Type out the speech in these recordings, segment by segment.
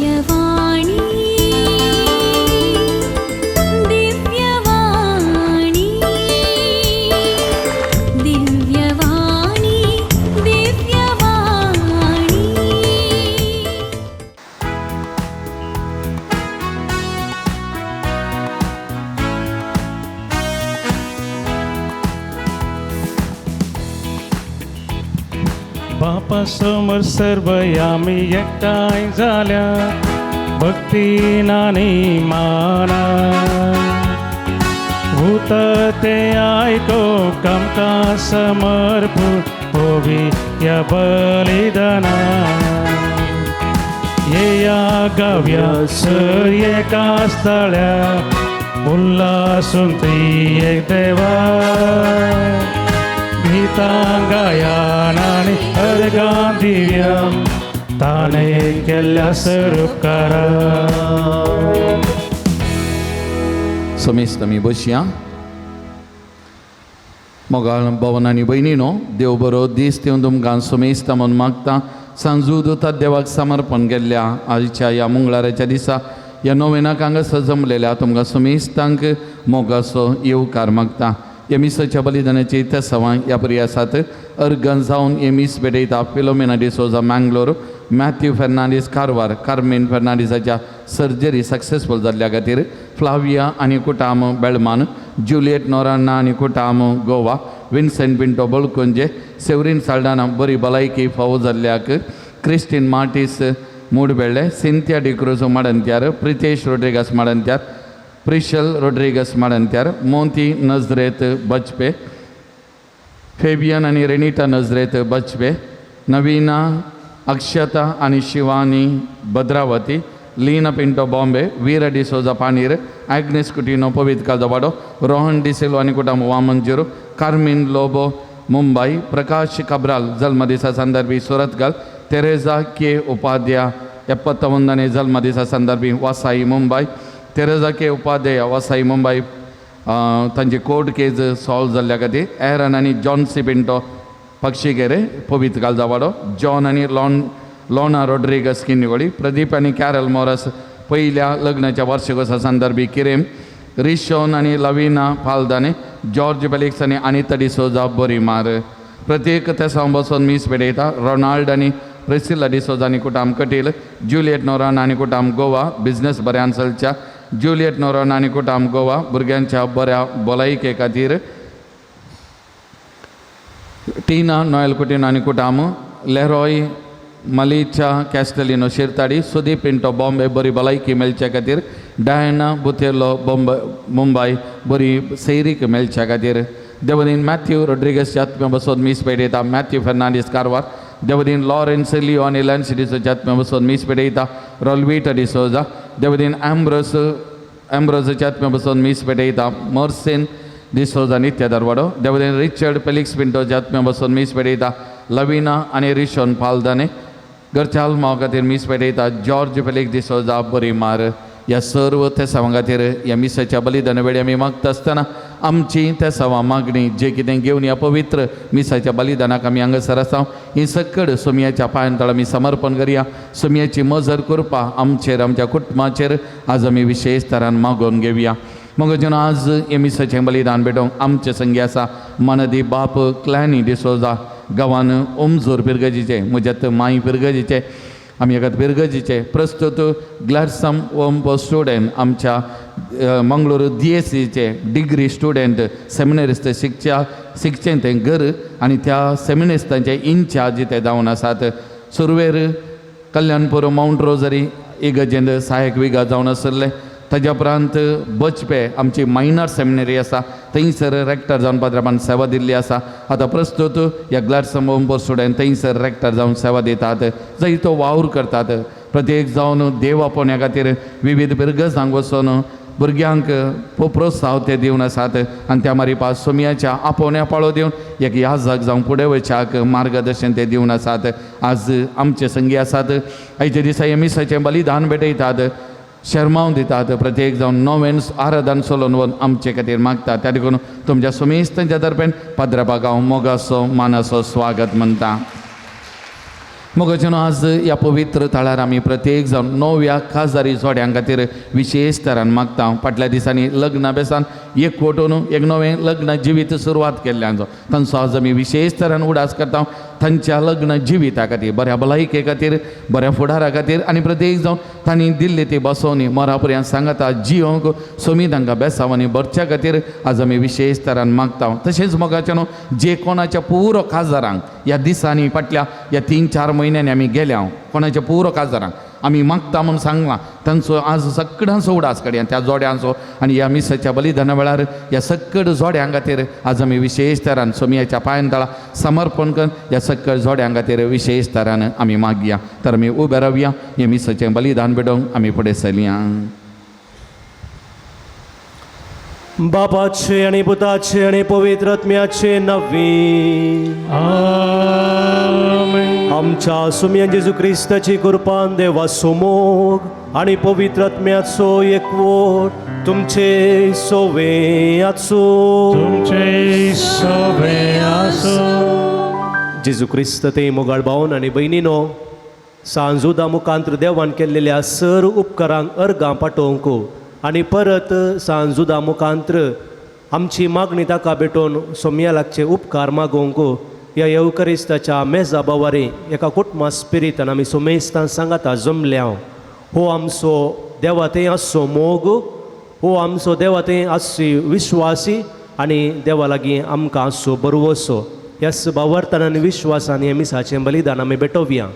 दिव्यवाणी, दिव्यवाणी, दिव्यवाणी, दिव्यवाणी. बापा समोर सर्व आम्ही एकठांय जाल्या भक्तीन आनी माना भूत ते आयको आमकां समर्पू होवी या बलिदाना. येया गाव्या सर एका स्थळ्या उल्हासून ती एक देवा गीतां गायन आनी अर्गां दिव्या ताणें केल्ल्या सरुपकारा. समेस्त आमी बसया. मोगाळ भवन आनी भयणीनो, देव बरो दीस दिवन तुमकां समेस्त म्हूण मागता. सांजू दुतात देवाक समर्पण केल्ल्या आजच्या ह्या मंगळाराच्या दिसा ह्या नोवेनाक हांगासर जमलेल्या तुमकां समेस्तांक मोगाचो येवकार मागता. ह्या मिसाच्या बलिदानाची तेसावां ह्या परी आसात. अर्गन जावन हे मीस भेटयता Philomena D'Souza Mangalore, Matthew Fernandes Karwar, Carmen फेर्नांडीसाच्या सर्जरी सक्सेसफूल जाल्ल्या खातीर, फ्लाविया आनी कुटाम बेळमान, जुलियट नोरान्ना आनी कुटाम गोवा, विन्सेंट पिंटो बळकुंजे, सेवरीन साल्डाना बरी भलायकी फावो जाल्ल्याक, Christine Martis Moodbelle, Cynthia D'Cruz Madantyar, Pritesh Rodrigues Madantyar, Prishal Rodrigues Madantyar, Monty Nazareth Bajpe, Fabian आनी रेनिटा नजरेत बचपे, नवीना अक्षता आनी शिवानी भद्रावती, लीना पिंटो बॉम्बे, वीरा डिसोजा पाणीर, आग्नेस कुटिनो पवित्र कालदवाडो, रोहन डिसिल्वा आनी कुटाम वामनजुरू, कार्मीन लोबो मुंबई, प्रकाश कब्राल जल्मदिसा संदर्भी सुरतगल, तेरेझा के उपाध्याय 71ನೇ ಜನ್ಮದಿವಸ ಸಂದರ್ಭಿ ವಾಸಾಯಿ ಮುಂಬೈ, तेरेझा के उपाध्याय वासाई मुंबई तांची कोर्ट केस सॉल्व जाल्ल्या खातीर, एरन आनी जॉन्सी पिंटो पक्षीकेरे पवित्र कालजावाडो, जॉन आनी लोना रोड्रिगस किन्निगोळी, प्रदीप आनी कॅरल मोरस पयल्या लग्नाच्या वार्षिकोत्सवा संदर्भी किरेम, रिशोन आनी लविना पालदाने, जॉर्ज फेलिक्स आनी अनिता डिसोजा बोरीमार. प्रत्येक तेसांव बसून मीस भेटयता रोनाल्ड आनी प्रिसिला डिसोजा आनी कुटाम कटील, जुलियट नोरान आनी कुटाम गोवा बिझनेस बऱ्यान चलच्या, जुलियट नोरान आनी कुटाम गोवा भुरग्यांच्या बऱ्या भलायके खातीर, टीना नोयल कुटीन आनी कुटाम, लेरॉय मलीचा कॅस्टलिनो शिरताडी, सुदीप पिंटो बॉम्बे बरी भलायकी मेळच्या खातीर, डायना बुथेलो बॉम्बे मुंबय बरी सैरीक मेळच्या खातीर. देवदीन मॅथ्यू रोड्रिगस आत्म्या बसोन मीस पेटयता मॅथ्यू फेर्नांडीस कारवार. देवदीन लॉरेन्स लिओ आनी लॅन्सी डिसोजा आत्म्या बसोन मीस पेटयता रोलवीटा डिसोजा. देवदीन एम्ब्रोस एम्ब्रोसाच्या आत्म्या बसोन मीस पेटयता मर्सेन डिसोजा नित्य दरवाडो. देवदीन रिचर्ड फेलिक्स पिंटोच्या आत्म्या बसोन मीस पेटयता लविना आनी रिशोन पालदाने. घरच्या आल्माव खातीर मीस पेटयता जॉर्ज फेलिक्स डिसोजा बोरीमार. ह्या सर्व तेसांवां खातीर ह्या मिसाच्या बलिदाना वेळी आमी मागता आसतना आमची तेसांवां मागणी जे कितें घेवन ह्या पवित्र मिसाच्या बलिदानाक आमी हांगासर आसा ही सकड सोमयाच्या पांयां तळ आमी समर्पण करया. सोमयाची मजर कृपा आमचेर आमच्या कुटुंबाचेर आज आमी विशेश तरान मागोवन घेवया. मग जेन्ना आज हे मिसाचें बलिदान भेटोवंक आमचे संगी आसा मनदी बाप क्लॅनी डिसोजा, गांवान ओमजोर पिरगजीचे, म्हज्यात माई पिरगजीचे, आमी एका पिरगजीचे, प्रस्तुत ग्लॅडसम ओम्प स्टुडंट, आमच्या मंगळूर डीएससीचे डिग्री स्टुडंट, सेमिनरिस्त शिकच्या शिकचें तें घर आनी त्या सेमिनरिस्तांचे इन्चार्ज ते जावन आसात. सुरवेर कल्याणपूर मावंट रोजरी इगर्जेंत सहायक विगा जावन आशिल्ले. ताज्या उपरांत बचपे आमची मायनर सेमिनरी आसा थंयसर रेक्टर जावन पाद्राबान सेवा दिल्ली आसा. आतां प्रस्तुत ह्या ग्लॅडसम ओम्पो स्टुडंट थंयसर रेक्टर जावन सेवा दितात. जंय तो वावर करतात प्रत्येक जावन देव आपोवण्या खातीर विविध पिरगजांक वचून भुरग्यांक प्रोत्साहन ते दिवन आसात आनी त्या मारी सोमयाच्या आपोवण्या पाळो दिवन एक याजक जावन फुडें वयच्याक मार्गदर्शन ते दिवन आसात. आज आमचे संगी आसात. आयच्या दिसा हे मिसाचें बलिदान भेटयतात, शर्माव दितात, प्रत्येक जावन नोवेन आराधन सोलोवन वन आमचे खातीर मागतात. त्या देखून तुमच्या सुमेस्तांच्या दरम्यान पाद्राबाक हांव मोगाचो मानाचो स्वागत म्हणटा. मोगाच्यानो, आज ह्या पवित्र थळार आमी प्रत्येक जावन नव्या खासदारी जोड्यां खातीर विशेश तरान मागता. फाटल्या दिसांनी लग्न बेसान एक वटून एक नवें लग्न जिवीत सुरवात केल्ल्यांचो तांचो आज आमी विशेश तरान उडास करता. तांच्या लग्न जिविता खातीर, बऱ्या भलायके खातीर, बऱ्या फुडारा खातीर आनी प्रत्येक जावन तांणी दिल्ली ती बसोवणी मरा पर्यंत सांगाता जियोंक सोमी तांकां बेसावांनी भरच्या खातीर आज आमी विशेश तरान मागता. तशेंच मोगाच्यानो, जे कोणाच्या पुरो खासदारांक ह्या दिसांनी फाटल्या ह्या 3-4 म्हयन्यांनी आमी गेल्या कोणाच्या पुरो खासदारांक आमी मागता म्हूण सांगलां तांचो आज सगळ्यांचो उडास काडया त्या जोड्यांचो आनी ह्या मिसाच्या बलिदाना वेळार ह्या सक्कड जोड्यां खातीर आज आमी विशेश तरान सोमयाच्या पांयान तळा समर्पण करून ह्या सक्कड जोड्यां खातीर विशेश तरान आमी मागया. तर आमी उबे रावया, हें मिसाचें बलिदान भेटोवंक आमी फुडें चलया. बापाचे आनी पुताचे आनी पवित्र आत्म्याचे नवी आमेन. आमच्या सुम्या जेजू क्रिस्ताची कृपान देवाचो मोग आनी पवित्र आत्म्याचो एकवट तुमचे सोवे आसूं. तुमचे सोबे आसूं. जेजू क्रिस्त ते मोगाळ भावन आनी भयणीनो, सांजुदा मुखांत्र देवान केल्लेल्या सर उपकारांक अर्गां पाठोवंक आनी परत सांजुदा मुखांत्र आमची मागणी ताका भेटोवन सोमया लागचे उपकार मागोवंक ह्या येवकरिस्ताच्या मेजा बावारी एका कुटुंबा स्पिरितान आमी सोमेस्तान सांगाता जमल्या. हो आमचो देवा थंय आसचो मोग, हो आमचो देवा थंय आसची विश्वासी आनी देवा लागीं आमकां आसचो बरवसो. ह्याच बावर्तान आनी विश्वासान हें मिसाचें बलिदान आमी भेटोवया.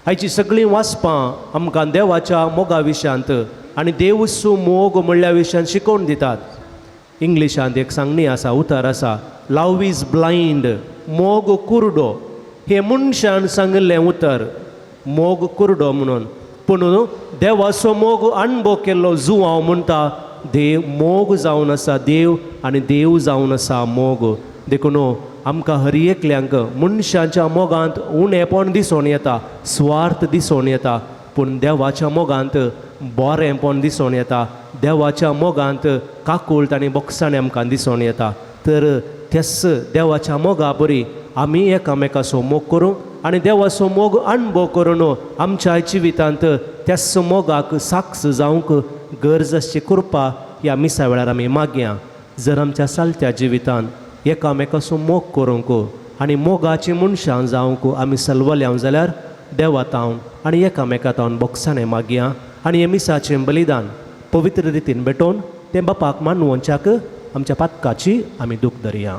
आयची सगळीं वाचपां आमकां देवाच्या मोगा विशयांत आनी देवसू मोग म्हणल्या विशयान शिकोवन दितात. इंग्लिशांत एक सांगणी आसा, उतर आसा, लव is blind, मोग कुरडो. हें मनशान सांगिल्लें उतर, मोग कुरडो म्हणून. पूण देवाचो मोग अणभव केल्लो जुवांव म्हणटा देव मोग जावन आसा देव आनी देव जावन आसा मोग. देखून आमकां हर एकल्यांक मनशाच्या मोगांत उणेपण दिसून येता, स्वार्थ दिसून येता, पूण देवाच्या मोगांत बरेंपण दिसून येता. देवाच्या मोगांत काकूळट आनी बोगसाणें आमकां दिसून येता. तर त्याच देवाच्या मोगा बरी आमी एकामेकाचो मोग करूं आनी देवाचो मोग अणभव करून आमच्या जिवितांत त्याच मोगाक साक्ष जावंक गरज आसची कृपा ह्या मिसा वेळार आमी मागया. जर आमच्या चलत्या जिवितांत एकामेकाचो मोग करूंक आनी मोगाची मनशां जावंक आमी सलवल्या जाल्यार देवा तावन आनी एकामेका तावन बोगसाणें मागया आनी हें मिसाचें बलिदान पवित्र रितीन भेटोवन तें बापाक मानवोनच्याक आमच्या पातकाची आमी दूख धरया.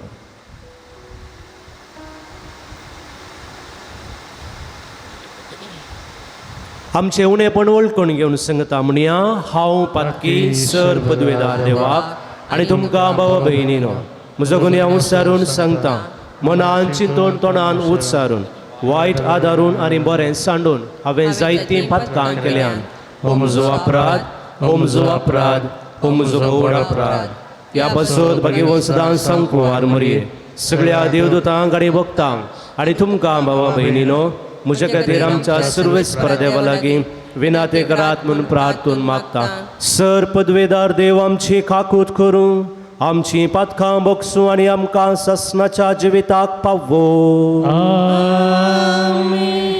आमचें उणेपण वळखून घेवन सांगता म्हणया, हांव पातकी सर पदवेदार देवाक आनी तुमकां भावा भयणीनो म्हजो गुन्यांव उच्चारून सांगता, मनान चिंतून तोंडान उच्चारून वायट आदारून आनी बरें सांडून हांवें जायतीं पातकां केल्यान. हो म्हजो अपराध, हो म्हजो अपराध, हो म्हजो व्हड अपराध. ह्या पासत भगवंत सदां संकुवार मरये सगळ्या देवदूतांक आनी भक्तांक आनी तुमकां भावा भयणीनो म्हज्या खातीर आमच्या सर्वेस परदेवा लागीं विनाते करात म्हूण प्रार्थून मागता. सर पदवेदार देव आमची काकूत करूं, आमची पातकां बोगसूं आनी आमकां ससनाच्या जिविताक पावो. आमेन.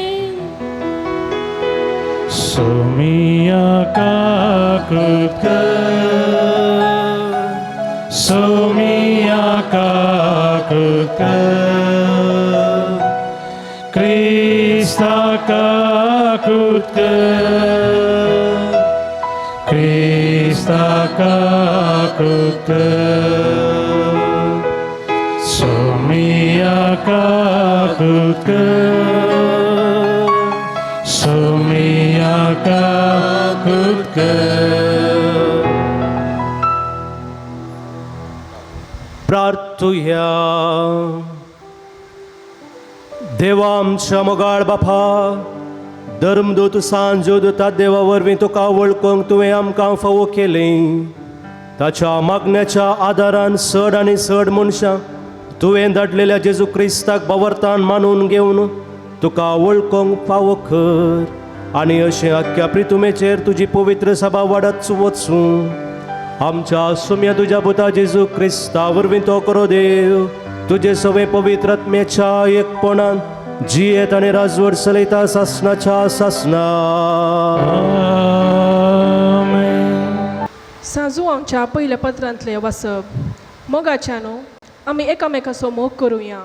सोमिया काकूत कर, सोमिया काकूत कर, क्रिस्ता काकूत कर, क्रिस्ता काकूत कर, सोमिया काकूत कर, सोमिया काकूत कर. प्रार्थुया. देवा आमच्या मोगाळ बापा, धर्मदूत सांजोदूता देवा वरवीं तुका वळखूंक तुवें आमकां फावो केलें. ताच्या मागण्याच्या आदारान चड आनी चड मनशां तुवें धाडलेल्या जेजू क्रिस्ताक बावर्तान मानून घेवन तुका वळखूंक फावो कर आनी अशें आख्ख्या प्रितुमेचेर तुजी पवित्र सभा वाडत वचूं. आमच्या सुम्या तुज्या पुता जेजू क्रिस्ता वरवीं तो करो देव, तुजे सवे पवित्र आत्म्याच्या एकपणान जियेत आनी राजवट चलयता सासनाच्या सासना. आमेन. सांजुआंच्या पयल्या पत्रांतलें वाचप. मोगाच्यानो, आमी एकामेकाचो मोग करुया,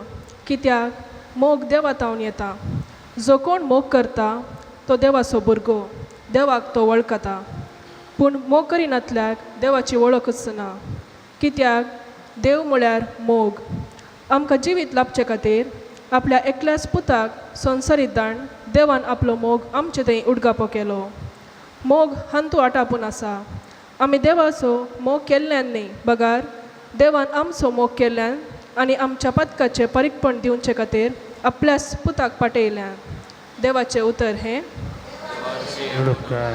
कित्याक मोग देवा तावन येता. जो कोण मोग करता तो देवाचो भुरगो, देवाक तो वळखता. पूण मोग करिनातल्याक देवाची वळखच ना, कित्याक देव म्हळ्यार मोग. आमकां जिवीत लाबचे खातीर आपल्या एकल्याच पुताक संवसारीत दाण देवान आपलो मोग आमचे थंय उडगापो केलो. मोग हांतू आटापून आसा, आमी देवाचो मोग केल्ल्यान न्ही, बगार देवान आमचो मोग केल्ल्यान आनी आमच्या पदकाचें परीकपण दिवचे खातीर आपल्याच पुताक पाटयल्यान. देवाचें उतर हें. उपकार.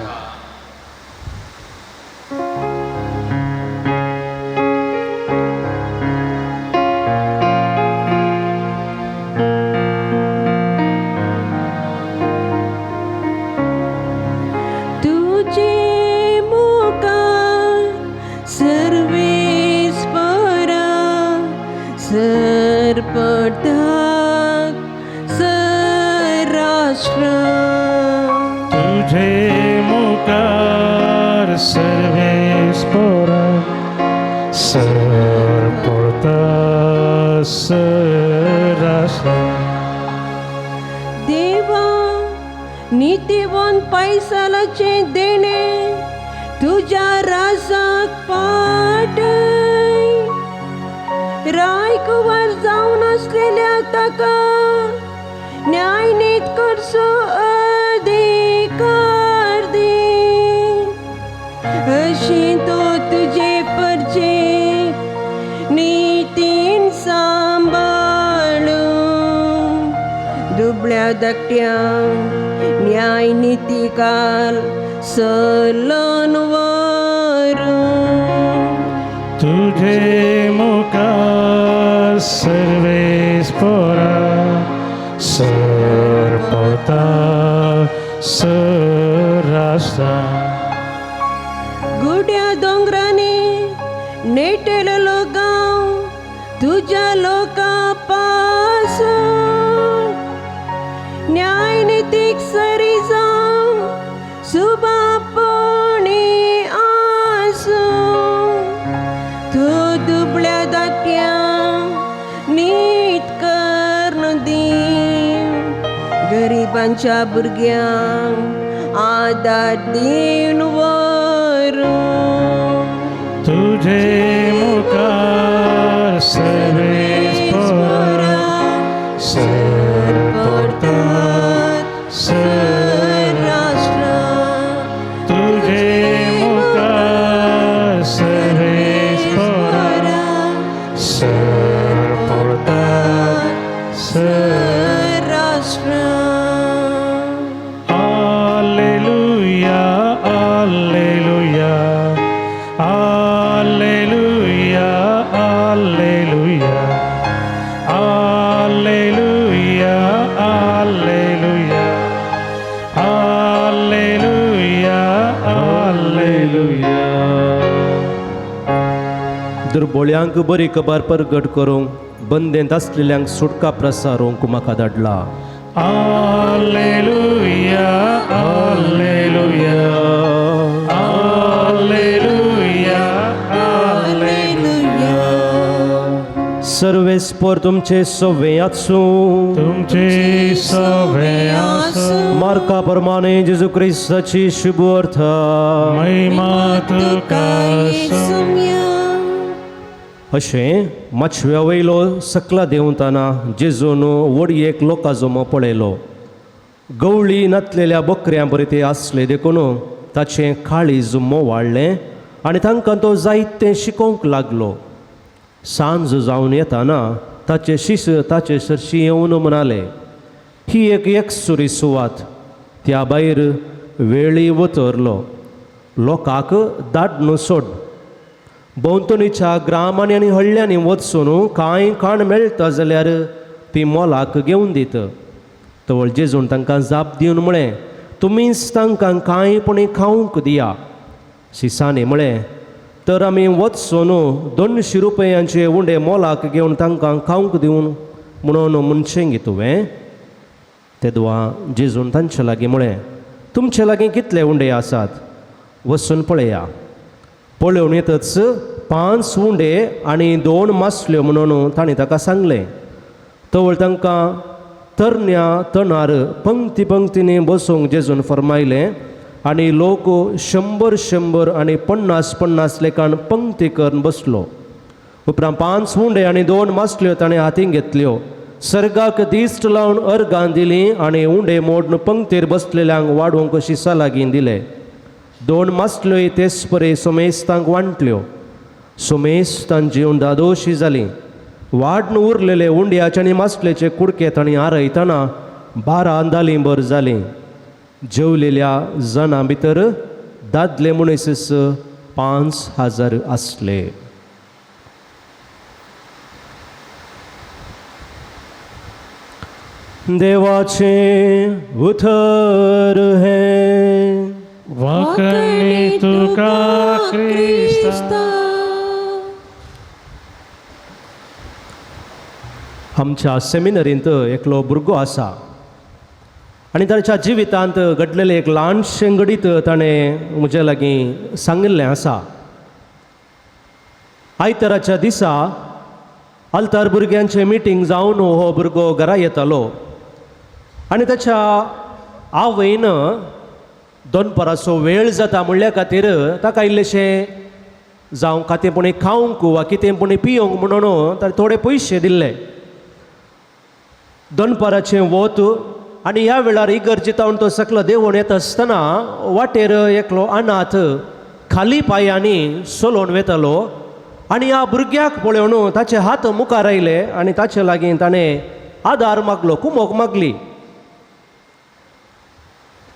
तुझे मुखार सर्वेस्परा सरपटाक सराष्ट्र. तुझे मुखार सर्वेस्पोरा सरपोता सरासा. देवा, नितीवंत पैसालाचें देणें तुज्या राजाक पाटय. रायकुवर जावन आसलेल्या ताका न्यायनीत करचो अधिकार दी. अशी तो तुजे परचे नितीन सांबाळू, दुबळ्या धाकट्या न्याय नितीकाल सलन वरू. तुझे मुखार सर्वेस्पोरा सरपोता सरासा. गुड्या दोंगरांनी नेटेलेलो गांव तुज्या लोकां पासून न्यायनितीक सरी जावं सुबापणी आसूं. तूं दुबळ्या धाकट्या नीत करून दी, गरिबांच्या भुरग्यांक आदार दिवन व्हरूं. तुझे मुखार सर्वेस्पोरा सरपोता सराष्ट्र. तुझे मुखार सर्वेस्पोरा सरपोता सराष्ट्र. Alleluia, Alleluia, Alleluia, Alleluia, Alleluia, Alleluia, Alleluia, Alleluia. दुर्बोळ्यांक बरी खबर परगट करूंक, बंदेंत आसलेल्यांक सुटका प्रसारूंक म्हाका धाडला. Alleluia, Alleluia, Alleluia, Alleluia. सर्वेस्पर तुमचे सवे आसूं. तुमचे सवे आसूं. मार्का प्रमाणे जेजू क्रिस्ताची शुभ अर्थ. महिमा तुका आसूं. अशें माचव्या वयलो सकला देंवतना जेजून वडयेक लोकां जमो पळयलो. गवळी नातलेल्या बकऱ्यां बरें ते आसले देखून ताचें काळीज मोवाळ्ळें आनी तांकां तो जायतें शिकोवंक लागलो. सांज जावन येताना ताचे शिश ताचे सरशी येवन म्हणाले, ही एक एकसुरी सुवात, त्या भायर वेळी वतरलो, लोकांक धाडून सोड. भोंवतणीच्या ग्रामांनी आनी हळ्ळ्यांनी वचून कांय खाण मेळटा जाल्यार ती मोलाक घेवन दित. तवळ जेजून तांकां जाप दिवन म्हळें, तुमीच तांकां कांय पुणी खावंक दिया. शिसांनी म्हळें, तर आमी वचून 200 रुपयांचे उंडे मोलाक घेवन तांकां खावंक दिवन म्हणून म्हणचें गी तुवें? तेदवा जेजून तांचे लागीं म्हळें, तुमचे लागीं कितले उंडे आसात? वचून पळया. पळोवन येतच 5 उंडे आनी 2 मासल्यो म्हणून तांणी ताका सांगलें. तवळ तांकां तरण्या तणार पंक्ती पंक्तींनी बसूंक जेजून फर्मायलें आनी लोक 100 100 आनी 50 50 लेखान पंक्ती करून बसलो. उपरांत 5 उंडे आनी 2 मासल्यो ताणें हातीन घेतल्यो, सर्गाक दिश्ट लावन अर्गां दिलीं आनी उंडे मोडून पंक्तीर बसलेल्यांक वाडोवंक शिसा लागीं दिले. 2 मासल्योय तेच परे सोमेस्तांक वांटल्यो. सोमेस्तान जेवन दादोशी जालीं. वाडून उरलेले उंड्याचे आनी मासलेचे कुडके तांणी आरयतना 12 दालीं जालीं. जेवलेल्या जाणां भितर दादले मनीस 5000 आसले. देवाचें उतर हें. वाकणी तुका क्रिस्ता. आमच्या सेमिनरींत एकलो भुरगो आसा आनी ताच्या जिवितांत घडलेलें एक ल्हानशें घडीत ताणें म्हज्या लागीं सांगिल्लें आसा. आयताराच्या दिसा आल्तार भुरग्यांचें मिटींग जावन हो भुरगो घरा येतालो आनी ताच्या आवयन दनपाराचो वेळ जाता म्हणल्या खातीर ताका इल्लेशें जावं कितें पुणी खावंक वा कितें पुणी पिवंक म्हणून ताणें थोडे पयशे दिल्ले. दनपाराचें वत आनी ह्या वेळार इगर्जेंत तो सकलो देंवून येता आसतना वाटेर एकलो अनाथ खाली पांयांनी चलोवन वेतालो आनी ह्या भुरग्याक पळोवन ताचे हात मुखार आयले आनी ताचे लागीं ताणें आदार मागलो, कुमोक मागली.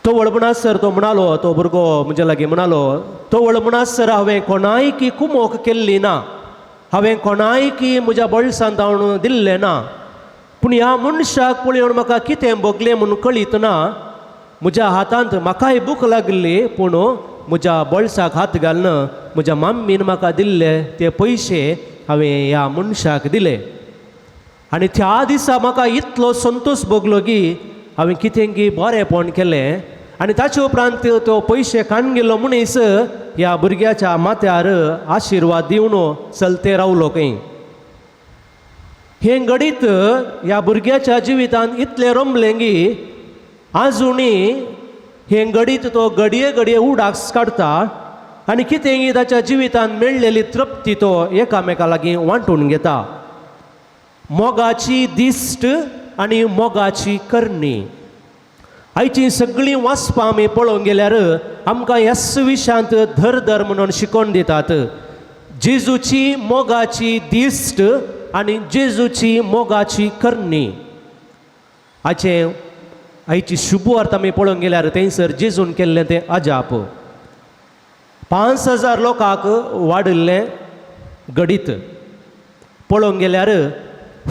तवळ म्हणसर तो म्हणालो, तो भुरगो म्हज्या लागीं म्हणालो, तवळ म्हणसर हांवें कोणायकी कुमोक केल्ली ना, हांवें कोणायकी म्हज्या बळसांत हांव दिल्लें ना, पूण ह्या मनशाक पळोवन म्हाका कितें भोगलें म्हणून कळीत ना. म्हज्या हातांत म्हाकाय भूक लागली, पूण म्हज्या बळसाक हात घालून म्हज्या मम्मीन म्हाका दिल्ले ते पयशे हांवें ह्या मनशाक दिले आनी त्या दिसा म्हाका इतलो संतोश भोगलो की हांवें कितें की बरेंपण केलें. आनी ताचे उपरांत तो पयशे काडून गेल्लो मनीस ह्या भुरग्याच्या माथ्यार आशिर्वाद दिवन चलते रावलो खंय. हें घडीत ह्या भुरग्याच्या जिवितांत इतलें रमलें की आजुनी हें घडीत तो घडये घडये उडास काडटा आनी कितेंय ताच्या जिवितांत मेळ्ळेली तृप्ती तो एकामेका लागीं वांटून घेता. मोगाची दिश्ट आनी मोगाची करणी. आयचीं सगळीं वाचपां आमी पळोवंक गेल्यार आमकां ह्याच विशयांत धर धर म्हणून शिकोवन दितात. जेजूची मोगाची दिश्ट आनी जेजूची मोगाची करणी. हाचे आयची शुभवार्त आमी पळोवंक गेल्यार थंयसर जेजून केल्लें तें अजाप. 5000 लोकांक वाडिल्लें घडीत पळोवंक गेल्यार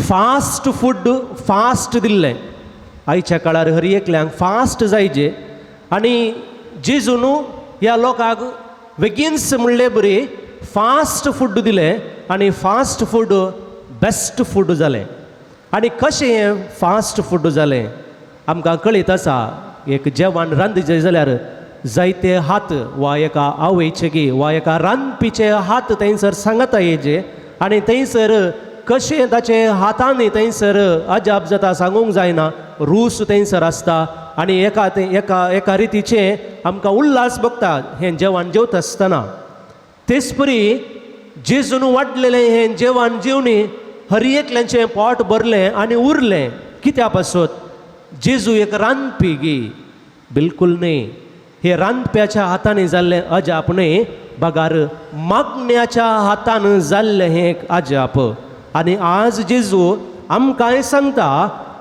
फास्ट फूड फास्ट दिल्लें. आयच्या काळार हर एकल्यांक फास्ट जायजे आनी जेजून ह्या लोकांक बेगीनच म्हणले बरी फास्ट फूड दिलें आनी फास्ट फूड बेस्ट फूड जालें. आनी कशें हें फास्ट फूड जालें आमकां कळीत आसा. एक जेवण रांदचें जाल्यार जायते हात वा एका आवयचे गी वा एका रांदपीचे हात थंयसर सांगता येजे आनी थंयसर कशें ताचे हातांनी थंयसर अजाप जाता सांगूंक जायना. रूस थंयसर आसता आनी एका एका एका रितीचें आमकां उल्हास भोगता हें जेवण जेवता आसतना. तेच परी जेजून वाडलेलें हें जेवण जेवणी हर एकल्याचें पोट भरलें आनी उरलें. कित्या पासत? जेजू एक रांदपी गी? बिलकूल न्ही. हे रांदप्याच्या हातांनी जाल्लें अजाप न्ही, बगार मागण्याच्या हातान जाल्लें हें एक अजाप. आनी आज जेजू आमकांय सांगता,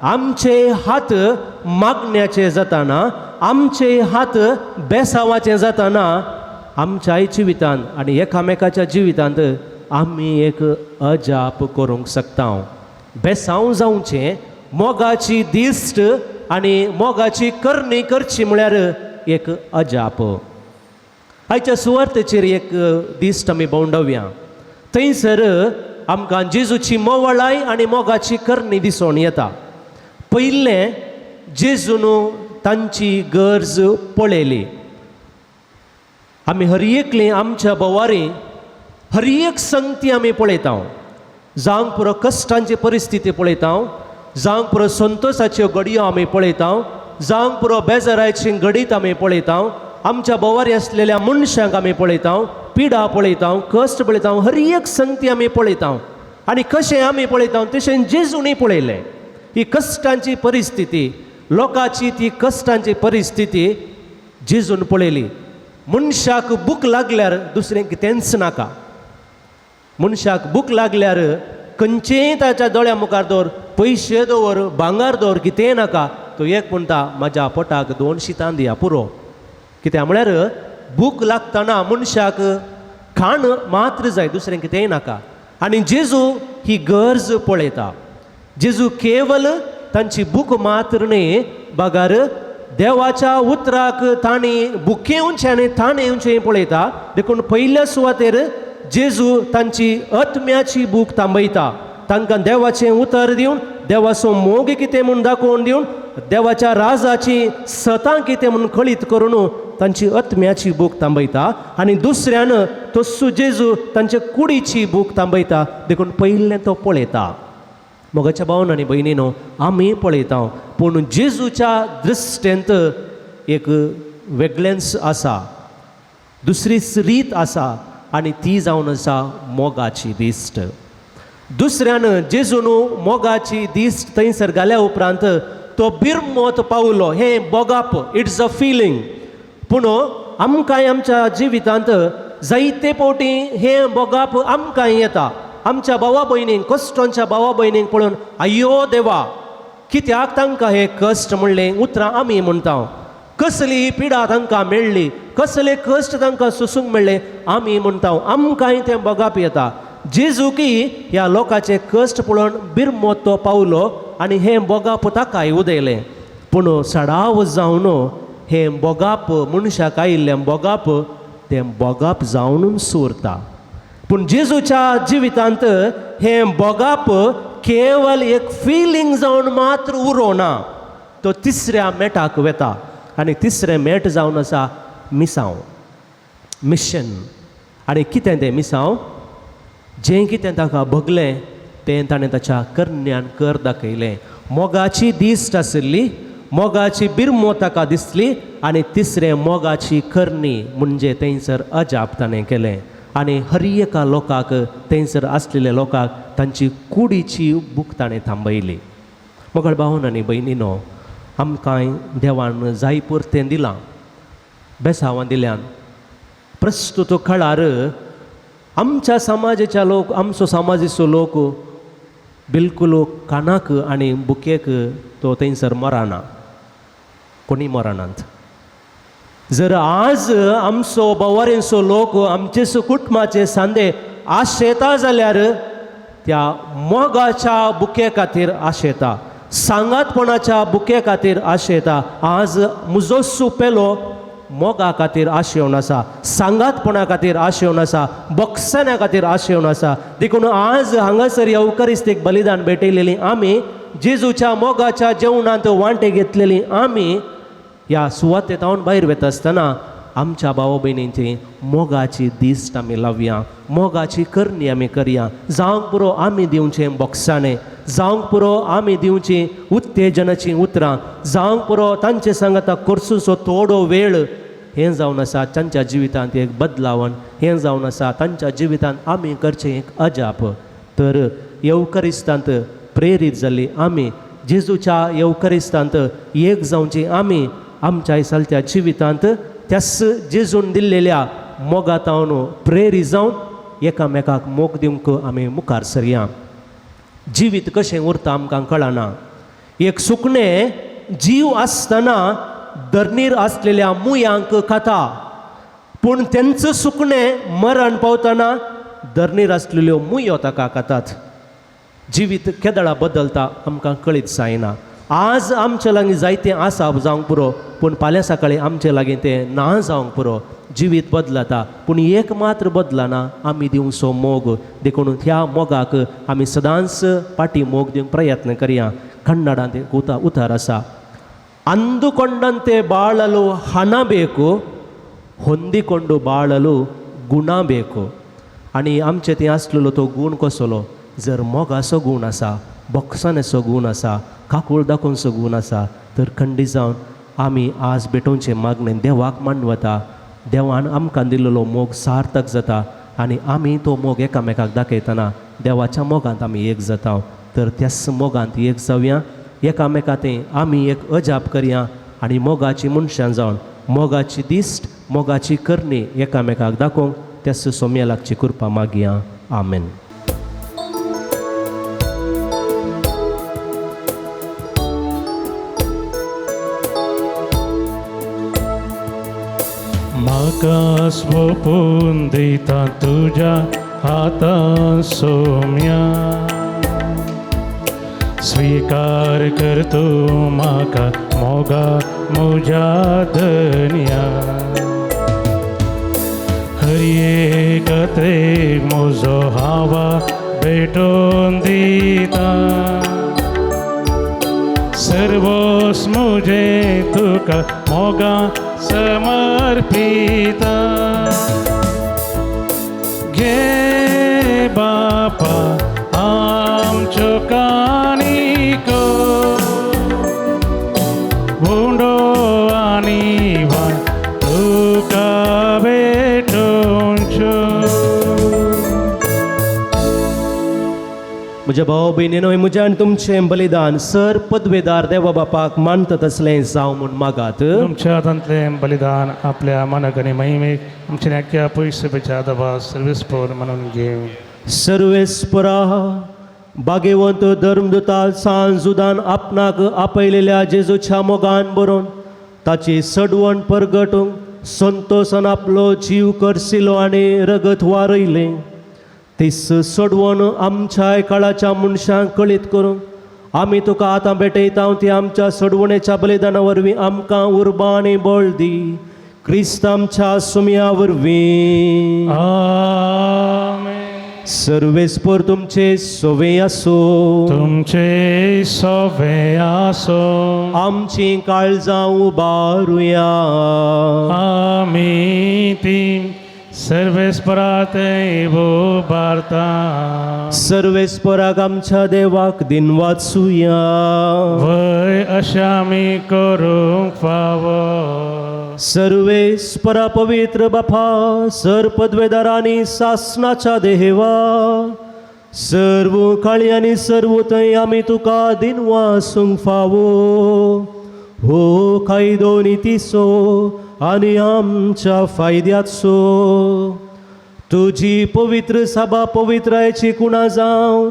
आमचे हात मागण्याचे जाताना, आमचे हात बेसावाचे जाताना आमच्याय जिवितांत आनी एकामेकाच्या जिवितांत आमी एक अजाप करूंक शकता. बेसांव जावचें, मोगाची दिश्ट आनी मोगाची करणी करची म्हळ्यार एक अजाप. आयच्या सुवार्तेचेर एक दिश्ट आमी भोंवडोवया. थंयसर आमकां जेजूची मोवळाय आनी मोगाची करणी दिसून येता. पयलें, जेजून तांची गरज पळयली. आमी हर एकली आमच्या बोवारी हर एक संगती आमी पळयता, जावंक पुरो कश्टांची परिस्थिती पळयता, जावंक पुरो संतोशाच्यो घडयो आमी पळयता, जावंक पुरो बेजाराची घडीत आमी पळयता, आमच्या बोवारी आसलेल्या मनशांक आमी पळयता, पिडा पळयता, कश्ट पळयता, हर एक संगती आमी पळयता. आनी कशें आमी पळयता तशें जेजूनय पळयलें. ही कश्टांची परिस्थिती, लोकांची ती कश्टांची परिस्थिती जेजून पळयली. मनशाक भूक लागल्यार दुसरें कितेंच नाका. मनशाक भूक लागल्यार खंयचेय ताच्या दोळ्या मुखार दवर, पयशे दवर, भांगर दवर, कितेंय नाका. तो एक म्हणटा म्हज्या पोटाक 2 शितां दिया पुरो. कित्याक म्हळ्यार भूक लागतना मनशाक खाण मात्र जाय, दुसरें कितेंय नाका. आनी जेजू ही गरज पळयता. जेजू केवल तांची भूक मात्र न्ही, बगर देवाच्या उतराक तांणी भुकेवचें आनी ताणें येवचें पळयता. देखून पयल्या सुवातेर जेजू तांची आत्म्याची भूक थांबयता. तांकां देवाचें उतर दिवन, देवाचो मोग कितें म्हूण दाखोवन दिवन, देवाच्या राजाची सतां कितें म्हूण कळीत करून तांची आत्म्याची भूक थांबयता. आनी दुसऱ्यान तस्सू जेजू तांचे कुडीची भूक थांबयता. देखून पयलें तो पळयता. मोगाच्या भावन आनी भयणीनो, आमी पळयता, पूण जेजूच्या दृश्टेंत एक वेगळेंच आसा, दुसरीच रीत आसा, आनी ती जावन आसा मोगाची दिश्ट. दुसऱ्यान जेजून मोगाची दिश्ट थंयसर घाल्या उपरांत तो बिरमोत पावलो. हें बोगाप, it's a feeling. पूण आमकांय आमच्या जिवितांत जायते फावटी हें बोगाप आमकांय येता. आमच्या भावा भयणींक, कश्टांच्या भावा भयणींक पळोवन अय्यो देवा, कित्याक तांकां हे कश्ट म्हणलें उतरां आमी म्हणटा. कसली पिडा तांकां मेळ्ळी, कसले कश्ट तांकां सोसूंक मेळ्ळे आमी म्हणटा. आमकांय तें बोगाप येता. जेजू की ह्या लोकांचे कश्ट पळोवन बिरमोत तो पावलो आनी हें बोगाप ताकाय उदयलें. पूण सडाव जावन हें बोगाप मनशाक आयिल्लें बोगाप तें बोगाप जावनूच उरता. पूण जेजूच्या जिवितांत हें बोगाप केवल एक फिलींग जावन मात्र उरोना, तो तिसऱ्या मेटाक वेता. आनी तिसरें मेट जावन आसा मिसांव, मिशन. आनी कितें तें मिसांव? जें कितें ताका भोगलें तें ताणें ताच्या करण्यान कर दाखयलें. मोगाची दिश्ट आशिल्ली, मोगाची बिरमो ताका दिसली, आनी तिसरें मोगाची करणी म्हणजे थंयसर अजाप ताणें केलें. आनी हर एका लोकांक, थंयसर आसलेल्या लोकांक तांची कुडीची भूक ताणें थांबयली. मोगाळ भावन आनी भयणीनो, आमकांय देवान जाय पुरतें दिलां, बेसांवां दिल्यान. प्रस्तुत काळार आमच्या समाजाच्या लोक, आमचो समाजाचो लोक बिलकुल कानाक आनी बुकेक तो थंयसर मराना, कोणी मरणांत. जर आज आमचो बोवारेंचो लोक, आमचे कुटुंबाचे सांदे आशेता जाल्यार त्या मोगाच्या बुके खातीर आशेता, सांगातपणाच्या बुके खातीर आशेता. आज म्हजो सुपेलो मोगा खातीर आशेवन आसा, सांगातपणा खातीर आशेवन आसा, बक्षण्या खातीर आशेवन आसा. देखून आज हांगासर येवकारिस्तीक बलिदान भेटयलेली आमी, जेजूच्या मोगाच्या जेवणांत वांटे घेतलेली आमी, ह्या सुवातेंत भायर वता आसतना आमच्या भाव भयणींची मोगाची दिश्ट आमी लावया, मोगाची करणी आमी करया. जावंक पुरो आमी दिवचें बोक्साणें, जावंक पुरो आमी दिवचीं उत्तेजनाचीं उतरां, जावंक पुरो तांचे सांगाता कोर्सूचो थोडो वेळ. हें जावन आसा तांच्या जिवितांत एक बदलावण, हें जावन आसा तांच्या जिवितांत आमी करचें एक अजाप. तर येवकरिस्तांत प्रेरीत जाल्ली आमी, जेजूच्या येवकरिस्तांत एक जावची आमी, आमच्या चलत्या जिवितांत त्यास जेजून दिल्लेल्या मोगातावन प्रेरीत जावन एकामेकाक मोग दिवंक आमी मुखार सरया. जिवीत कशें उरता आमकां कळना. एक सुकणें जीव आसतना धरणीर आसलेल्या मुयांक खाता, पूण तेंचो सुकणें मरण पावतना धरणीर आसलेल्यो मुयो ताका खातात. जिवीत केदळा बदलता आमकां कळीत जायना. आज आमचे लागीं जायतें आसा जावंक पुरो, पूण फाल्यां सकाळीं आमचे लागीं तें ना जावंक पुरो. जिवीत बदलता, पूण एक मात्र बदलना, आमी दिवचो मोग. देखून ह्या मोगाक आमी सदांच फाटी मोग दिवंक प्रयत्न करया. कन्नडांत एक उतर आसा, ಅಂದುಕೊಂಡಂತೆ ಬಾಳಲು ಹಣ ಬೇಕು, ಹೊಂದಿಕೊಂಡು ಬಾಳಲು ಗುಣ ಬೇಕು. आनी आमचे थंय आसलेलो तो गूण कसलो? जर मोगाचो गूण आसा, बोक्सानेचो गूण आसा, काकूळ दाखोवचो गूण आसा, तर खंडीत जावन आमी आज भेटोवचे मागणें देवाक मांडवता. देवान आमकां दिल्लो मोग सार्थक जाता आनी आमी तो मोग एकामेकाक दाखयतना देवाच्या मोगांत आमी एक जाता. तर त्याच मोगांत एक जावया, एकामेका तें आमी एक अजाप करया आनी मोगाची मनशां जावन मोगाची दिश्ट, मोगाची करणी एकामेकाक दाखोवंक त्याच सोम्या लागची कृपा मागया. आमेन. म्हाका स्वपून दिता तुज्या हातान सोम्या, स्वीकार कर तूं म्हाका मोगा म्हज्या धनया. हर एक त्रेक म्हजो हावा भेटोवन दिता, सर्वोस म्हजें तुका मोगा समर्पिता. घे बापा आमच्यो काणिको, उंडो आनी वान तुका भेटोवच्यो. म्हज्या भाव भयणीनो, म्हज्या आनी तुमचें बलिदान सर पदवेदार देवा बापाक मानतात असलें जावं म्हूण मागात. तुमच्या हातांतलें बलिदान आपल्या मनाक आनी महिमेक आमच्या नाक्या पयशे पेच्या दबा सर्वीस पवर म्हणून घेवं. सर्वेस्परा भाग्यवंत धर्मदूता सांजुदान आपणाक आपयलेल्या जेजूच्या मोगान बरोवन ताची सडवण परगटूंक संतोसान आपलो जीव करसिलो आनी रगत वारयलें. तीस सडवण आमच्या काळाच्या मनशांक कळीत करूंक आमी तुका आतां भेटयता ती आमच्या सडवणेच्या बलिदाना वरवीं आमकां उर्बा आनी बळ दी. क्रिस्त आमच्या सुमया वरवीं. आमेन. सर्वेस्पर तुमचे सोवे आसो. तुमचे सोवे आसो. आमची काळजां उबारुया. आमी ती सर्वेस्परात उबारता. सर्वेस्पराक आमच्या देवाक दिन वाचुया. वय अशें आमी करूंक फावो. सर्वेस्परा पवित्र बापा, सर पदवेदारांनी सासनाच्या देवा, सर्व काळी आनी सर्व थंय आमी तुका दिन वासूंक फावो. हो कायदो नितीचो आनी आमच्या फायद्याचो. तुजी पवित्र सभा पवित्रायची कुणा जावन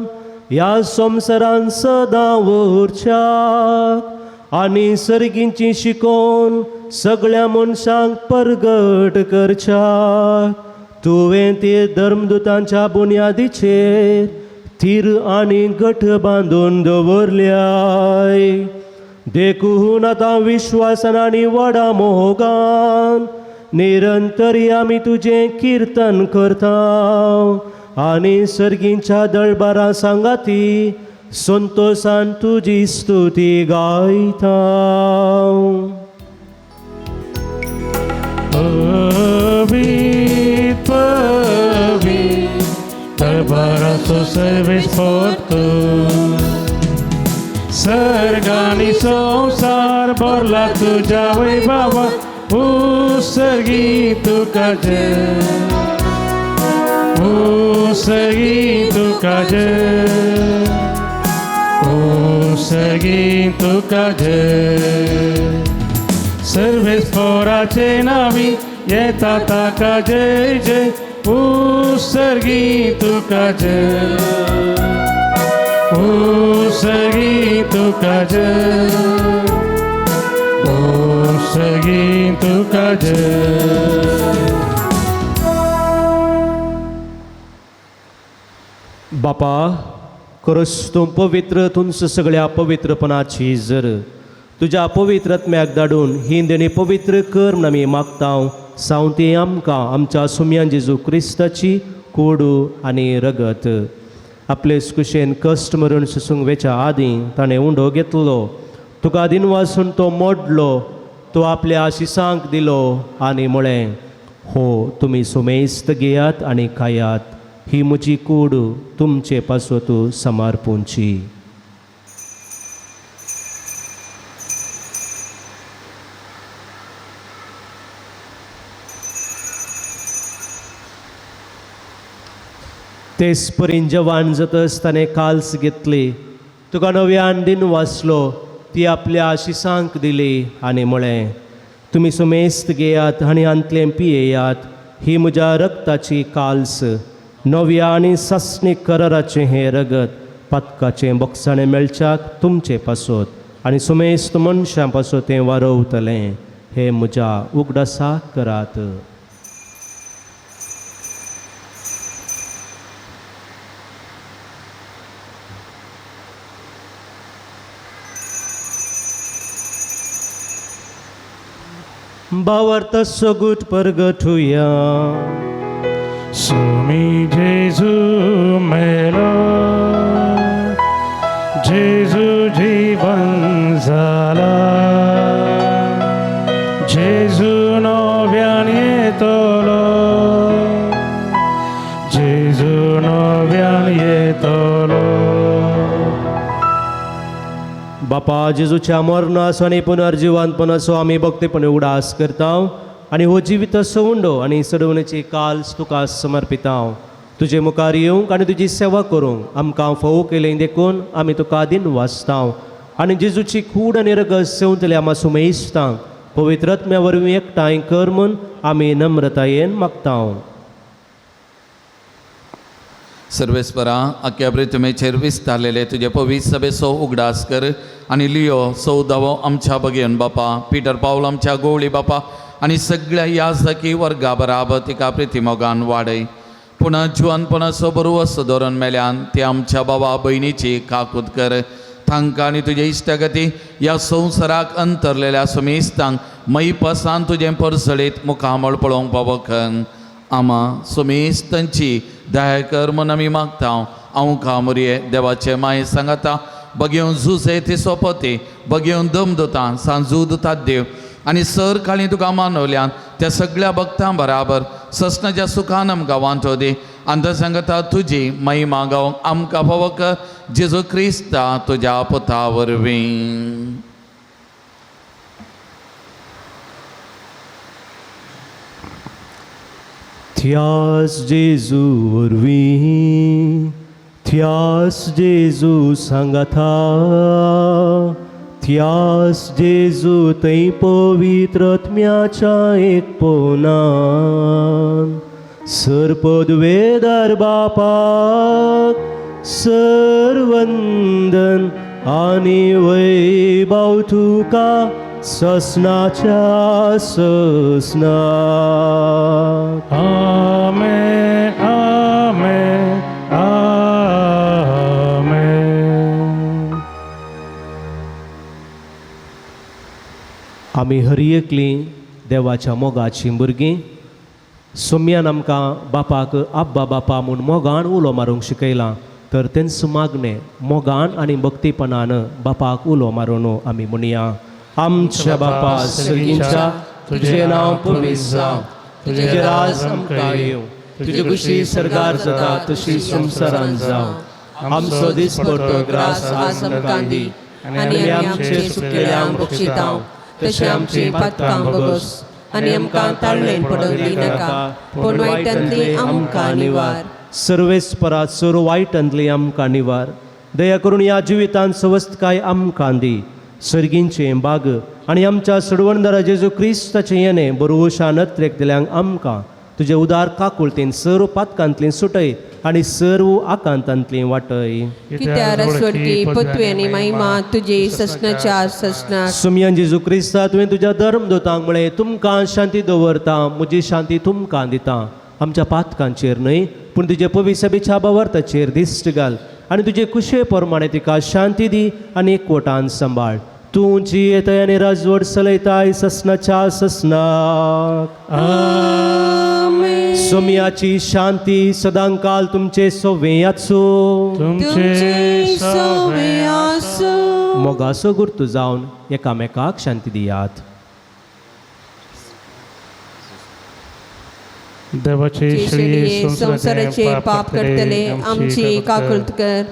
ह्या संवसारान सदां उरच्याक आनी सर्गींची शिकोवन सगळ्या मनशांक परगट करच्याक तुवें ते धर्मदूतांच्या बुन्यादीचेर थीर आनी घट बांदून दवरल्याय. देखून आतां विश्वासान आनी व्हडा मोगान निरंतर आमी तुजें किर्तन करता आनी सर्गींच्या दळबारा सांगाती संतोसान तुजी स्तुती गायता. पवित्र पवित्र दरबाराचो सर्वेस्पर तूं, सर्ग आनी संवसार भरला तुज्या वैभवा. उत्सर्गी तुका जय, उत्सर्गी तुका जय, उत्सर्गी तुका जय. सर्वेस्पराचे नावी येता ताका जय जय. उत्सर्गी तुका जय, उत्सर्गी तुका जय, उत्सर्गी तुका जय. बापा, खरंच तूं पवित्र, तुमचं सगळ्या पवित्रपणाची जर तुज्या पवित्र आत्म्याक धाडून ही देणी पवित्र कर म्हूण आमी मागता. सावती आमकां आमच्या सुमयान जेजू क्रिस्ताची कोडू आनी रगत. आपले कुशेन कश्ट मरण सोसूंक वेच्या आदीं ताणें उंडो घेतलो. तुका दिनवासून तो मोडलो, तो आपल्या आशिसांक दिलो आनी म्हळें, हो तुमी सुमेस्त घेयात आनी खायात, ही म्हजी कूड तुमचे पासत समर्पूंची. तेच परीन जवान जातच ताणें काल्स घेतली, तुका नव्यान दिन वाचलो, ती आपल्या आशिसांक दिली आनी म्हळें, तुमी सुमेस्त घेयात आनी हांतलें पियेयात, ही म्हज्या रक्ताची काल्स, नव्या आनी सासणीक कराराचें हें रगत पातकाचें बोगसाणें मेळच्याक तुमचे पासत आनी सुमेस्त मनशां पासत तें वारवतलें. हें म्हज्या उगडासाक करात. भावार्थ सगूट परगटुया. सुमी जेजू मेलो, जेजू जीवन जाला, जेजू नव्यान येतलो, जेजू नव्यान येतलो. बापा, जेजूच्या मरणाचो आनी पुनर्जिवंतपणाचो आमी भक्तीपणे उगडास करता आनी हो जिवीत सवंडो आनी सडवणेची काल्स तुका समर्पिता. तुजे मुखार येवंक आनी तुजी सेवा करूंक आमकां फोव केलें देखून आमी तुका दिन वाचता आनी जेजूची कूड आनी रगत सेवतले आमा सुमेस्तांक पवित्र आत्म्या वरवीं एकठांय कर म्हूण आमी नम्रतायेन मागता. सर्वेस्परा, आख्या पृथ्वीचेर विस्तारलेले तुजे पवित्र सभेचो उगडास कर आनी लियो सौदावो आमच्या बगेन बापा, पिटर पावल आमच्या गोवळी बापा आनी सगळ्या याजकी वर्गा बराबर तिका प्रितीमोगान वाडय. पूण जिवनपणाचो बरो धोरण मेल्यान ते आमच्या बाबा भयणीची काकूत कर. तांकां आनी तुजे इश्टागती ह्या संवसाराक अंतरलेल्या सुमेस्तांक मैपसान तुजें परसळीत मुखामळ पळोवंक पावकन. आमा सुमेस्तांची दया कर म्हूण आमी मागता. हांव कामुरये देवाचे माये सांगाता बगेवन झुजे ती सोपती बगेवन दम दोता सांजू दुतात देव आनी सर काळी तुका मानवल्यान त्या सगळ्या भक्तां बराबर ससनाच्या सुखान आमकां वांटो दी. आनी सांगता तुजी महिमा गावंक आमकां फावो कर जेजू क्रिस्ता तुज्या पुता वरवीं. त्यास जेजू वरवीं, त्यास जेजू सांगाता, त्यास जेजू थंय पवित्र आत्म्याच्या एकपणान सर्पदवेदार बापाक सरवंदन आनी वैभव तुका ससनाच्या ससनाक. आमेन, आमेन, आमेन. आमी हर एकलीं देवाच्या मोगाचीं भुरगीं. सोम्यान आमकां बापाक आब्बा बापा म्हूण मोगान उलो मारूंक शिकयलां, तर तेंच मागणें मोगान आनी भक्तीपणान बापाक उलो मारून आमी म्हणया. आमच्या बापा सर्गींच्या, तुजें नांव पवित्र जावं, तुजें राज आमकां येवं, तुजी खुशी सर्गार जाता तशी संवसारांत जावं. आमचो दिसपट्टो ग्रास आज आमकां दी आनी आमचे चुकलेल्यांक बक्षितांव तशें आमची पातकां बगस आनी आमकां ताळ्ळेन पडोवंक दिनाका, पूण वायटांतली आमकां निवार. सर्वेस्परा सर्व वायटांतली आमकां निवार. दया करून ह्या जिवितांत सवस्तकाय आमकां दी. सर्गींचें बाग आनी आमच्या सडवणदारा जेजू क्रिस्ताचें येणें बरोवशा नत्रेक दिल्यांक आमकां तुजे उदार काकुळतेन सर्व पातकांतलीं सुटय आनी सर्व आकांतांतलीं वाटय. कित्याक रसवडकी पत्वी आनी महिमा तुजी ससनाच्या ससनाक. सुमयान जेजू क्रिस्ता, तुवें तुज्या धर्मदूतांक म्हळें, तुमकां शांती दवरता, म्हजी शांती तुमकां दिता. आमच्या पातकांचेर न्हय पूण तुजे पवित्र सभेच्या भावार्थाचेर दिश्ट घाल आनी तुजे कुशे प्रमाणे तिका शांती दी आनी एकवटान सांबाळ. तूं जियेताय आनी राजवट चलयताय ससनाच्या ससनाक. सोमयाची शांती सदांकाल तुमचे सोवे आसूं. तुमचे तुमचे सोवे आसूं. मोगाचो गुर्तू जावन एकामेकाक शांती दियात. देवाचे शेळये संवसाराचे पाप करतले आमची काकुळट कर.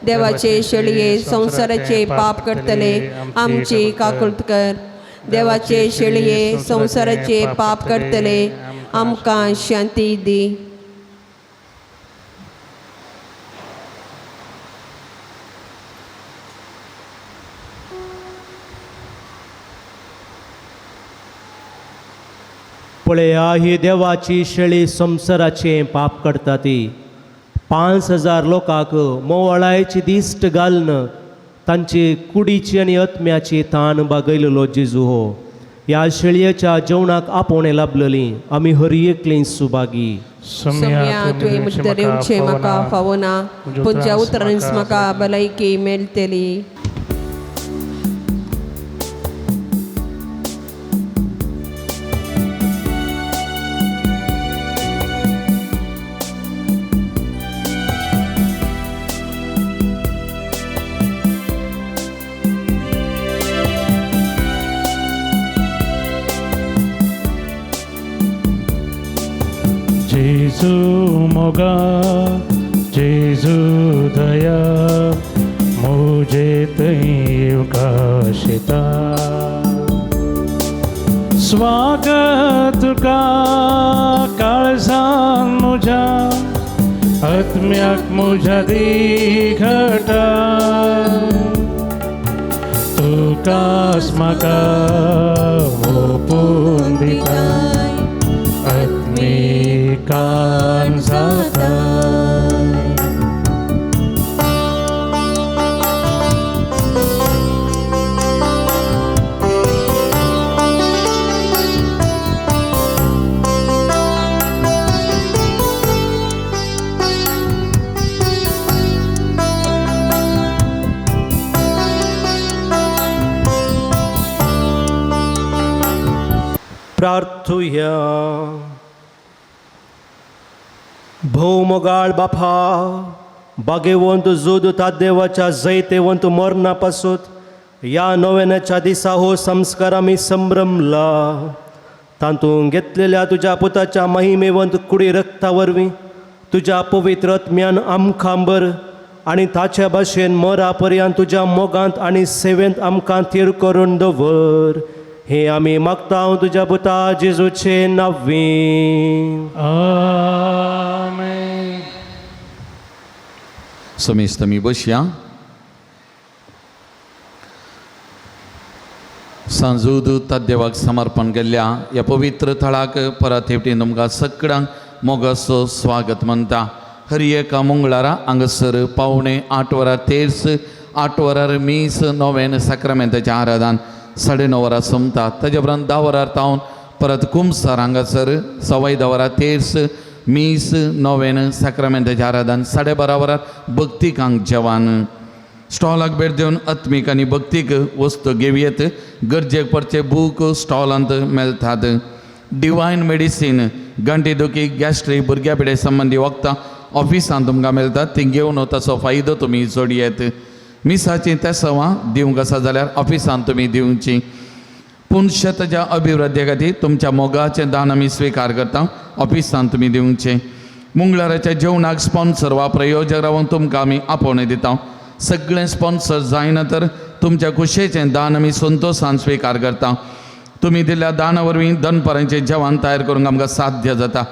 देवाचे शेळये संवसाराचे पाप करतले आमची काकुळट कर. देवाचे शेळये संवसाराचे पाप करतले आमकां शांती दी. पळया ही देवाची शेळी संवसाराचें पाप करता ती. 5000 लोकांक मोवळायची दिश्ट घालून तांची कुडीची आनी आत्म्याची ताण बागयलेलो जेजू हो ह्या शेळयेच्या जेवणाक आपोवणें लाभलेली आमी हर एकलीं सुभागी. सोम्या तुवें मुद्दर येवचें म्हाका फावना, पूण ज्या उतरांनीच म्हाका भलायकी मेळटली. जेजू मोगा, जेजू दया, मुझे थंय काशिता. स्वागत तुका काळजान म्हज्या, आत्म्याक म्हज्या दिघटा. तुकाच म्हाका ओपून दिता, आत्मिकान जाता. प्रार्थुया. भोवमोगाळ बापा, बागेवंत जोद तादेवाच्या जैतेवंत मरणा पासून ह्या नव्याच्या दिसा हो संस्कार आमी संभ्रमला. तातूंत घेतलेल्या तुज्या पुताच्या महिमेवंत कुडी रक्ता वरवीं तुज्या पवित्र आत्म्यान आमकां बर आनी ताच्या भाशेन मरा पर्यंत तुज्या मोगांत आनी सेवेंत आमकां थीर करून दवर. हे आमी मागता तुज्या पुता जेजूचे नांवी. आमेन. समेस्त आमी बसया. सांजूद देवाक समर्पण केल्ल्या ह्या पवित्र थळाक परत हेवटेन तुमकां सगळ्यांक मोगाचो स्वागत म्हणटा. हर एका मंगळारा हांगासर 7:45 वरां तेर्स, 8 वरार मीस, नोवेन साक्रामेंताचें आराधन 9:30 वरां सोंपता. ताजे उपरांत 10 वरार तावन परत कुमसार हांगासर 10:15 वरां तेर्स, मीस, नोवेन साक्रामेंताचें आराधन, 12:30 वरार भक्तिकांक जेवण. स्टॉलाक भेट दिवन आत्मीक आनी भक्तीक वस्तू घेवयेत. गरजेक पडचे बूक स्टॉलांत मेळटात. डिवायन मेडिसीन, गांठी दुखी, गॅस्ट्रीक, भुरग्या पिडे संबंदी वखदां ऑफिसांत तुमकां मेळटात, ती घेवन ताचो फायदो तुमी जोडयेत. मिसाचीं तेसवां दिवंक आसा जाल्यार ऑफिसांत तुमी दिवची. पूण शेताच्या अभिवृद्धी खातीर तुमच्या मोगाचें दान आमी स्विकार करता, ऑफिसांत तुमी दिवचें. मंगळाराच्या जेवणाक स्पॉन्सर वा प्रयोजक रावन तुमकां आमी आपोवणें दिता. सगळें स्पॉन्सर जायना तर तुमच्या खुशयेचें दान आमी संतोशान स्विकार करता. तुमी दिल्ल्या दाना वरवीं दनपारांचें जेवण तयार करूंक आमकां साध्य जाता.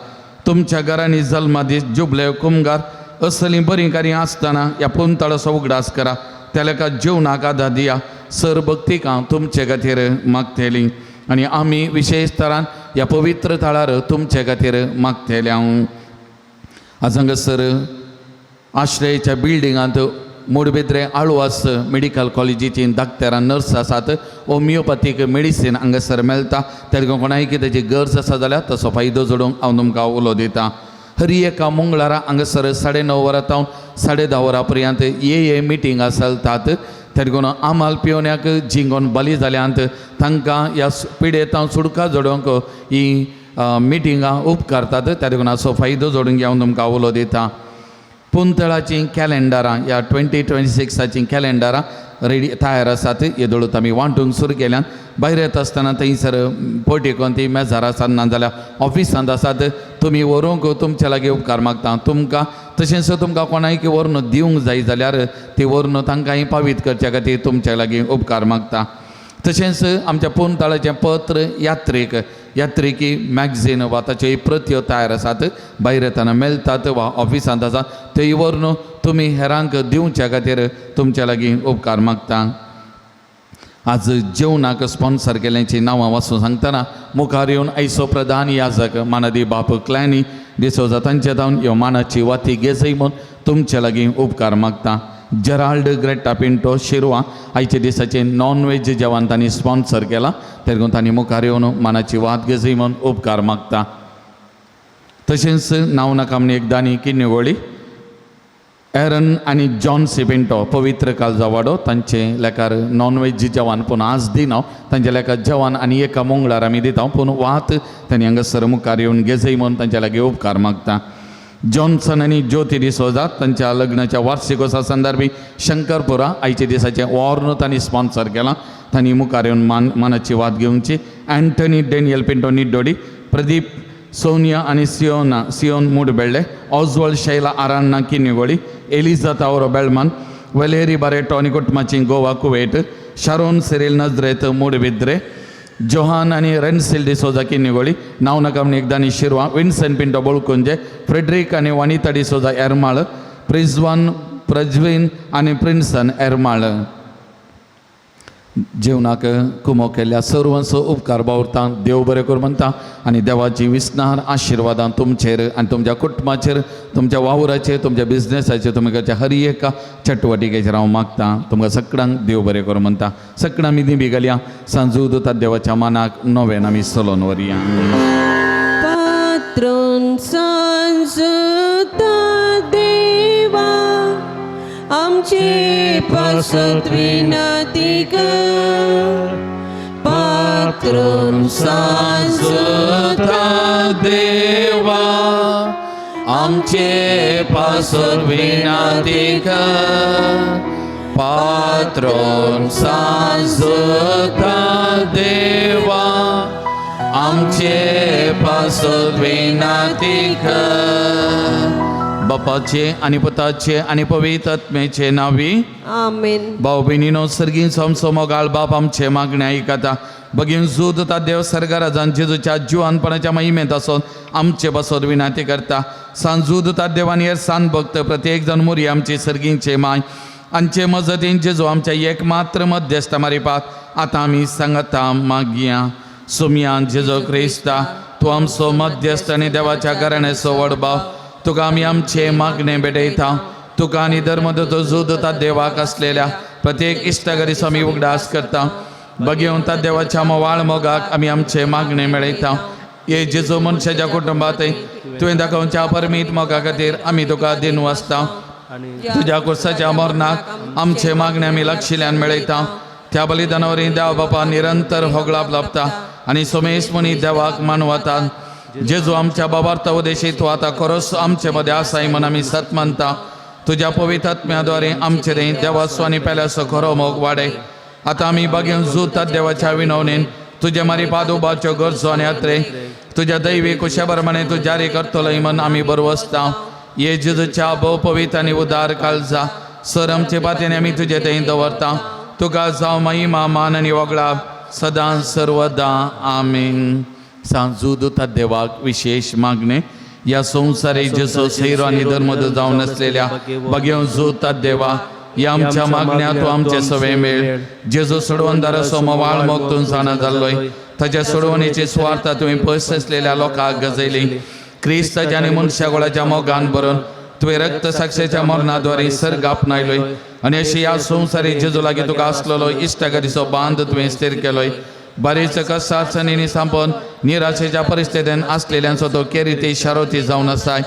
तुमच्या घरांनी जल्मादीस, जुबले, कुमगार असलीं बरीं कार्यां आसतना ह्या पुंतळाचो उगडास करा. त्या लेखा जेवणाक आदार दिया. सर भक्तिकां तुमचे खातीर मागतली आनी आमी विशेश तरान ह्या पवित्र थळार तुमचे खातीर मागतले. हांव आज हांगासर आश्रयच्या बिल्डिंगांत मुडबेद्रे आळवास मेडिकल कॉलेजीची डाक्टरां नर्स आसात. होमियोपॅथीक मेडिसीन हांगासर मेळटा. त्या कोणाय कितें गरज आसा जाल्यार तसो फायदो जोडूंक हांव तुमकां उलो दितां. हर एका मंगळारा हांगासर 9:30 वरां तावन 10:30 वरां पर्यंत ये मिटींग चलतात. तेदून आमाल पिवण्याक जिंगोन बली जाल्यांत तांकां ह्या पिडेतां सुडका जोडोवंक ही मिटिंगां उपकारतात. त्या देखून हाचो फायदो जोडून घेवन तुमकां उलो दिता. पुंतळाचीं कॅलेंडरां ह्या 2026 कॅलेंडरां रेडी तयार आसात. येदोळूच आमी वांटूंक सुरू केल्यान. भायर येता आसतना थंयसर पोर्टिकोन ती मेजार आसात, नाजाल्यार ऑफिसांत आसात. तुमी व्हरूंक तुमच्या लागीं उपकार मागता तुमकां. तशेंच तुमकां कोणायक व्हरून दिवंक जाय जाल्यार ती व्हरून तांकांय पावीत करच्या खातीर तुमच्या लागीं उपकार मागता. तशेंच आमच्या पुनतळाचें पत्र यात्रीक, यात्रिकी मॅगझीन वा ताच्यो प्रत्यो तयार आसात, भायर येतना मेळटात वा ऑफिसांत आसा, त्यो व्हरून तुमी हेरांक दिवच्या खातीर तुमच्या लागीं उपकार मागता. आज जेवणाक स्पॉन्सर केल्ल्याची नांवां वाचून सांगतना मुखार येवन आयचो प्रधान याजक मानादी बाप क्लॅनी डिसोजा तांचे जावन ह्यो मानाची वाती घेजय म्हूण तुमचे लागीं उपकार मागता. जेराल्ड ग्रेटा पिंटो, शिरवा, आयच्या दिसाचें नॉन वेज जेवण तांणी स्पॉन्सर केलां, तेरगून तांणी मुखार येवन मानाची वात घेजय म्हूण उपकार मागता. तशेंच नांव नाका म्हण एक दानी किन्निवळी एरन आनी जॉन सिपिंटो, पवित्र कालजावाडो, तांचे लेखार नॉन वेज जेवण पूण आज दिना. तांच्या लेखार जेवण आनी एका मंगळार आमी दिता, पूण वात तांणी हांगासर मुखार येवन घेजय म्हूण तांच्या लागीं उपकार मागता. जॉन्सन आनी ज्योती डिसोजा, तांच्या लग्नाच्या वार्षिकोत्सवा संदर्भी शंकरपुरा आयच्या दिसाचें वॉर्न तांणी स्पॉन्सर केलां, तांणी मुखार येवन मानाची वात घेवची. अँटनी डेनियल पिंटो, निड्डोडी, प्रदीप, सोनिया आनी सियोना सियोन, मुडबेळ्ळे, ऑजवल शैला आराण्णा, किन्निगोळी, एलिजा तावरो, बेळमान, वलेरी बारेटो आनी कुटुंबाची, गोवा कुवेट, शारोन सिरील नजरेत, मुडबिद्रे, जोहान आनी रेन्सिल डिसोजा, किन्निगोळी, नांव नाका म्हण एकदानी, शिरवा, विन्सन पिंटो, बोळकुंजे, फ्रेडरीक आनी वनिता डिसोजा, एरमाळ, प्रिजवान प्रज्वीन आनी प्रिन्सन, एरमाळ. जेवणाक कुमो केल्ल्या सर्वांचो उपकार बावरता. देव बरें करूं म्हणटा आनी देवाची विस्नार आशिर्वादां तुमचेर आनी तुमच्या कुटुंबाचेर, तुमच्या वावराचेर, तुमच्या बिजनेसाचेर, तुमी करच्या हर एका चटवटिकेचेर हांव मागता. तुमकां सगळ्यांक देव बरें करूं म्हणटा. सगळ्यां आमी दिंबी घालया. सांजू दुता देवाच्या मानाक नव्यान आमी चलोवन व्हरया. पात्रोन सांजुता देवा, आमचे पासत विनंती कर. पात्रोन सांजुता देवा, आमचे पासत विनंती कर. पात्रोन सांजुता देवा, आमचे पासत विनंती कर. बापाचे आनी पुताचे आनी पवित्र आत्म्याचे नावी. आमेन. भाव भयणीनो, सर्गीं आमचो मोगाळ बाप आमचे मागणे आयकता. बगीन जूद ता देव सर्गराजान जेजूच्या जिवानपणाच्या महिमेंत आसोन आमचे बसोत विनाती करता. सांजूद ता देवान हेर सान भक्त प्रत्येक जण मोरी आमची सर्गींचे माय आमचे मजतीन जेजू आमच्या एकमात्र मध्यस्थ मारिपात आतां आमी सांगता मागया. सुमयान जेजू क्रिस्ता, तूं आमचो मध्यस्थ आनी देवाच्या घराण्याचो व्हड भाव. तुका आमी आमचे मागणे भेटयता. तुका आनी धर्मदूत जुदता देवाक आसलेल्या प्रत्येक इश्टागरीचो आमी उगडास करता. बगेवन ता देवाच्या मोवाळ मोगाक आमी आमचे मागणे मेळयता. ये जेजू, मनशाच्या कुटुंबात तुवें दाखोवच्या परमीत मोगा खातीर आमी तुका दिनू वाचता. तुज्या कुर्साच्या मरणाक आमचे मागणे आमी लक्षिल्यान मेळयता. त्या बलिदानावरी देव बापा निरंतर होगळाप लाभता आनी सोमेश मुनी देवाक मानवतात. जेजू आमच्या बाबार्थ उदेशी तूं आतां खरोच आमचे मदें आसाय म्हूण आमी सत मानता. तुज्या पवित्र आत्म्याद्वारे आमचे रे देवाचो आनी पेल्याचो खरो मोग वाडे. आतां आमी बागेवन जुतात देवाच्या विनवणेन तुजे मारी पादुबाच्यो गरजो आनी यात्रे तुज्या दैवी कुशा प्रमाणे तूं जारी करतलो म्हण आमी बरवसता. ये जेजूच्या भोव पवित्र आनी उदार काळजा सर आमचे पातयेन आमी तुजे थंय दवरता. तुका जावं महिमा, मान आनी वगळा सदां सर्वदां. आमीन. सांजू दुता देवाक विशेष मागणे. या संसारी जसो सैरो आनी धर्मद जावन आसलेल्या बगेवन जुता देवा, या आमच्या मागण्या तूं आमचे सवे मेळ. जेजो सोडवणदाराचो मोवाळ मोग तूं जाणा जाल्लोय. ताच्या सोडवणेची सुवार्ता तुवें पयस आसलेल्या लोकांक गजयली. क्रिस्ताच्या आनी मनशा गोळाच्या मोगान भरून तुवें रक्त साक्षेच्या मरणाद्वारे सर्ग आपणायलोय आनी अशी ह्या संवसारी जेजू लागीं तुका आसलेलो इश्टागतीचो बांद तुवें स्थिर केलोय. बारीच कसाचणींनी सांपोवन निराशेच्या परिस्थितीन आसलेल्यांचो तो केरिती शारोती जावन आसाय.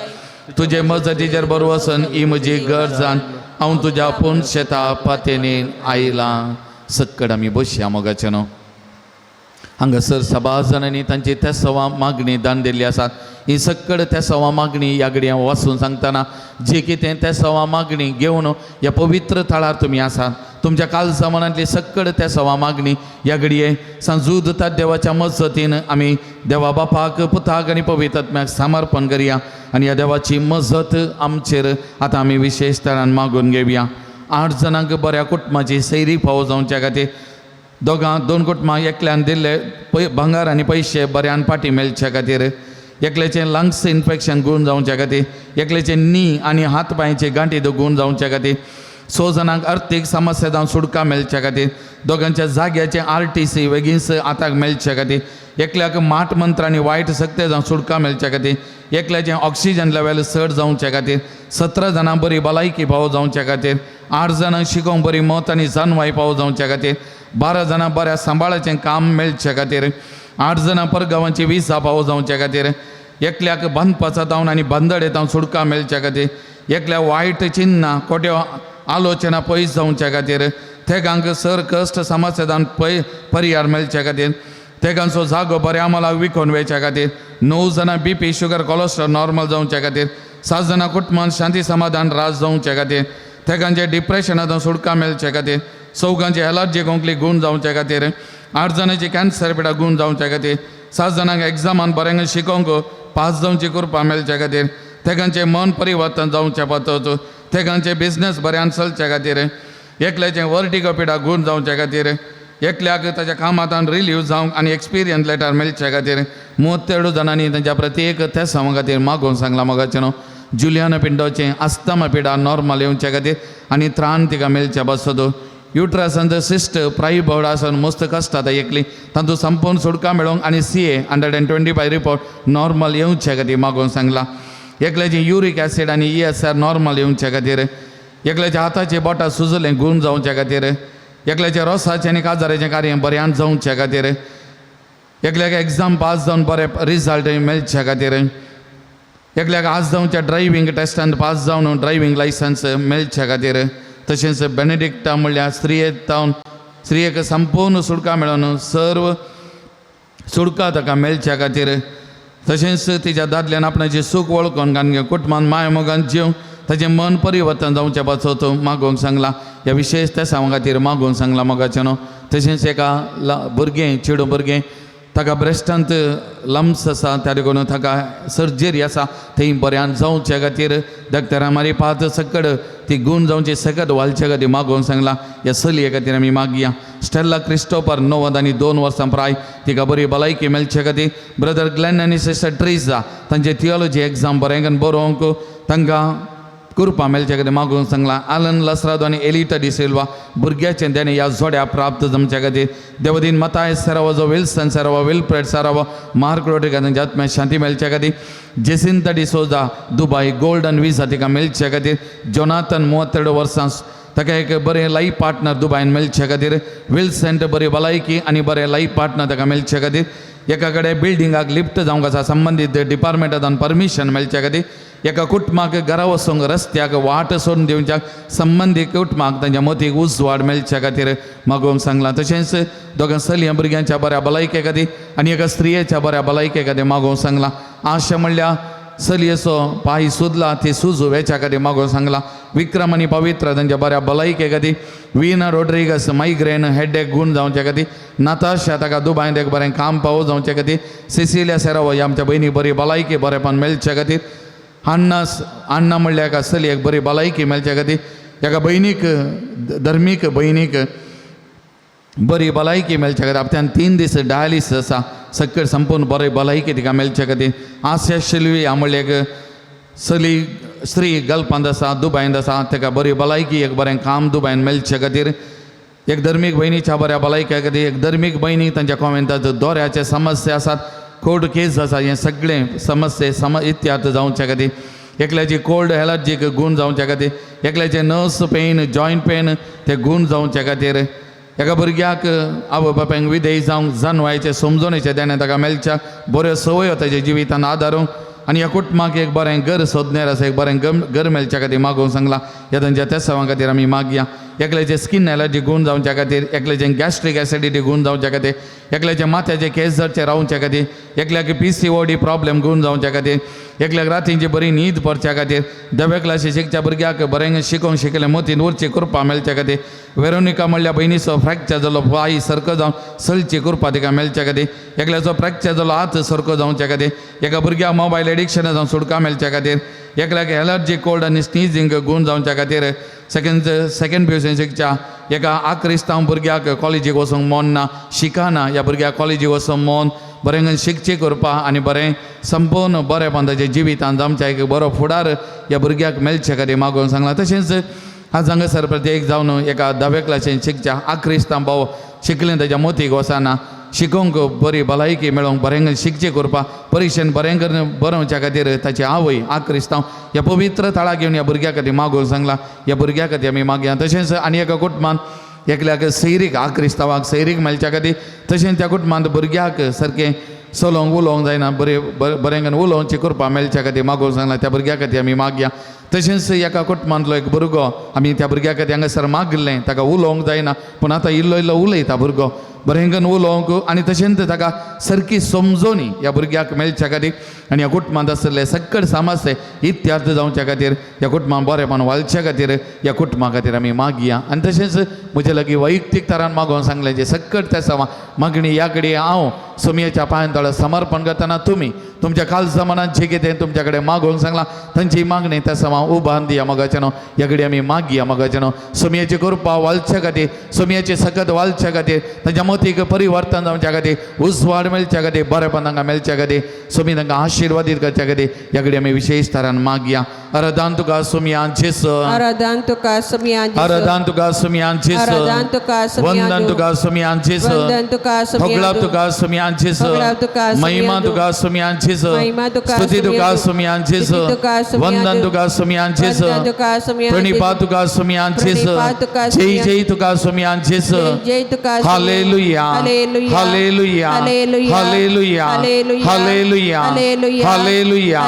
तुजे मजतीचेर बरो वचून ही म्हजी गरजान हांव तुज्या पूण शेता पातेनी आयलां. सक्कड आमी बसया. मोगाचें न्हू, हांगासर सभा जाणांनी तांची तेसवां मागणी दान दिल्ली आसात. ही सक्कड तेसवां मागणी ह्या घडये हांव वाचून सांगतना, जे कितें तेसवां मागणी घेवन ह्या पवित्र थळार तुमी आसात. तुमच्या कालचा मनांतली सक्कड त्या सवा मागणी ह्या घडये सांजूद देवाच्या मजतीन आमी देवा बापाक पुताक आनी पवित्र समर्पण करया आनी ह्या देवाची मजत आमचेर आतां आमी विशेश तरान मागून घेवया. 8 जाणांक बऱ्या कुटुंबाची सैरी फावो जावच्या खातीर, दोगां 2 कुटुंबां एकल्यान दिल्ले भांगर आनी पयशे बऱ्यान फाटीं मेळच्या खातीर, एकल्याचें लंग्स इन्फेक्शन गूण जावच्या खातीर, एकल्याचें नी आनी हात पांयचे गांठी गूण जावच्या खातीर, 6 जाणांक अर्थीक समस्या जावन सुटका मेळच्या खातीर, दोगांच्या जाग्याचें RTC वेगींच आताक मेळच्या खातीर, एकल्याक माट मंत्र आनी वायट शक्ती जावन सुटका मेळच्या खातीर, एकल्याचें ऑक्सिजन लेवल चड जावच्या खातीर, 17 जाणां बरी भलायकी पावो जावच्या खातीर, 8 जाणांक शिकोवंक बरी मत आनी जानवाय पावो जावच्या खातीर, 12 जाणां बऱ्या सांबाळाचें काम मेळच्या खातीर, 8 जाणां परगांवांची विजा पावो जावच्या खातीर, एकल्याक बांदपाचा जावन आनी बांदडे जावन सुटका मेळच्या खातीर, एकल्या वायट चिन्नां खोट्यो आलोचना पयस जावच्या खातीर, थेगांक सर कश्ट समस्या जावन परिहार मेळच्या खातीर, तेगांचो जागो बऱ्या मोलाक विकोवन वयच्या खातीर, 9 जाणां BP sugar cholesterol normal जावच्या खातीर, 7 जाणां कुटुंबान शांती समाधान राज जावच्या खातीर, तेगांचे डिप्रेशनांत सुटका मेळच्या खातीर, 4 एलर्जी गोंकली गूण जावच्या खातीर, 8 जाणांची कॅन्सर पिडा गूण जावच्या खातीर, 7 जाणांक एग्जामान बऱ्यांक शिकोवंक पास जावची कृपा मेळच्या खातीर, तेगांचें मन परिवर्तन जावच्या पातत, तेगांचे बिजनेस बऱ्यान चलच्या खातीर, एकल्याचें वर्टिगो पिडा गूण जावच्या खातीर, एकल्याक ताच्या कामांत रिलीव जावंक आनी एक्सपिरियन्स लेटर मेळच्या खातीर, 32 जाणांनी तांच्या प्रत्येक तेसांवा खातीर मागोवन सांगलां मोगाचें न्हू. जुलियाना पिंडोचें आस्तमा पिडा नॉर्मल येवच्या खातीर आनी त्राण तिका मेळच्या बसत, युट्रसांत सिस्ट प्रायबर्ड आसून मस्त कश्ट आतां एकली तातूंत संपूर्ण सुटका मेळोवंक आनी CA 125 report normal येवच्या खातीर मागोवन सांगलां. एकल्याचें युरीक एसीड आनी ESR normal येवच्या खातीर, एकल्याच्या हाताचे बोटां सुजलें गूण जावच्या खातीर, एकल्याच्या रोसाचें आनी काजाराचें कार्य बऱ्यान जावच्या खातीर, एकल्याक एग्जाम पास जावन बरे रिजल्ट मेळच्या खातीर, एकल्याक आज जावच्या ड्रायव्हींग टेस्टान पास जावन ड्रायव्हींग लायसन्स मेळच्या खातीर, तशेंच बेनेडिक्टा म्हणल्यार स्त्रियेक जावन स्त्रियेक संपूर्ण सुटका मेळोवन सर्व सुटका ताका मेळच्या खातीर, तशेंच तिच्या दादल्यान आपणाचें सूख वळखून कारण कुटुंबान माय मोगान जेवन ताचें मन परिवर्तन जावचें पासत मागोवंक सांगलां. ह्या विशेश तेसांवा खातीर मागोवंक सांगलां मोगाचें न्हू. तशेंच एका भुरगें चेडूं भुरगें ताका ब्रेस्टांत लम्स आसा त्या देखून ताका सर्जरी आसा थंय बऱ्यान जावचे खातीर डॉक्टरा मारी पांच सकड ती गूण जावची सकट वालचे खातीर मागोवंक सांगलां. ह्या चलये खातीर आमी मागया. स्टेल्ला क्रिस्टोफर 92 वर्सां प्राय तिका बरी भलायकी मेळचे खातीर, ब्रदर ग्लॅन आनी सिस्टर ट्रिजा तांचे थियोलॉजी एग्जाम बरें बरोवंक तांकां कृपा मेळचे खातीर मागोवंक सांगलां. आलन लसरादो आनी एलिटा डिसिल्वा भुरग्याचें तेणें ह्या जोड्या प्राप्त जमच्या खातीर, देवदीन मताय सरावो विल्सन सरावो विल्फ्रेड सरावो मार्क रोड्रिगा तांच्या आत्म्याक शांती मेळच्या खातीर, जेसिंता डिसोजा दुबाय गोल्डन विजा तिका मेळच्या खातीर, जोनाथन 32 वर्सां ताका एक बरें लायफ पार्टनर दुबायन मेळच्या खातीर, विल्संट बरी भलायकी आनी बरें लायफ पार्टनर ताका मेळच्या खातीर, एका कडेन बिल्डिंगाक लिफ्ट जावंक आसा संबंदीत डिपार्टमेंटान परमिशन मेळच्या खातीर, एका कुटुंबाक घरा वचूंक रस्त्याक वाट सोडून दिवच्याक संबंदीत कुटुंबाक तांच्या मतीक उजवाड मेळच्या खातीर मागोवंक सांगलां. तशेंच दोगां चलयां भुरग्यांच्या बऱ्या भलायके खातीर आनी एका स्त्रियेच्या बऱ्या भलायके खातीर मागोवंक सांगलां. आशा म्हणल्यार चलयेचो पांय सुजला ती सुजू वेच्या खातीर मागोवंक सांगलां. विक्रम आनी पवित्र तांच्या बऱ्या भलायके खातीर, वीना रोड्रिगस मायग्रेन हेडेक गूण जावचे खातीर, नाताशा ताका दुबायंत एक बरें काम पावो जावचे खातीर, सिसिलिया सेरावो ह्या आमच्या भयणी बरी भलायकी बरेपण मेळचे खातीर, अण्णा म्हणल्यार एका चलयेक बरी भलायकी मेळचे खातीर, एका भयणीक धर्मीक भयणीक बरी भलायकी मेळचे खातीर, आपल्यान 3 दीस डायलिसीस आसा सकयल संपूर्ण बरी भलायकी तिका मेळचे खातीर, आस्या शिल्वी म्हणल्यार एक चली स्त्री गल्पांत आसा दुबायंत आसा ताका बरी भलायकी एक बरें काम दुबायन मेळचे खातीर, एक धर्मीक भयणीच्या बऱ्या भलायके खातीर, एक धर्मीक भयणी तांच्या कॉमेंटात दोऱ्याचे समस्या आसात कोर्ट केस आसा हें सगळें समस्ये सम इत्यार्थ जावचे खातीर, एकल्याची कोल्ड एलर्जीक गूण जावचे खातीर, एकल्याचे नर्स पेन जॉयंट पेन ते गूण जावचे खातीर, एका भुरग्याक आवय बापायक विधेय जावंक जानवायचें समजणेचें देणें ताका मेळच्या बऱ्यो संवयो ताच्या जिवितान आदारूंक आनी ह्या कुटुंबाक एक बरें घर सोदनेर आसा एक बरें घर मेळच्या खातीर मागोवंक सांगलां. ह्या तांच्या तेसांवा खातीर आमी मागया. एकल्याचे स्कीन एलर्जी गूण जावच्या खातीर, एकल्याचे गॅस्ट्रीक एसिडिटी गूण जावच्या खातीर, एकल्याच्या माथ्याचे केस जरचे रावच्या खातीर, एकल्याक PCOD problem गूण जावच्या खातीर, एकल्याक रातींची बरी न्हीद पडच्या खातीर, धव्या क्लासी शिकच्या भुरग्याक बरें शिकोवंक शिकलें मोतीन उरची कृपा मेळच्या खातीर, वेरोनिका म्हणल्या भयणीचो फ्रॅक्चर जालो पांय सारको जावन सलची कृपा तिका मेळच्या खातीर, एकल्याचो फ्रॅक्चर जालो हात सारको जावच्या खातीर, एका भुरग्याक मोबायल एडिक्शन जावन सुटका मेळच्या खातीर, एकल्याक एलर्जी कोल्ड आनी स्निजींग गूण जावच्या खातीर, सेकंड सेकंड पियुसीन शिकच्या एका आक्रिस्तांव भुरग्याक कॉलेजीक वचूंक मन ना, शिकना, ह्या भुरग्याक कॉलेजीक वचूंक मन बरें शिकचें करपा आनी बरें संपूर्ण बरेंपण ताच्या जिवितांत आमच्या एक बरो फुडार ह्या भुरग्याक मेळचे खातीर मागून सांगलां. तशेंच आज हांगासर प्रत्येक जावन एका धाव्या क्लासीन शिकच्या आक्रिस्तांव भाव शिकलें ताच्या मोतीक वचना, शिकोवंक बरी भलायकी मेळोवंक बरें शिकचें करपा, परिक्षेन बरें करून बरोवच्या खातीर ताची आवय आक्रिस्तांव ह्या पवित्र थळाक घेवन ह्या भुरग्या खातीर मागून सांगलां. ह्या भुरग्या खातीर आमी मागया. तशेंच आनी एका कुटुंबान एकल्याक सैरीक आक्रिस्तांवाक सैरीक मेळच्या खातीर, तशेंच त्या कुटुंबांत भुरग्याक सारकें चलोवंक उलोवंक जायना, बरें बरें करून उलोवची कृपा मेळच्या खातीर मागून सांगलां. त्या भुरग्या खातीर आमी मागया. तशेंच एका कुटुंबांतलो एक भुरगो आमी त्या भुरग्या खातीर हांगासर मागलें, ताका उलोवंक जायना पूण आतां इल्लो इल्लो उलयता भुरगो बरें करून उलोवंक आनी तशेंच ताका सारकी समजोनी ह्या भुरग्याक मेळच्या खातीर आनी ह्या कुटुंबांत आशिल्ले सकट समस्ये इत्यार्थ जावच्या खातीर, ह्या कुटुंबान बरेंपण वालच्या खातीर ह्या कुटुंबा खातीर आमी मागया. आनी तशेंच म्हजे लागीं वैयक्तीक तरान मागोवन सांगलें जे सकट त्या समा मागणी ह्या कडेन हांव सोमयेच्या पांयां तळा समर्पण करतना तुमी तुमच्या कालजा मनात जे कितें तुमच्या कडेन मागोवन सांगलां तांची मागणी त्या समा उबान दिया मोगाचें. ह्या कडेन आमी मागया मोगाचें. सोमयेची कृपा वालच्या खातीर, सोमयेची सकत वालच्या खातीर, तांच्या मतीक परिवर्तन जावच्या खातीर, उजवाड मेळच्या खातीर, बरेंपण तांकां मेळच्या खातीर, सोमी तांकां आशिर्वादीत करच्या खातीर ह्या कडेन आमी विशेश तरान मागया. आराधन तुका सोमया जेस. आराधन तुका सोमया जेजू. आराधन तुका सोमया जेस. आराधन तुका सोमया वंदन तुका सोमया जेस. वंदन तुका सोमया होगळाप तुका सोमया जेस. होगळाप तुका सोमया महिमा तुका सोमया जेस. महिमा तुका स्तुती सोमया तुका जेजू. सोमया जेस. स्तुती तुका सोमया वंदन जेजू. तुका सोमया जेस. वंदन तुका सोमया प्रणिपात तुका सोमया जेस. प्रणिपात तुका जय सोमया जय तुका सोमया जेस. जय जय तुका Somaiya. Hallelujah. Hallelujah. Hallelujah. Hallelujah. Hallelujah. Hallelujah. Hallelujah. Hallelujah. Hallelujah.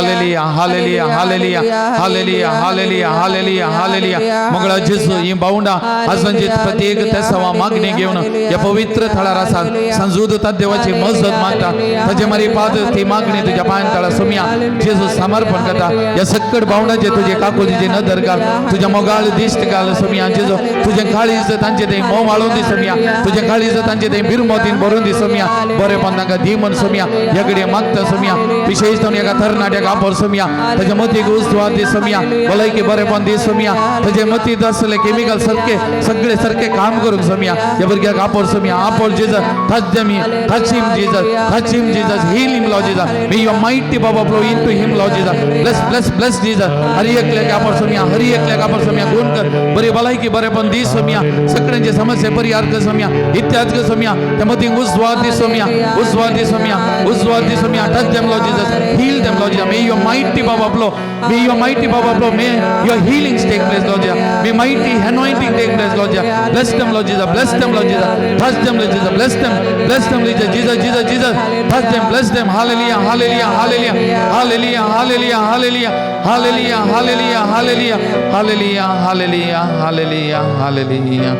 Hallelujah. Hallelujah. Hallelujah. Hallelujah. Hallelujah. Hallelujah. Hallelujah. Hallelujah. Mangala जेसू ही भावंडां आजंजीत प्रत्येक तेसावा मागणी घेवन ह्या पवित्र थळार आसात. संजूद देवाची मजत मागता. ताजे मारी पाद ती मागणी तुझ्या पांयां तळा सोमया जेजू समर्पण करता. ह्या सक्कड भावंडांचे तुजे काकुलीची नदर घाल, तुझ्या मोगाळ दिश्ट घाल सोमया जेजू. तुझे काळीज तांचे ते मोव वाळून दी सोमया. तुझे काळीज तांचे ते बिरमोतीन भरून दी सोमया. बरेपण तांकां दी म्हण सोमया ह्या कडेन मागता सोमया. विशेष जावन एका तरणाट्याक आपड सोमया, ताच्या मतीक उजवाड दी सोमया, भलायकी बरेपण दी सोमया. ताचे मतींत आसले केमिकल सारके सगळे सारके काम करूंक सोमया. ह्या भुरग्याक आपड Somaiya. आपड Jesus. Touch them, touch him Jesus, touch him Jesus, heal him Lord Jesus. May your mighty power flow into him Lord Jesus. Bless, bless, bless Jesus. हर एकल्याक आपड सोमया, हर एकल्याक आपड सोमया. गुण कर, बरी भलायकी बरेपण दी सोमया. सगळ्यांचे समस्या परिहार कर सोमया, इत्याद कर सोमया. त्या मतीक उजवाड दी सोमया, उजवाड दी सोमया, उजवाड दी Somaiya. Touch them Lord Jesus, heal them Lord Jesus. May your mighty power flow, may your mighty power flow, may your healings take place Lord Jesus, may mighty anointing take place Lord Jesus. Bless them Lord Jesus, bless them Lord Jesus, touch them Lord Jesus, bless them, bless them Lord Jesus. Jesus, Jesus, Jesus, touch them, bless them. Hallelujah, hallelujah, hallelujah, hallelujah, hallelujah, hallelujah, hallelujah, hallelujah, hallelujah, hallelujah, hallelujah, hallelujah, hallelujah.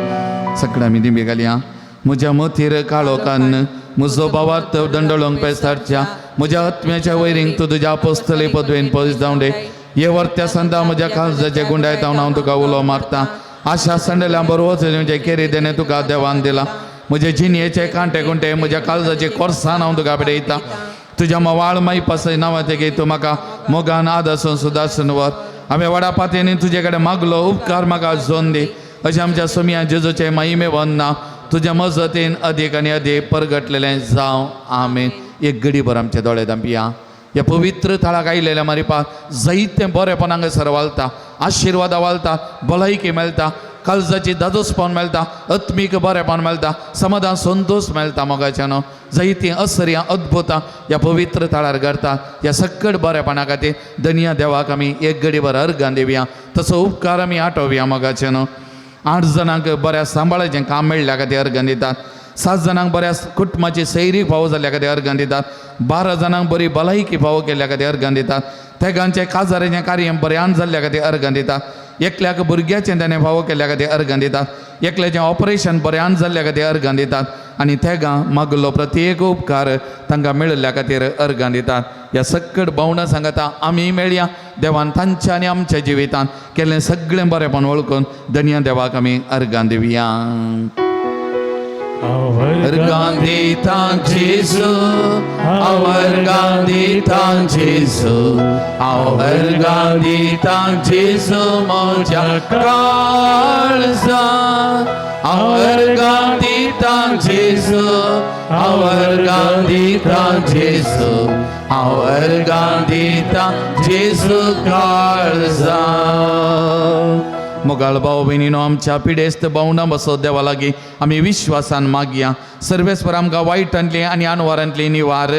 सगळ्या आमी दिंबी घालया. म्हज्या मतीर काळोखान म्हजो भावार्थ दंडळोंक पेसारच्या म्हज्या आत्म्याच्या वैरींक तूं तुज्या पोस्तले पदवेन पयस जावं दे. हे वर्त्या संदा म्हज्या काळजाचे गुंडायत हांव तुका उलो मारता. आशा संडल्या बरोबर म्हणजे केरी देणे तुका देवान दिला. म्हजे जिणयेचे कांटे कुंटे म्हज्या काळजाचे कोर्सान हांव तुका पेटयता. तुज्या मवाळ माई पासय नांवाचे घे तूं म्हाका मोगान आदासून सुदासून वर. हांवें वडा पातयेनी तुजे कडेन मागलो उपकार म्हाका जोन दी. अशें आमच्या सोमया जेजूचे महिमे वंदना तुज्या मजतीन अदीक आनी अदीक परगटलेलें जावं. आमेन. एक गडीभर आमचे दोळे धांपिया. ह्या पवित्र थळाक आयलेल्या मारिपा जायतें बरेपण हांगासर वालता, आशिर्वादां वालता, भलायकी मेळटा, काळजाची दादोसपण मेळटा, आत्मीक बरेपण मेळटा, समाधान संतोश मेळटा. मोगाच्यान जायतीं असर्यां अद्भुतां ह्या पवित्र थळार घडता. ह्या सक्कड बरेपणा खातीर धनया देवाक आमी एक गडीभर अर्गां दिवया, तसो उपकार आमी आठोवया. मोगाच्यान 8 जाणांक बऱ्या सांबाळाचें काम मेळ्ळ्या खातीर अर्गां दितात. सात जाणांक बऱ्या कुटुंबाची सैरीक फावो जाल्ल्या खातीर अर्गां दितात. 12 जाणांक बरी भलायकी फावो केल्ल्या खातीर अर्गां दितात. तेगांचे काजाराचें कार्य बऱ्यान जाल्ल्या खातीर अर्गां दितात. एकल्याक भुरग्याचें ताणें फावो केल्ल्या खातीर अर्गां दितात. एकल्याचें ऑपरेशन बऱ्यान जाल्ल्या खातीर अर्गां दितात आनी तेगां मागलो प्रत्येक उपकार तांकां मेळिल्ल्या खातीर अर्गां दितात. ह्या सकट भावणां सांगता आमी मेळया. देवान तांच्या आनी आमच्या जिवितांत केल्लें सगळें बरेंपण वळखून धनया देवाक आमी अर्गां दिवया. अर्गां दिता जेजू, हांव अर्गां दिता जेजू, हांव अर्गां दिता जेजू म्हज्या काळजा. हांव अर्गां दिता जेजू, हांव अर्गां दिता जेजू, हांव अर्गां दिता जेजू काळजा. मोगाळ भाव भयणीनो, आमच्या पिडेस्त भावना बसत देवा लागीं आमी विश्वासान मागया. सर्वेस्पर आमकां वायटांतली आनी अनवारांतली निवार.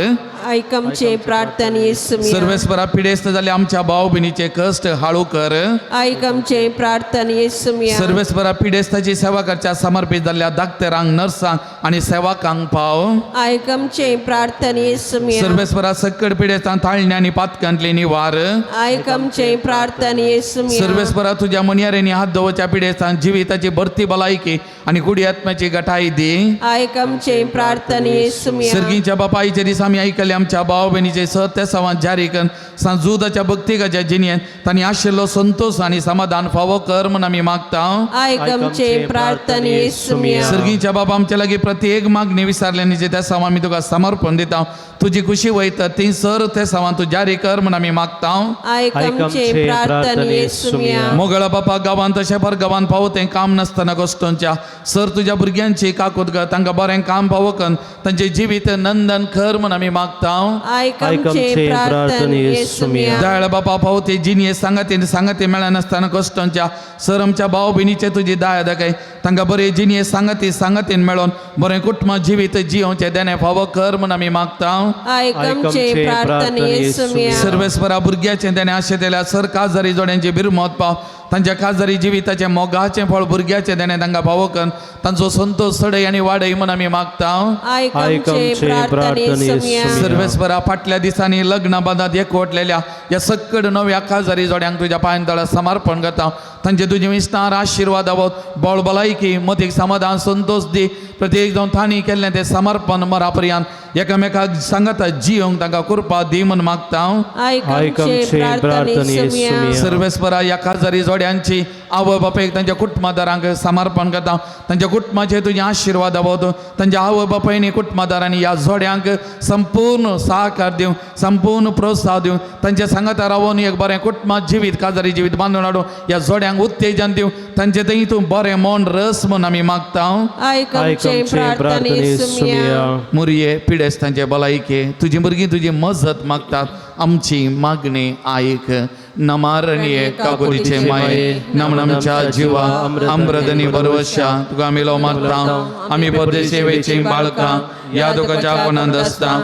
आयक आमचे प्रार्थना येसुमिया. सर्वेस्परा पिडेस्त जाल्ले आमच्या भाव भयणीचे कश्ट हाळू कर. आयक आमचे प्रार्थना येसुमिया. सर्वेस्परा पिडेस्ताची सेवा करच्या समर्पित जाल्ल्या डाक्टरांक, नर्सांक आनी सेवकांक पाव. आयक आमचे प्रार्थना येसुमिया. सर्वेस्परा सक्कड पिडेस्तांक ताळण्या आनी पातकांतली निवार. आयक आमचे प्रार्थना येसुमिया. सर्वेस्परा तुज्या मनयारेंनी हात दवरच्या पिडेस्तांक जिविताची भरती भलायकी आनी कुडी आत्म्याची गटाय दी. आयक आमचे प्रार्थना येसुमिया. सर्गीच्या बापायचे दीस आमी आयकले आमच्या भाव भयणीचे सत ते सवां जारी करून सांजुदाच्या भक्तिकाच्या जिणेंत तांणी आशिल्लो संतोष आनी समाधान फावो कर म्हूण आमी मागता. आयक आमचे प्रार्थना येसुमिया. सर्गीच्या बाबा, आमच्या लागीं प्रत्येक मागणी विचारल्यानी त्या सवां आमी तुका समर्पण दिता. तुजी खुशी वयता ती सर ते सवां तूं जारी कर म्हूण आमी मागता. आयक आमचे प्रार्थना येसुमिया. मोगळा बापा, गांवांत तशें पर गांवांत पावो तें काम नासतना कश्टोंच्या सर तुज्या भुरग्यांची काकूत कर. तांकां बरें काम पावो करून तांचें जिवीत नंदन कर म्हूण आमी मागता. आयक आमचे प्रार्थना येसुमिया. दयाळ बापा, पावो ते जिणये सांगाती सांगाती मेळनासतना कश्टोंच्या सर आमच्या भाव भयणीचे तुजी दया दाखय. तांकां बरें जिणये सांगाती सांगातीन मेळोन बरें कुटुंब जिवीत जियोवचें देणें फावो कर म्हूण आमी मागता. आयक आमचे प्रार्थना येसुमिया. सर्वेस्परा भुरग्याचें तेणें आशें दिल्या सर काजारी जोड्यांची बिरमत पाव. तांच्या काजारी जिविताचें मोगाचें फळ भुरग्याचें देणें तांकां फावो करून तांचो संतोश चडय आनी वाडय म्हूण आमी मागता. आयक आमचे प्रार्थना येसुमिया. सर्वेस्परा फाटल्या दिसांनी लग्न बांदात एकवटलेल्या ह्या सक्कड नव्या काजारी जोड्यांक तुज्या पांयां तळा समर्पण करता. तांचे तुजे विस्तार आशिर्वाद आवत बळ भलायकी मतीक समाधान संतोष दी. प्रत्येक जावन तांणी केल्लें तें समर्पण मरा पर्यंत एकामेकाक सांगता जियोंक तांकां कृपा दी म्हूण मागता. आयक आमचे प्रार्थना येसुमिया. सर्वेस्परा ह्या काजारी जोड्यांची आवय बापायक तांच्या कुटुंबादारांक समर्पण करता. तांच्या कुटुंबाचेर तुजे आशिर्वाद आवत. तांच्या आवय बापायनी कुटुंबादारांनी ह्या जोड्यांक संपूर्ण सहकार दिवन संपूर्ण प्रोत्साह दिवन तांच्या सांगाता रावन एक बरें कुटुंब जिवीत काजारी जिवीत बांदून हाडून ह्या जोड्यांक उत्तेजन दिवन तांचे थंय तूं बरें मन रस म्हूण आमी मागता. आयक आमचे प्रार्थना येसुमिया. मुरये पिडेस्तांचे भलायके तुजी भुरगीं तुजी मजत मागतात. आमची मागणी आयक. नमारणये काकुलीचे माये, नमनमच्या जिवा अमृतनी बरवशा, तुका आमी लो मारता. आमी परदेशी वेची बाळकां ह्या दुखाच्या कोणांत आसता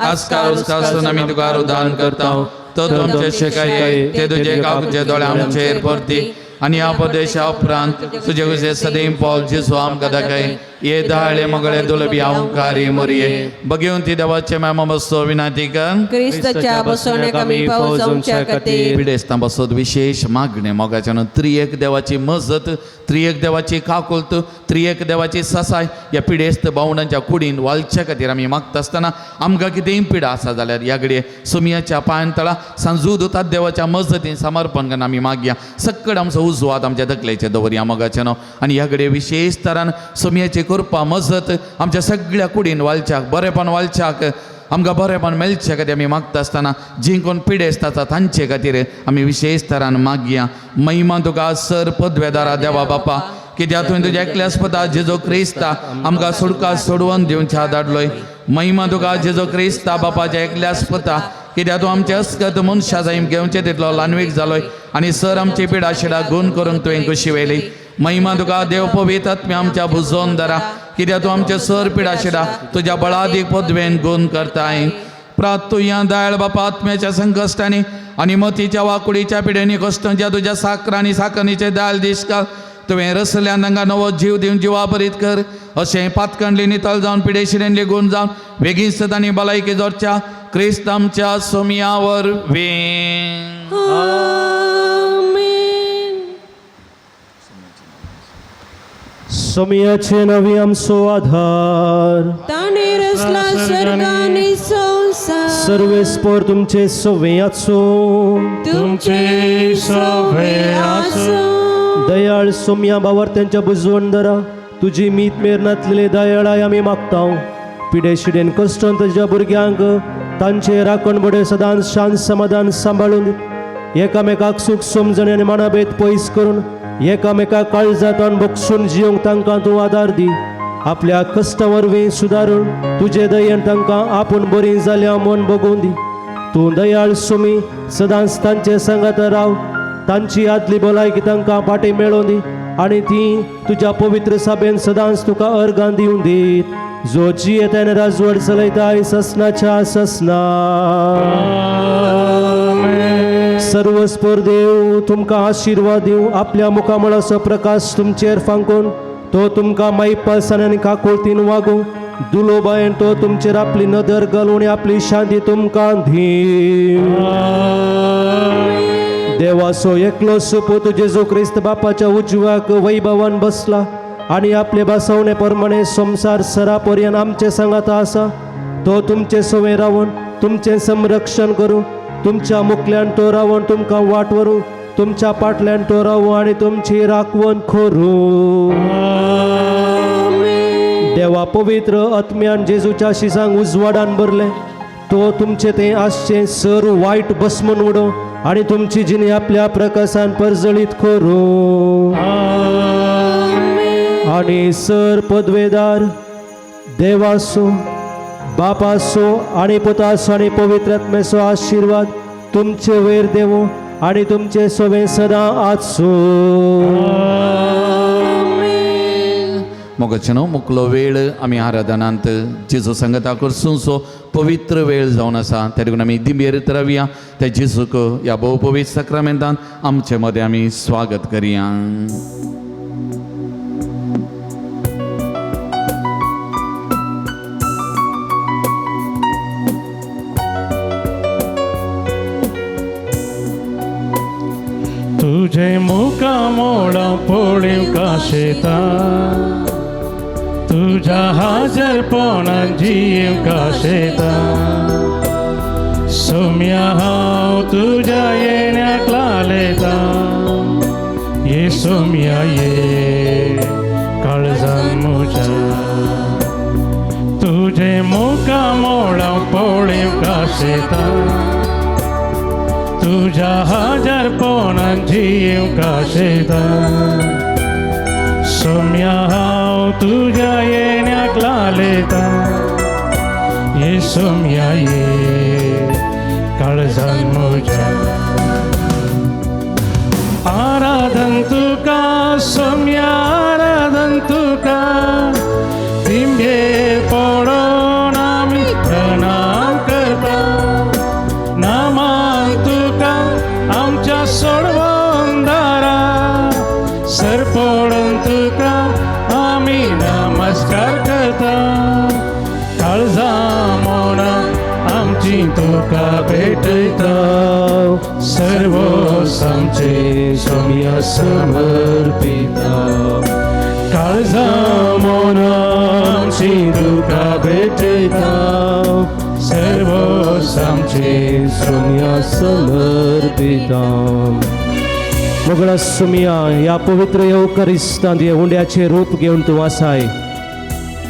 आसकार उस्कासून आमी तुका रुदान करता. तो तुमचे शेकाये ते तुजे काकुचे दोळे आमचेर परती आनी ह्या परदेशा उपरांत तुजे कुशे सदैव पावल जेजू आमकां दाखय. ये दाळे मगळे दुलबी अंकारी मुरये बघेवन ती देवाचे मॅमा बसतो विनाती कर. क्रिस्ताच्या बसवण्याक आमी पावस जावच्या खातीर. पिडेस्तां बसत विशेष मागणें मोगाच्यान त्रियेक देवाची मजत, त्रियेक देवाची काकुल्त, त्रियेक देवाची ससाय ह्या पिडेस्त भावणांच्या कुडीन वालच्या खातीर आमी मागता आसतना आमकां कितेंय पिडा आसा जाल्यार ह्या घडये सुमयाच्या पांयान तळा सांजू दुतात देवाच्या मजतीन समर्पण करून आमी मागया. सक्कड आमचो उजवात आमच्या तकलेचे दवरया मोगाच्यानो आनी ह्या घडये विशेष तरान सुमयाची कृपा मजत आमच्या सगळ्या कुडीन वालच्याक बरेपण वालच्याक आमकां बरेपण मेळचे खातीर आमी मागता आसतना जी कोण पिडेस्त आसा तांचे खातीर आमी विशेष तरान मागया. महिमा तुका सर पदवेदारा देवा बापा, कित्याक तुवें तुज्या एकल्याच पदा जेजो क्रिस्ता आमकां सुडका सोडवून दिवच्या धाडलोय. महिमा तुका जेजो क्रिस्ता बापाच्या एकल्याच पता, कित्याक तूं आमचे अस्कत मनशा जाय घेवचे तितलो ल्हानवीक जालोय आनी सर आमची पिडा शिडा गुण करूंक तुवें खुशी व्हेली. महिमा तुका देव पवित्र आत्म्या आमच्या भुजोन धरा, कित्याक तूं आमचे सर पिडा शिडा तुज्या बळादीक पदवेन गुण करताय. प्रातुया दयाळ बापा, आत्म्याच्या संकश्टांनी आनी मतीच्या वाकुडीच्या पिडेनी कश्टांच्या तुज्या साकरांनी साकरणीचे दयाल दिसकाल तुवें रसल्यान तांकां नवो जीव दिवन जिवा बरीत कर अशें पातकणली नितळ जावन पिडेशिरेन लेगून जावन बेगीन तांणी भलायकी जोडच्या क्रिस्त आमच्या सोमया वरवीं. आमेन. सोमयाचे नवी आमचो आधार ताणें रचला स्वर्ग आनी संवसार सर्वेस्पर तुमचे सवयाचो तुमचे सवे आसूं. दयाळ सोमया बावर त्यांच्या बुजवण दरा तुजी मीत मेर नातलेले दयाळाय आमी मागता. पिडे शिडेन कश्टन तुज्या भुरग्यांक तांचे राखण बडे सदांच शांत समाधान सांबाळून एकामेकाक सूख समजणी आनी मानाभेद पयस करून एकामेकाक काळजांत बक्षून जिवंक तांकां तूं आदार दी. आपल्या कश्टा वरवीं सुदारून तुजे दयेन तांकां आपूण बरीं जाल्या म्हूण बगोवन दी. तूं दयाळ सुमी सदांच तांचे सांगात राव. तांची आदली भलायकी तांकां फाटी मेळोवन दी आनी ती तुज्या पवित्र सभेन सदांच तुका अर्गां दिवन दीत जो जियेत आनी राजवट चलयता ससनाच्या ससना. सर्वस्पर देव तुमकां आशिर्वाद दिवं. आपल्या मुखामळाचो प्रकाश तुमचेर फांकून तो तुमकां माईपासान आनी काकुळतीन वागूं. दुलोबायन तो तुमचेर आपली नदर घालून आपली शांती तुमकां दी. देवाचो एकलो सुपूत जेजू क्रिस्त बापाच्या उजव्याक वैभवान बसला आनी आपले बसवणे प्रमाणे संवसार सरापर्यंत आमचे सांगात आसा. तो तुमचे सवे रावन तुमचें संरक्षण करूं. तुमच्या मुखल्यान तो रावन तुमकां वाट व्हरूं. तुमच्या पाटल्यान तो रावूं आनी तुमची राखवण करूं. देवा पवित्र आत्म्यान जेजूच्या शिजांक उजवाडान भरलें तो तुमचे तें आसचें सर वायट बसमन उडोवं आनी तुमची जिणी आपल्या प्रकाशान परजळीत करूं. आनी सर पदवेदार देवासो बापासो आनी पुतासो आनी पवित्र आत्म्याचो आशिर्वाद तुमचे वयर देवो आनी तुमचे सवे सदां आसूं. मोगाचें मुकलो वेळ आमी आराधनांत जेजू सांगता करसूंचो पवित्र वेळ जावन आसा. त्या देखून आमी दिंबेर रावया त्या जेजूक ह्या भोव पवित्र साक्रामेंतान आमचे मदें आमी स्वागत करया. तुझे मुखामोळा पोळीव काशेता तुझ्या हाजरपणान जीव काशेता सोम्या हांव तुझ्या येण्याक लालेता ये सोम्या ये काळजान म्हज्या. तुझे मुखामोळा पोळीव काशेता तुझ्या हाजरपणान जीव काशेता सोम्या हांव तुझ्या येण्याक लालेता ये सोम्या ये काळजान म्हज्या. आराधन तुका सोम्या आराधन तुका तिंबेर पडोन आमी प्रणाम करता नामान तुका आमच्या सोडवंदारा सरपडून तुका आमी नमस्कार करता काळजा मोना आमची तुका भेटयता सर्व आमचे सोम्या समर्पिता काळजा मोना आमची तुका भेटयता सर्व आमचे सोम्या समर्पिता. मोगळा सोम्या ह्या पवित्र येवकारिस्तांत हे उंड्याचें रूप घेवन तूं आसाय.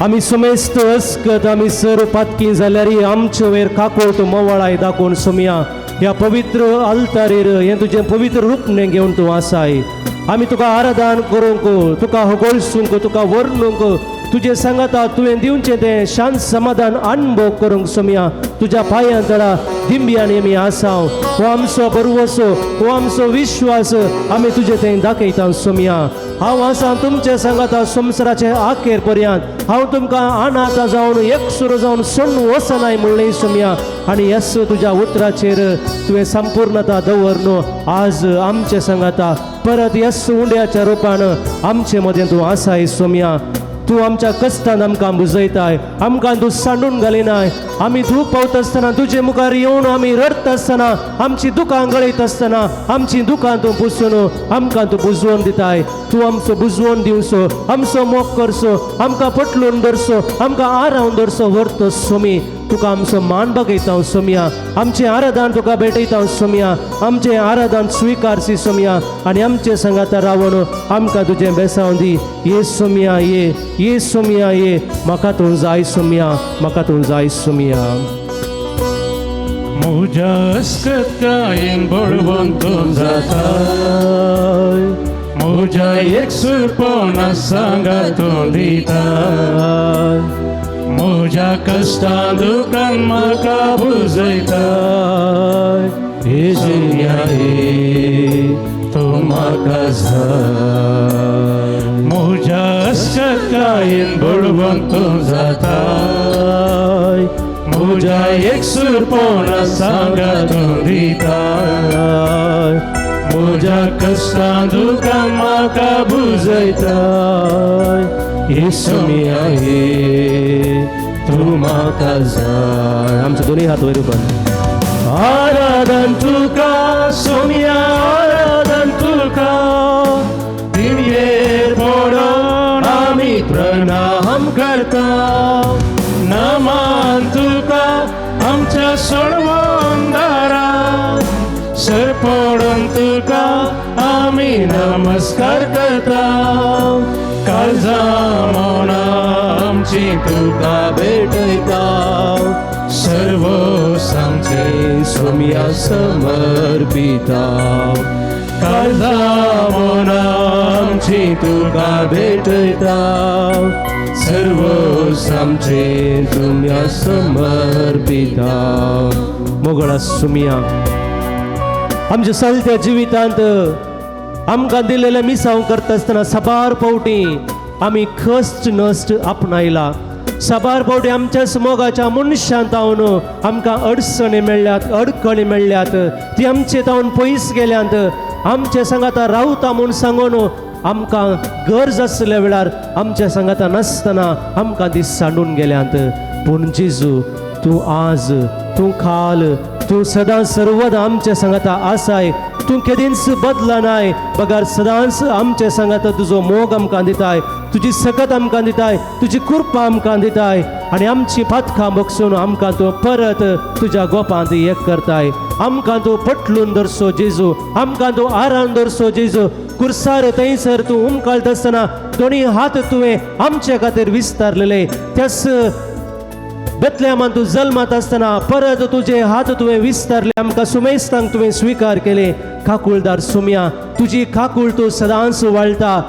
आमी समेस्त अस्कत आमी सर पातकी जाल्यार आमचे वयर काकोळ तूं मोवाळाय दाखोवन सोम्या ह्या पवित्र आल्तारेर हें तुजें पवित्र रूपणें घेवन तूं आसाय. आमी तुका आराधन करूंक तुका होगोळसूंक तुका वर्णूंक तुजे सांगाता तुवें दिवचें तें शांत समाधान अनुभव करूंक सोमया तुज्या पांयां तळा दिंब्यांनी आमी आसाव. हो आमचो भरवसो, हो आमचो विश्वास आमी तुजे थंय दाखयता सोमया. हांव आसा तुमचे सांगाता संवसाराचे आखेर पर्यंत. हांव तुमकां अनाथ जावन एकसुरो जावन सोडून वचनाय म्हणलें सोमया. आनी येस तुज्या उतराचेर तुवें संपूर्णता दवर न्हू आज आमचे सांगाता परत येस उंड्याच्या रुपान आमचे मदें तूं आसाय सोमया. तूं आमच्या कश्टान आमकां बुजयताय, आमकां तूं सांडून घालिनाय. आमी दूख पावता आसतना तुजे मुखार येवन आमी रडटा आसतना आमची दुकां गळयत आसतना आमची दुकां तूं पुसून आमकां तूं बुजवून दिताय. तूं आमचो बुजवून दिवचो, आमचो मोग करचो, आमकां पटलून धरचो, आमकां आरावन धरचो व्हरतो सोमी. तुका आमचो मान बगयता सोमया, आमचें आराधन तुका भेटयता सोमया, आमचें आराधन स्विकारसी सोमया आनी आमचे सांगाता रावन आमकां तुजें बेसांव दी. ये सोमया ये, ये सोमया ये, म्हाका तूं जाय सोमया, म्हाका तूं जाय सोमया. म्हज्या अस्कतायेन बळवंत तूं जाता, म्हज्या एकसुरपणा सांगा तूं दिता, म्हज्या कश्टां दुकान म्हाका बुजयता. हे सोमया ये, तूं म्हाका जाय. म्हज्या अस्कतायेन बळवंत तूं जाता, म्हज्या एकसुरपणा सांगा तूं दिता, म्हज्या कश्टां दुकान म्हाका बुजयता. हे सोमया ये, तूं म्हाका जाय. आमचे दोनूय हात वयर उबार. आराधन तुका सोमया, आराधन तुका, दिमयेर पडोन आमी प्रणाम करता. नमान तुका आमच्या सोडवंदारा, सर पडोन तुका आमी नमस्कार करता. काळजां मनां आमची तुका भेटयता, सर्व आमचे सोमया समर्पिता. काळजां मनां आमची तुका भेटयता, सर्व आमचे सोमया समर्पिता. मोगळा सोमया, आमच्या चलत्या जिवितांत आमकां दिलेलें मिसांव करता आसतना साबार फावटी आमी कश्ट नश्ट आपणायला. साबार फावटी आमच्या मोगाच्या मनशां तावन आमकां अडचणी मेळ्ळ्यात, अडखळी मेळ्ळ्यात, ती आमचे तावन पयस गेल्यात. आमचे सांगाता रावता म्हूण सांगून आमकां गरज आसल्या वेळार आमच्या सांगाता नासतना आमकां ती सांडून गेल्यात. पूण जेजू तूं आज, तूं काल, तूं सदां सर्वदा आमच्या सांगाता आसाय. तूं केदींच बदलनाय, बगर सदांच आमच्या सांगाता तुजो मोग आमकां दिताय, तुजी सकत आमकां दिताय, तुजी कृपा आमकां दिताय आनी आमची पातकां बगसून आमकां तूं परत तुज्या गोपांत एक करताय. आमकां तूं पटलून धरसो जेजू, आमकां तूं आरान धरसो जेजू. कुर्सार थंयसर तूं उमकाळटा आसतना दोनी हात तुवें आमचे खातीर विस्तारलेले. त्याच बेतलेमान तूं जल्मात आसतना परत तुजे हात तुवें विस्तारले, आमकां सुमेस्तांक तुवें स्विकार केले. काकुळदार सुमया, तुजी काकूळ तूं सदांच वाळटा,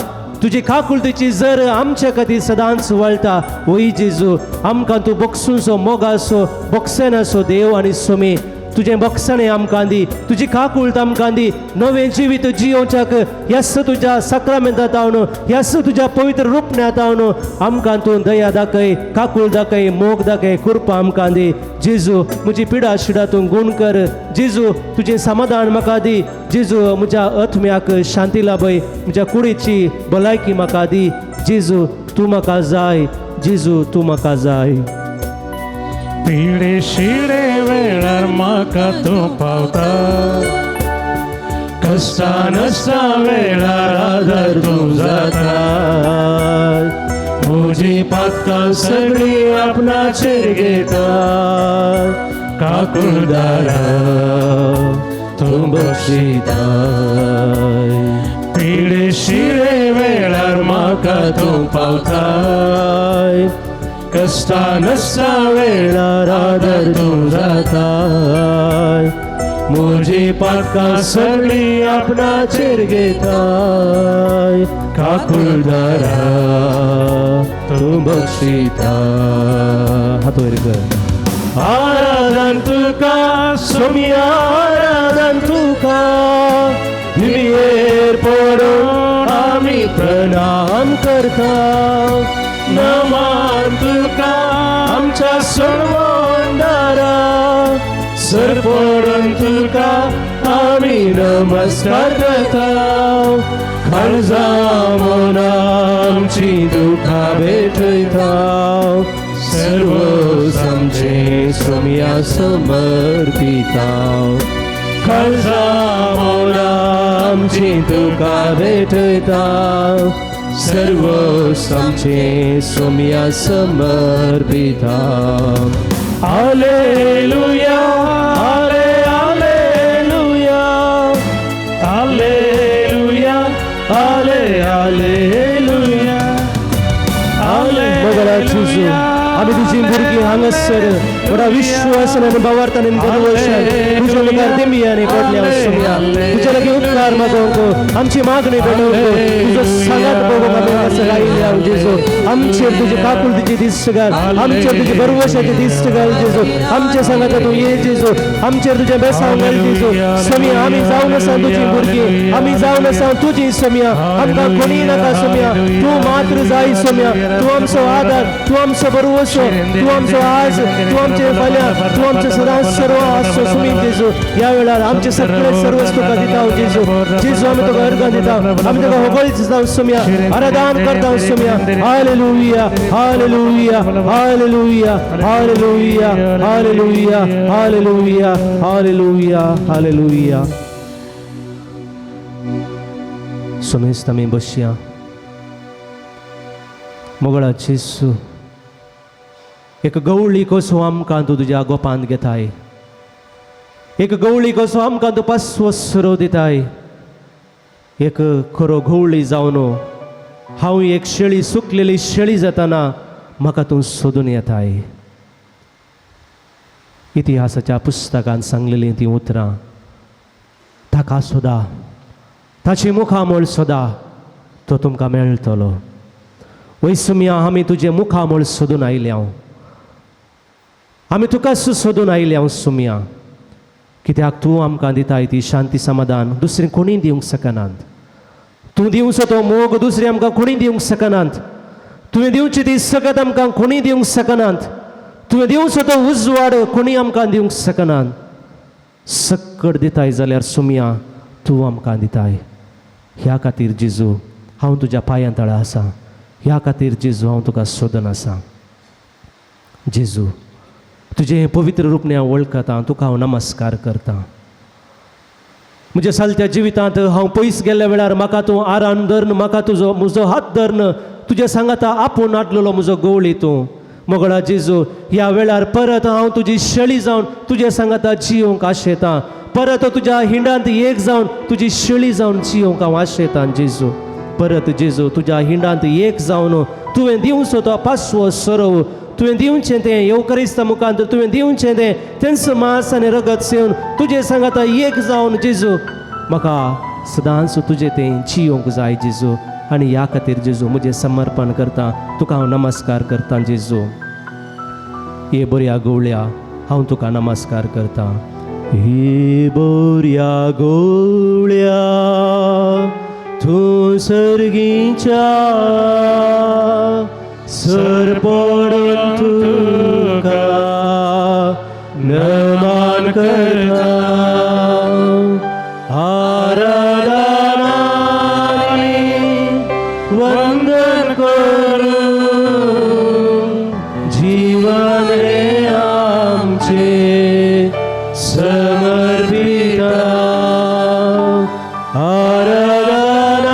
तुजी काकुळतीची जर आमच्या खातीर सदांच वळटा. वय जेजू, आमकां तूं बक्षूंचो मोगाचो बक्षेनाचो देव आनी सुमी. तुजें बक्षणें आमकां दी, तुजी काकूळत आमकां दी, नवें जिवीत जियोवच्याक ह्याच तुज्या साक्रामेंतांत जावन, ह्याच तुज्या पवित्र रुपण्यांत जावन आमकां तूं दया दाखय, काकूळ दाखय, मोग दाखय, कृपा आमकां दी. जेजू म्हजी पिडा शिडा तूं गूण कर. जेजू तुजें समाधान म्हाका दी. जेजू म्हज्या आत्म्याक शांती लाभय, म्हज्या कुडीची भलायकी म्हाका दी. जेजू तूं म्हाका जाय, जेजू तूं म्हाका जाय. पिडे शिडे वेळार म्हाका तूं पावता, कश्टां नश्टां वेळार आदार तूं जाता. म्हजी पातकां सगळीं आपणाचेर घेता, काकुळदारा तूं बक्षिताय. पिडे शिडे वेळार म्हाका तूं पावताय, कश्टां नश्टां वेळार आदार तूं जाता. म्हजी पातकां सगळीं आपणाचेर घेताय, काकुळदारा तूं बक्षिता. हात वयर कर. आराधन तुका सोम्या, आराधन तुका, भुंयेर पडून आमी प्रणाम करता. नमान तुका आमच्या सोडवणदारा, सर पडून तुका आमी नमस्कार करता. काळजा मना आमची दुखां भेटयता, सर्व आमचे सोम्या समर्पिता. काळजा मना आमची तुका भेटयता, सर्व आमचे सोम्या समर्पिता. हालेलुया, हाले हालेलुया, हालेलुया, हाले हालेलुया. मोगाळ जेजू, आमी तुजी भुरगीं हांगासर व्हडा विश्वासान आनी भावार्थान आनी भरवशान तुज्या मुखार दिमयांनी पडल्या सोम्या. तुज्या लागीं उपकार मागोवंक, आमची मागणी पेटोवंक, तुजो सांगात भोगोवंक आमी हांगासर आयिल्ले जेजू. आमचेर तुजी काकुळटीची दिश्ट घाल, आमचेर तुजी भरवशाची दिश्ट घाल जेजू. आमच्या सांगाता तूं ये जेजू, आमचेर तुजें बेसांव घाल जेजू. सोम्या, आमी जावन आसा तुजी भुरगीं, आमी जावन आसा तुजी सोम्या. आमकां कोणी नाका सोम्या, तूं मात्र जाय सोम्या. तूं आमचो आदार, तूं आमचो भरवसो, तूं आमचो आज, तूं आमचे फाल्यां, तूं आमचें सदांच सर्व आसचो सुमी जेजू. ह्या वेळार आमचे सगळे सर्वस तुका दिता जेजू. जेजू, आमी तुका अर्गां दिता, आमी तुका होगळी दिता सोम्या, आराधन करता Saumya. Hallelujah, hallelujah, hallelujah, hallelujah, hallelujah, hallelujah, hallelujah, hallelujah. समेस्त आमी बसया. मोगळा जेजू, एक गवळी कसो आमकां तूं तुज्या गोपांत घेताय, एक गवळी कसो आमकां तूं पासवसरो दिताय. एक खरो गवळी जावन हांव एक शेळी, सुकलेली शेळी जाताना म्हाका तूं सोदून येताय. इतिहासाच्या पुस्तकान सांगलेलीं तीं उतरां, ताका सोदा, ताची मुखामळ सोदा, तो तुमकां मेळटलो. वैसुमिया, आमी तुजें मुखामळ सोदून आयल्या हांव, आमी तुका सोदून आयल्या हांव सुमिया. कित्याक तूं आमकां दिताय ती शांती समाधान दुसरी कोणीय दिवंक शकनात. तूं दिवचो तो मोग दुसरी आमकां कोणीय दिवंक शकनात. तुवें दिवची ती सकत आमकां कोणीय दिवंक शकनात. तुवें दिवचो तो उजवाड कोणीय आमकां दिवंक शकनात. सक्कड दिताय जाल्यार सुमिया तूं आमकां दिताय. ह्या खातीर जेजू हांव तुज्या पांयां तळा आसा, ह्या खातीर जेजू हांव तुका सोदून आसा. जेजू, तुजें पवित्र रूप हांव वळखतां, तुका हांव नमस्कार करतां. म्हज्या चलत्या जिवितांत हांव पयस गेल्ल्या वेळार म्हाका तूं आरान धरून, म्हाका तुजो म्हजो हात धरून तुज्या सांगाता आपोवन हाडलेलो म्हजो गवळी तूं. मोगळा जेजू, ह्या वेळार परत हांव तुजी शेळी जावन तुज्या सांगाता जियोंक आशेतां. परत तुज्या हिंडांत एक जावन तुजी शेळी जावन जियोंक हांव आशेतां जेजू. परत जेजू तुज्या हिंडांत एक जावन तुवें दिवचो तो पासवो सरव, तुवें दिवचें तें येवकरिस्ता मुखांत तुवें दिवचें तें तेंच मांस आनी रगत सेवन तुजें सांगाता एक जावन जेजू म्हाका सदांच तुजें तें जियोंक जाय जेजू. आनी ह्या खातीर जेजू म्हजें समर्पण करता, तुका हांव नमस्कार करता जेजू. हे बऱ्या गवळ्या, हांव तुका नमस्कार करता. हे बऱ्या गवळ्या, तूं सर्गीच्या सर पडून तुका नमन करता. आराधनानी वंदन करू, जीवन हे आमचे समर्पिता. आराधनानी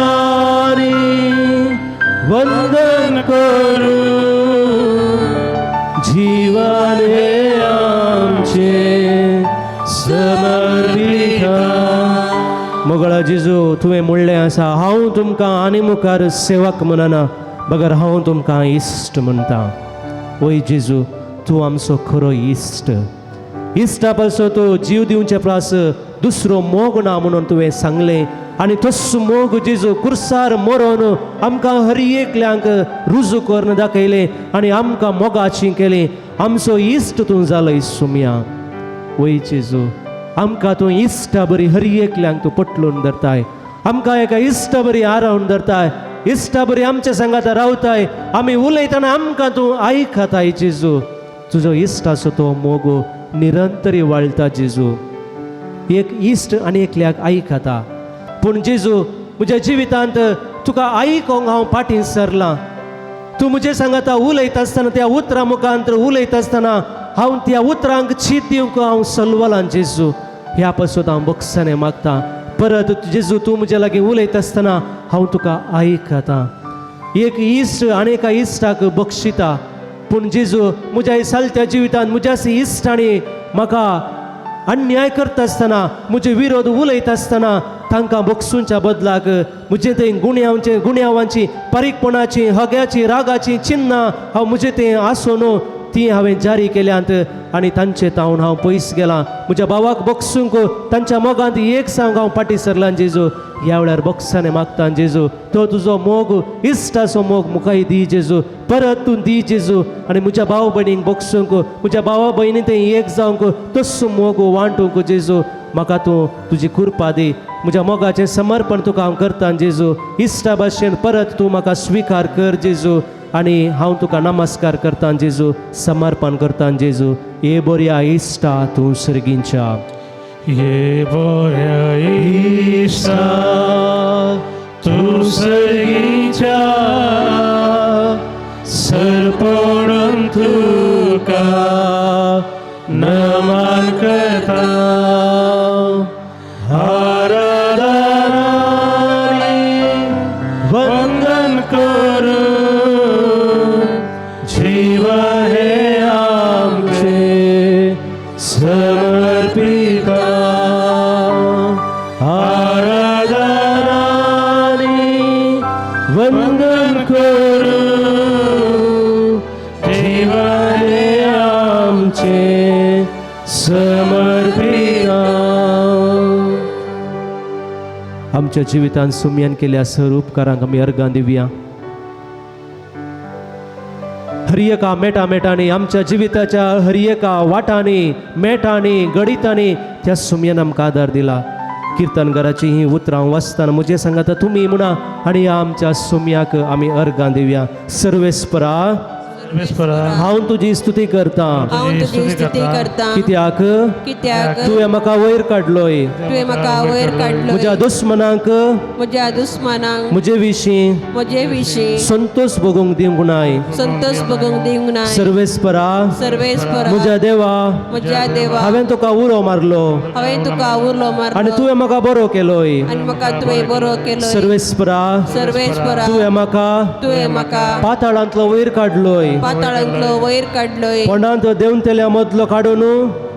वंदन करू, जीवन हे आमचे समर्पिता. मोगळा जेजू, तुवें म्हणलें आसा, हांव तुमकां आनी मुखार सेवक म्हणना, बगर हांव तुमकां इश्ट म्हणटा. वय जेजू, तूं आमचो खरो इश्ट. इश्टा पासो तूं जीव दिवचे प्रास दुसरो मोग ना म्हणून तुवें सांगलें आनी तस मोग जेजू कुर्सार मरोन आमकां हर एकल्यांक रुजू करून दाखयलें आनी आमकां मोगाची केली. आमचो इश्ट तूं जालो सुमया. वय जेजू, आमकां तूं इश्टा बरी हर एकल्यांक तूं पटलून धरताय, आमकां एका इश्टा बरी आरावन धरताय, इश्टा बरी आमच्या सांगाता रावताय. आमी उलयतना आमकां तूं आयकताय जेजू. तुजो इश्टाचो तो मोग निरंतरी वाळटा जेजू. एक इश्ट आनी एकल्याक आयकता, पूण जेजू म्हज्या जिवितांत तुका आयकोंक हांव फाटीं सरलां. तूं म्हजे सांगाता उलयता आसतना त्या उतरां मुखांत उलयता आसतना हांव त्या उतरांक चीत दिवंक हांव सलवलां जेजू. ह्या पासून हांव बक्षाने मागता. परत जेजू तूं म्हज्या लागीं उलयता आसतना हांव तुका आयकतां. एक इश्ट आनी एका इश्टाक बक्षिता, पूण जेजू म्हज्या सालत्या जिवितांत म्हज्या इश्टांनी म्हाका अन्याय करता आसतना, म्हजे विरोध उलयता आसतना तांकां बक्षुंच्या बदलाक म्हजे थंय गुण्यांचे गुण्यांवांची पारीकपणाची हग्याची रागाची चिन्नां हांव म्हजे थंय आसून ती हांवें जारी केल्यांत आनी तांचे तावन हांव पयस गेलां. म्हज्या भावाक बक्षूंक तांच्या मोगांत एक सांग हांव फाटीं सरलां जेजू. ह्या वेळार बक्षाने मागता जेजू, तो तुजो मोग इश्टाचो मोग मुखाय दी जेजू, परत तूं दी जेजू. आनी म्हज्या भाव भयणींक बक्षूंक, म्हज्या भावा भयणी थंय एक जावंक तस्सो मोग वांटूंक जेजू म्हाका तूं तुजी कृपा दी. म्हज्या मोगाचें समर्पण तुका हांव करतां जेजू. इश्टा भाशेन परत तूं म्हाका स्विकार कर जेजू आनी हांव तुका नमस्कार करतां जेजू, समर्पण करतां जेजू. हे बऱ्या इश्टा तूं सर्गींच्या. ये बऱ्या इश्टा तूं सर्गीच्या, सरपणून तुका नमन करता. आराधनाने वंदन करू, जीव हे आमचे समर्पिता. आराधनाने वंदन करू, जीव हे आमचे समर्पिता. आमच्या जिवितांत सुमयान केल्या सर उपकारांक आमी अर्गां दिवया. हर एका मेटा मेटांनी आमच्या जिविताच्या हर एका वाटांनी मेटांनी गणितांनी त्या सुमयान आमकां आदार दिला. किर्तनघराची ही उतरां वाचतना म्हजे सांगाता तुमी म्हणा आनी आमच्या सुमयाक आमी अर्गां दिवया. सर्वेस्परा, सर्वेस्परा, हांव तुजी स्तुती करता. हांव तुजी स्तुती करता. कित्याक कित्याक तुवें म्हाका वयर काडलोय. तुवें म्हाका वयर काडलो. म्हज्या दुस्मनांक म्हज्या दुस्मानांक म्हजे विशीं म्हजे विशीं संतोष भोगूंक दिवंक नाय. संतोष भोगूंक दिवंक नाय. सर्वेस्परा, सर्वेस्परा, म्हज्या देवा, म्हज्या देवा, हांवें तुका उलो मारलो हांवें तुका उलो मारलो आनी तुवें म्हाका बरो केलोय. आनी म्हाका तुवें बरो केलो. सर्वेस्परा, सर्वेस्परा, तुवें म्हाका तुवें म्हाका पाताळांतलो वयर काडलोय. पाताळांतलो वयर काडलोय. कोणांत देंवतेल्या मदलो काडून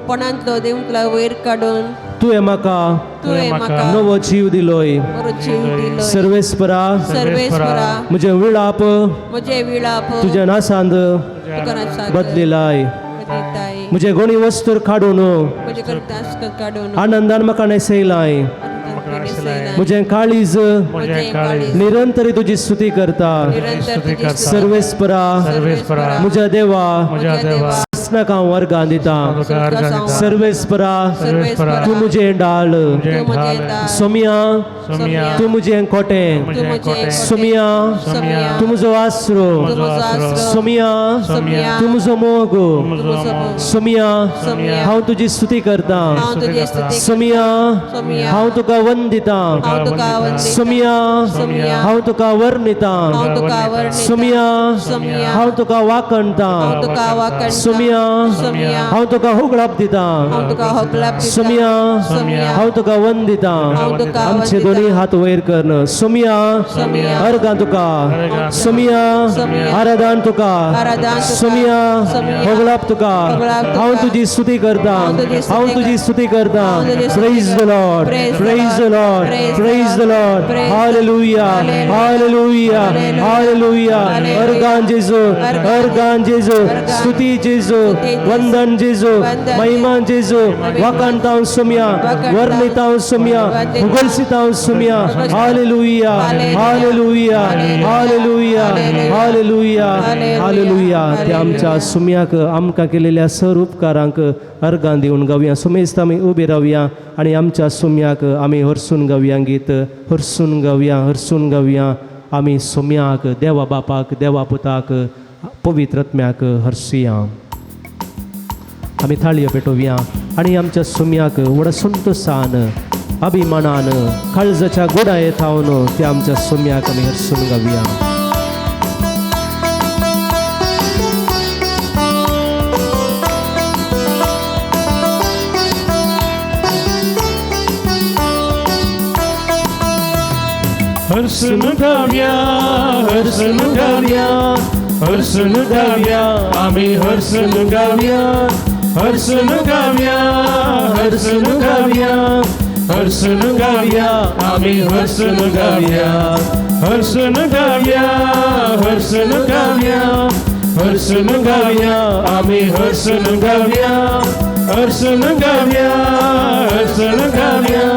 कोणांतलो देंवतलो वयर काडून तुवें म्हाका तुवें म्हाका नवो जीव दिलोय. बरो जीव दिलो. सर्वेस्परा, सर्वेस्परा, म्हजें विळाप म्हजें विळाप तुज्या नासांत तुका नासांत बदलिलाय. बदलिताय. म्हजें गोणी वस्तूर काडून म्हजें करता काडून आनंदान म्हाका न्हेसयलाय. म्हजें काळीज म्हजें काळीज निरंतर तुजी स्तुती करता. निरंतर तुजी स्तुती सर्वेस्परा, सर्वेस्परा, म्हज्या देवा, म्हज्या देवा, सासणाक हांव वर्गां दिता. तुका अर्गां दिता. सर्वेस्परा, सर्वेस्परा, तूं म्हजें ढाल. तूं म्हजें दार. सोमिया, सोमिया, तूं म्हजें कोटें. तूं म्हजें कोटें. सोमिया, सोमिया, तूं म्हजो आसरो. तूं म्हजो आसरो. सोमिया, सोमिया, तूं म्हजो मोग. तूं म्हजो मोग. सोमिया, सोमिया, हांव तुजी स्तुती करता. हांव तुजी स्तुती सोमिया, सोमिया, हांव तुका वंदिता. हांव तुका वंदिता. सोमिया, सोमिया, हांव तुका वर्णिता. हांव तुका वर्णिता. सोमिया, सोमिया, हांव तुका वाकणता. हांव तुका वाकणता. सोमिया, सोमिया, हांव तुका होगळाप दिता. हांव तुका होगलाप दिता. सोमिया, सोमिया, हांव तुका वंदिता. हांव तुका आमचे वंदिता. दोन्ही हात वयर करून सोमिया, सोमिया, अर्गां तुका. सोमिया, सोमिया, आराधन तुका. आराधन तुका. सोमिया, सोमिया, होगळाप तुका. होगळाप तुका. हांव तुजी स्तुती करता. हांव तुजी स्तुती हांव तुजी स्तुती करता. हांव तुजी स्तुती praise the Lord. Praise the praise the Lord. Praise the praise the Lord. Praise the hallelujah. Hallelujah. Hallelujah. Hallelujah. Hallelujah. अर्गां जेजू. अर्गां अर्गां जेजू. अर्गां. स्तुती जेजू. वंदन जेजू, महिमा जेजू, वाकांताव सुम्या, वर्णिताव सुम्या, उगलसिताव सुम्या. Hallelujah, hallelujah, hallelujah, hallelujah, hallelujah. त्या आमच्या सुम्याक आमकां केलेल्या सर उपकारांक अर्गां दिवन गावया. सुमेस्त आमी उबी रावया आनी आमच्या सुम्याक आमी हरसून गावया गीत, हरसून गावया, हरसून गावया. आमी सुम्याक, देवा बापाक, देवा पुताक, पवित्र आत्म्याक हरसुया. आमी थाळयो पेटोवया आनी आमच्या सुम्याक व्हड संतोसान, अभिमानान, काळजाच्या गोडाये थावन त्या आमच्या सुम्याक आमी हरसून गावया. हरसून गावया, हरसून गावया, हरसून गावया, आमी हरसून गावया, हरसून गावया, हरसून गावया, हरसून गावया, आमी हरसून गावया, हरसून गावया, हरसून गावया, हरसून गावया, आमी हरसून गावया, हरसून गावया, हरसून गावया,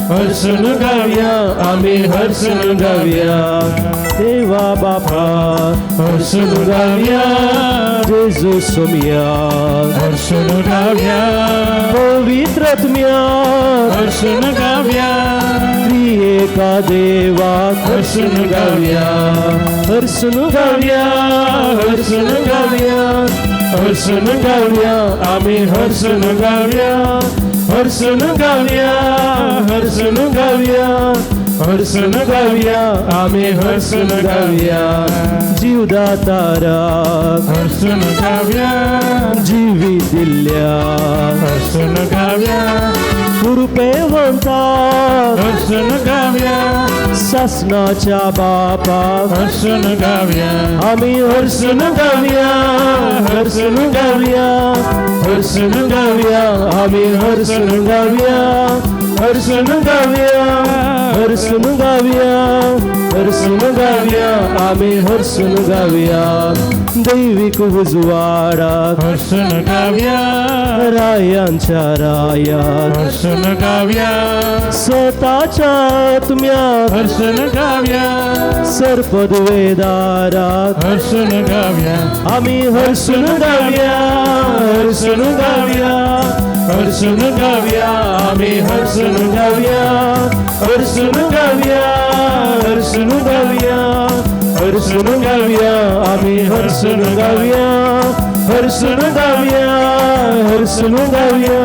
हरसून गावया, आमी हरसून गावया. देवा बापा हरसून गावया, जेजू सुम्या, हरसून गावया, पवित्र आत्म्या, हरसून गावया, त्रिएका देवा हरसून गावया, हरसून गावया, हरसून गावया, हरसून गावया, आमी हरसून गावया, हरसून गावया, हरसून गावया, हरसून गावया, आमी हरसून गावया. जीवदातारा हरसून गावया, जिवी दिल्ल्या हरसून गावया, कृपेवंता हरसून गावया, सासनाच्या बापा हरसून गावया, आमी हरसून गावया, हरसून गावया, हरसून गावया, आमी हरसून गावया, हरसून गावया, हरसून गावया, हरसून गावया, आमी हरसून गावया. दैविक उजवाडा हरसून गावया, रायांच्या राया हरसून गावया, स्वतःच्या आत्म्या हरसून गावया, सर्पद्वेदारा हरसून गावया, आमी हरसून गावया, हरसून गावया, हरसून गावया, आमी हरसून गावया, हरसून गावया, हरसून गावया, हरसून गावया, आमी हरसून गावया, हरसून गावया, हरसून गावया,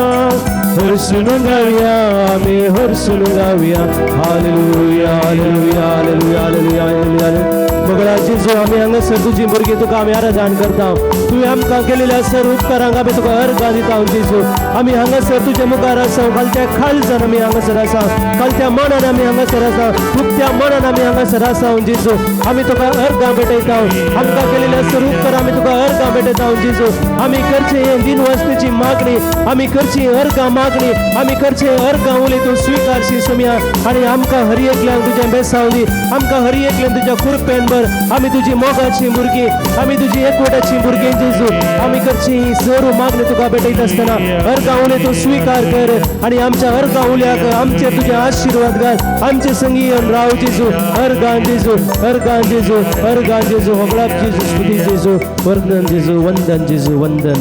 हरसून गावया, आमी हरसून गावया. Hallelujah, hallelujah, hallelujah, hallelujah, hallelujah. मगळा जेजू, आमी हांगासर तुजी भुरगीं तुका आमी आराधन करता. तुवें आमकां केलेल्या सर उपकारांक आमी तुका अर्गां दिता. जेजू, आमी हांगासर तुजे मुखार आसा. खालत्या खालजान आमी हांगासर आसा, खालत्या मनान आमी हांगासर आसा, उक्त्या मनान आमी हांगासर आसा. जेजू, आमी तुका अर्गां भेटयता. आमकां केलेल्या सर उपकार आमी तुका अर्गां भेटयता. जेजू, आमी करचे हे दिनवासतेची मागणी, आमी करची अर्गां मागणी, आमी करचे अर्गां उलय तूं स्विकारशी सुम्या. आनी आमकां हर एकल्यान तुजें बेसावली, आमकां हर एकल्यान तुज्या कृपेन भर. आमी तुजी मोगाची भुरगीं, आमी तुजी एकवटाची भुरगीं. जेजू, आमी करची ही सर्व मागणी तुका भेटयत आसतना अर्गां उलय तूं स्विकार कर आनी आमच्या अर्गां उल्याक आमचे तुजे आशिर्वाद घाल. आमचे संगी येवन राव जेजू. अर्गां जेजू, अर्गां जेजू, अर्गां जेजू. होगळाप जेजू, स्तुती जेजू, वंदन जेजू, वंदन जेजू, वंदन.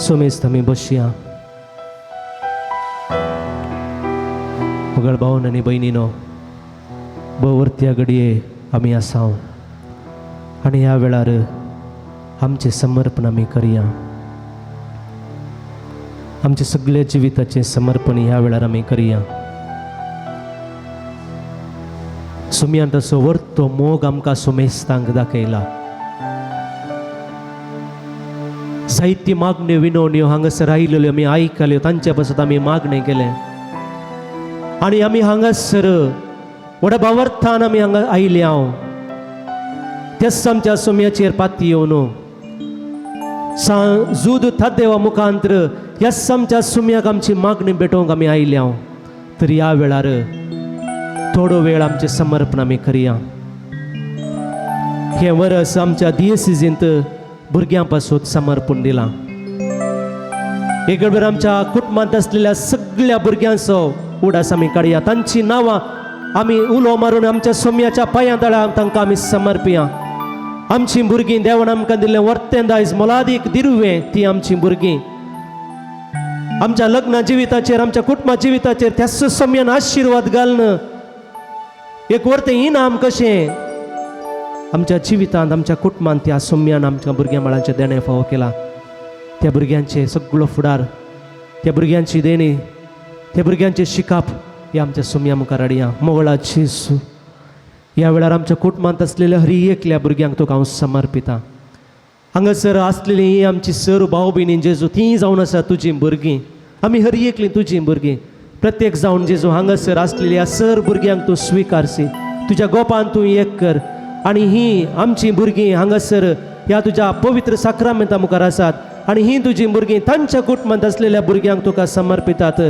सोमेस्त आमी बसया. मगळ भावन आनी भयणीनो, भोवर्त्या घडये आमी आसा आनी ह्या वेळार आमचें समर्पण आमी करया. आमच्या सगळ्या जिविताचें समर्पण ह्या वेळार आमी करया. सुम्यान तसो वर्तो मोग आमकां सुमेस्तांक दाखयला. जायती मागण्यो विनवण्यो हांगासर आयिल्ल्यो आमी आयकल्यो, तांचे पासत आमी मागणें केलें आनी आमी हांगासर व्हडा भावार्थान आमी हांगा आयले. हांव त्याच आमच्या सुम्याचेर पाती येवन जूद थादेवा मुखांत्र ह्याच आमच्या सुम्याक आमची मागणी भेटोवंक आमी आयले. हांव तर ह्या वेळार थोडो वेळ आमचें समर्पण आमी करया. हें वरस आमच्या दियसिजींत भुरग्यां पासून समर्पण दिलां. एक वेळ आमच्या कुटुंबांत आसलेल्या सगळ्या भुरग्यांचो उडास आमी काडया, तांची नांवां आमी उलो मारून आमच्या सोम्याच्या पांयां तळा तांकां आमी समर्पिया. आमची भुरगीं देवान आमकां दिल्लें वर्तें दायज मोलादीक दिरवें ती आमची भुरगीं. आमच्या लग्न जिविताचेर, आमच्या कुटुंबा जिविताचेर त्याच सोम्यान आशिर्वाद घालून एक वर्तें इनाम कशें आमच्या जिवितांत, आमच्या कुटुंबांत त्या सोम्यान आमच्या भुरग्यां बाळांचें देणें फावो केलां. त्या भुरग्यांचें सगळो फुडार, त्या भुरग्यांची देणी, त्या भुरग्यांचें शिकप हे आमच्या सोम्या मुखार हाडया. मोगळा जेजू, ह्या वेळार आमच्या कुटुंबांत आसलेल्या हरी एकल्या भुरग्यांक तुका हांव समर्पितां. हांगासर आसलेली ही आमची सर भाव भयणी जेजू, तीं जावन आसा तुजीं भुरगीं. आमी हरी एकलीं तुजीं भुरगीं. प्रत्येक जावन जेजू हांगासर आसलेल्या सर भुरग्यांक तूं स्विकारसी, तुज्या गोपान तूं एक कर. आनी ही आमचीं भुरगीं हांगासर ह्या तुज्या पवित्र साक्रामेंता मुखार आसात आनी ही तुजीं भुरगीं तांच्या कुटुंबांत आसलेल्या भुरग्यांक तुका समर्पितात.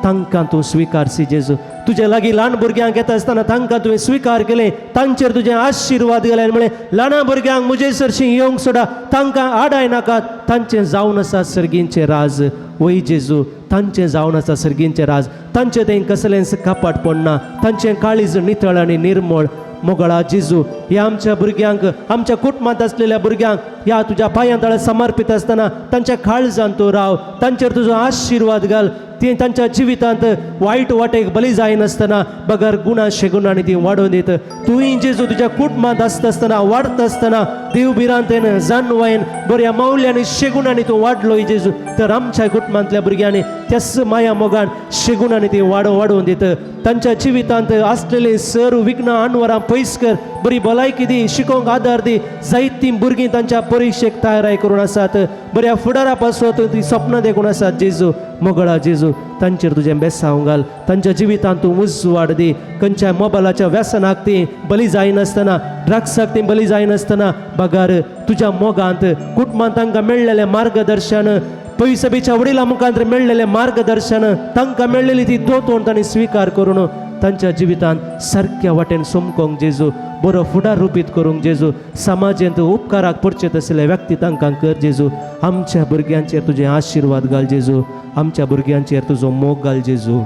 तांकां तूं स्विकारसी जेजू. तुजे लागीं ल्हान भुरग्यांक येता आसतना तांकां तुवें स्विकार केलें, तांचेर तुजें आशिर्वाद गेले आनी म्हळें, ल्हाना भुरग्यांक म्हजे सरशीं येवंक सोडा, तांकां आडाय नाकात, तांचें जावन आसा सर्गींचें राज. वय जेजू, तांचें जावन आसा सर्गींचें राज. तांचें तें कसलेंच कपाट पडना, तांचें काळीज नितळ आनी निर्मळ. मोगळा जेजू, ह्या आमच्या भुरग्यांक, आमच्या कुटुंबांत आसलेल्या भुरग्यांक ह्या तुज्या पांयां तळा समर्पीत आसतना तांच्या काळजान तूं राव, तांचेर तुजो आशिर्वाद घाल. ती तांच्या जिवितांत वायट वाटेक बली जायनासतना बगर गुणा शेगुणांनी ती वाडोवन दित. तुवें जेजू तुज्या कुटुंबांत आसता आसतना, वाडता आसतना देव भिरांतेन, जानवायन, बऱ्या मावल्यानी शेगुणांनी तूं वाडलो जेजू, तर आमच्या कुटुंबांतल्या भुरग्यांनी त्याच माया मोगान शेगुणांनी ती वाडोवन दित. तांच्या जिवितांत आसलेले सर विघ्न अनवरां पयस कर, बरी भलायकी दी, शिकोवंक आदार दी. जायतीं भुरगीं तांच्या परिक्षेक तयाराय करून आसात, बऱ्या फुडारा पासत ती सपनां देखून आसात जेजू. मोगळा जेजू, तांचेर तुजें बेसांव घाल, तांच्या जिवितांत तूं उजवाड दी. खंयच्या मोबायलाच्या व्यसनाक ती बली जायनासतना, ड्रग्साक ती बली जायनासतना, बगार तुज्या मोगांत कुटुंबांत तांकां मेळ्ळेलें मार्गदर्शन, पयसबीच्या वडिलां मुखांत मेळ्ळेलें मार्गदर्शन, तांकां मेळ्ळेली ती दोतोण तांणी स्विकार करून तांच्या जिवितांत सारक्या वाटेन समकोंक जेजू, बरो फुडार रुपीत करूंक जेजू, समाजेंत उपकाराक पडचे तसले व्यक्ती तांकां कर जेजू. आमच्या भुरग्यांचेर तुजे आशिर्वाद घाल जेजू, आमच्या भुरग्यांचेर तुजो मोग घाल जेजू,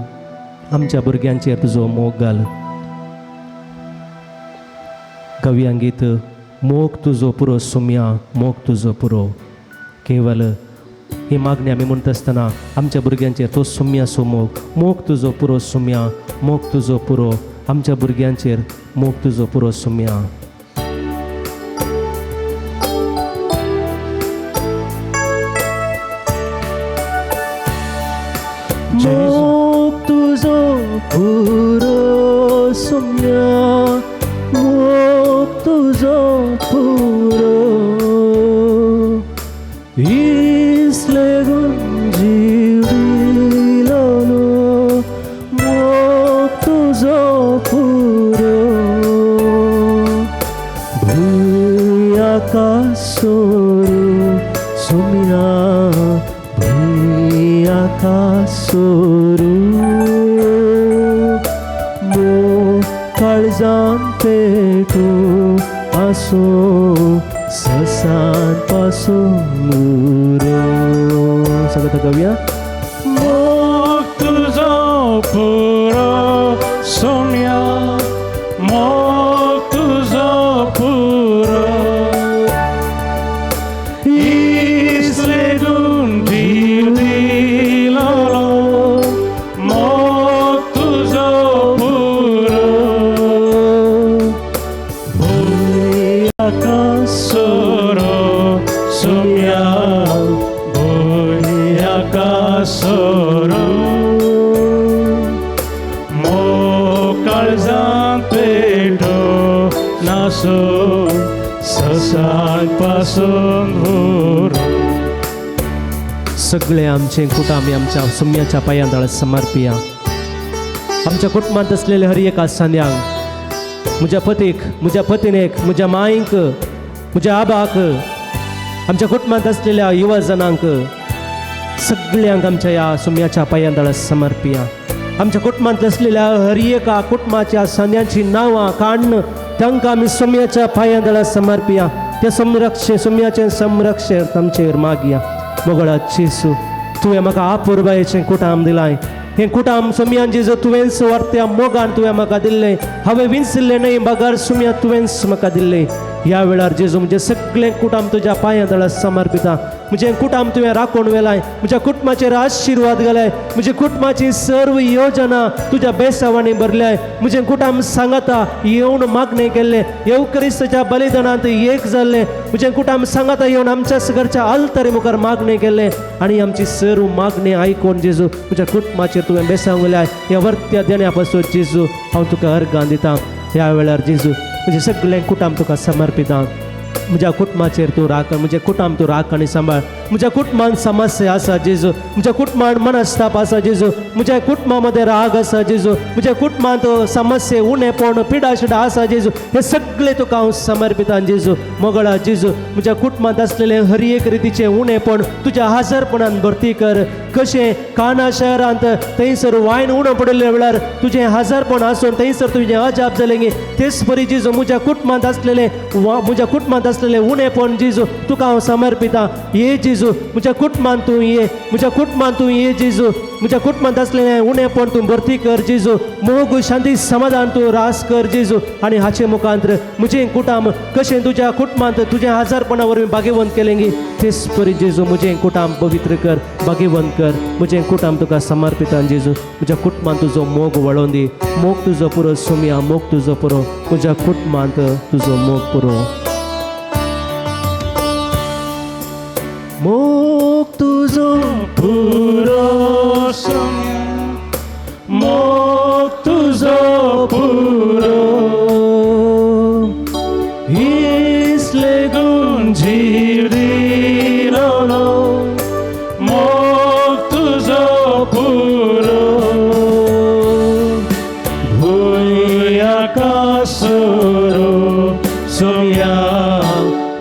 आमच्या भुरग्यांचेर तुजो मोग घाल. कव्यांगीत मोग तुजो पुरो सुम्या, मोग तुजो पुरो. केवल ही मागणी आमी म्हणटा आसतना आमच्या भुरग्यांचेर तो सुम्याचो मोग, मोग तुजो पुरो सुम्या, मोग तुजो पुरो. आमच्या भुरग्यांचेर मोग तुजो पुरो सुम्या. मोग तुजो पुरो सुम्या, मोग तुजो पुरो. इसलेगून जीव दिलोलो, मोग तुजो पुरो. भुंयाका सोरू सुम्या, भुंयाका सोरू. मोग काळजान पेटू आसूं ससान पासून उरो. सगळं गावया. मोग तुजो पुरो सोम्या, मोग तुजो पुरो. इसलेगून जीव दिलोलो, मोग तुजो पुरो. भुंयाका सोरो सुम्या, भुंयाका सोरो. मोग काळजांत पेटो नासो ससान पासून उरो. सगळे आमचे कुटुंब आमी आमच्या सुम्याच्या पांयां तळा समर्पिया. आमच्या कुटुंबांत आसलेले हर एका सांद्यांक, म्हज्या पतीक, म्हज्या पतिनेक, म्हज्या मांयक, म्हज्या आबाक, आमच्या कुटुंबांत आसलेल्या युवा जणांक, सगळ्यांक आमच्या ह्या सुम्याच्या पांयां तळा समर्पिया. आमच्या कुटुंबांत आसलेल्या हर एका कुटुंबाच्या सांद्यांची नांवां काडून तांकां आमी सुम्याच्या पांयां तळा समर्पिया. त्या संरक्षण सुम्याचें संरक्षण तांचेर मागया. मोगळा जेजू तुवें म्हाका आपुरबायेचें कुटाम दिलाय. हें कुटाम सुम्यान जेजू तुवेंच वाडत्या मोगान तुवें म्हाका दिल्लें. हांवें विंचिल्लें न्हय बगर सुम्या तुवेंच म्हाका दिल्लें. ह्या वेळार जेजू म्हजें सगळें कुटाम तुज्या पांयां तळा समर्पिता. म्हजें कुटाम तुवें राखून वेलाय. म्हज्या कुटुंबाचेर आशिर्वाद घालाय. म्हज्या कुटुंबाची सर्व योजना तुज्या बेसावांनी भरल्याय. म्हजें कुटाम सांगाता येवन मागणें केल्लें येवक्रिस्ताच्या बलिदानांत एक जाल्लें. म्हजें कुटाम सांगाता येवन आमच्या घरच्या आल्तारी मुखार मागणें केल्लें आनी आमची सर्व मागणें आयकून जेजू म्हज्या कुटुंबाचेर तुवें बेसांव घालाय. ह्या वर्त्या देण्या पासून जेजू हांव तुका अर्गां दितां. ह्या वेळार जेजू म्हजें सगळें कुटाम तुका समर्पिता. म्हज्या कुटुंबाचेर तूं राख, म्हजें कुटुंब तूं राख आनी सांबाळ. म्हज्या कुटुंबान समस्या आसा जेजू, म्हज्या कुटुंबान मनस्ताप आसा जेजू, म्हज्या कुटुंबा मदें राग आसा जेजू, म्हज्या कुटुंबांत समस्या उणेपण पिडा शिडा आसा जेजू. हे सगळे तुका हांव समर्पितां जेजू. मोगळा जेजू म्हज्या कुटुंबांत आसलेलें हर एक रितीचें उणेपण तुज्या हाजरपणान भरती कर. कशें काना शहरांत थंयसर वायन उणो पडिल्ल्या वेळार तुजें हाजरपण आसून थंयसर तुजें अजाप जालें गे, तेच परी जेजू म्हज्या कुटुंबांत आसलेलें म्हज्या कुटुंबांत आसलेलें उणेपण जेजू तुका हांव समर्पितां. ये जेजू म्हज्या कुटुंबांत तूं ये, म्हज्या कुटुंबांत तूं ये जेजू. म्हज्या कुटुंबांत आसलेलें उणेपण तूं भरती कर जेजू. मोग शांती समाधान तूं रास कर जेजू. आनी हाचे मुखांत म्हजें कुटुंब कशें तुज्या कुटुंबांत तुजें हाजारपणा वरवीं भाग्यवंत केलें गे, तेच परी जेजू म्हजें कुटुंब पवित्र कर, भाग्यवंत कर. म्हजें कुटुंब तुका समर्पितां जेजू. म्हज्या कुटुंबांत तुजो मोग वळोवन दी. मोग तुजो पुरो सुमया, मोग तुजो पुरो म्हज्या कुटुंबांत तुजो मोग पुरो. मोग तुजो पुरो सुम्या, मोग तुजो पुरो, इसलेगून जीव दिलो, मोग तुजो पुरो, भूंय आकासोरो सुम्या,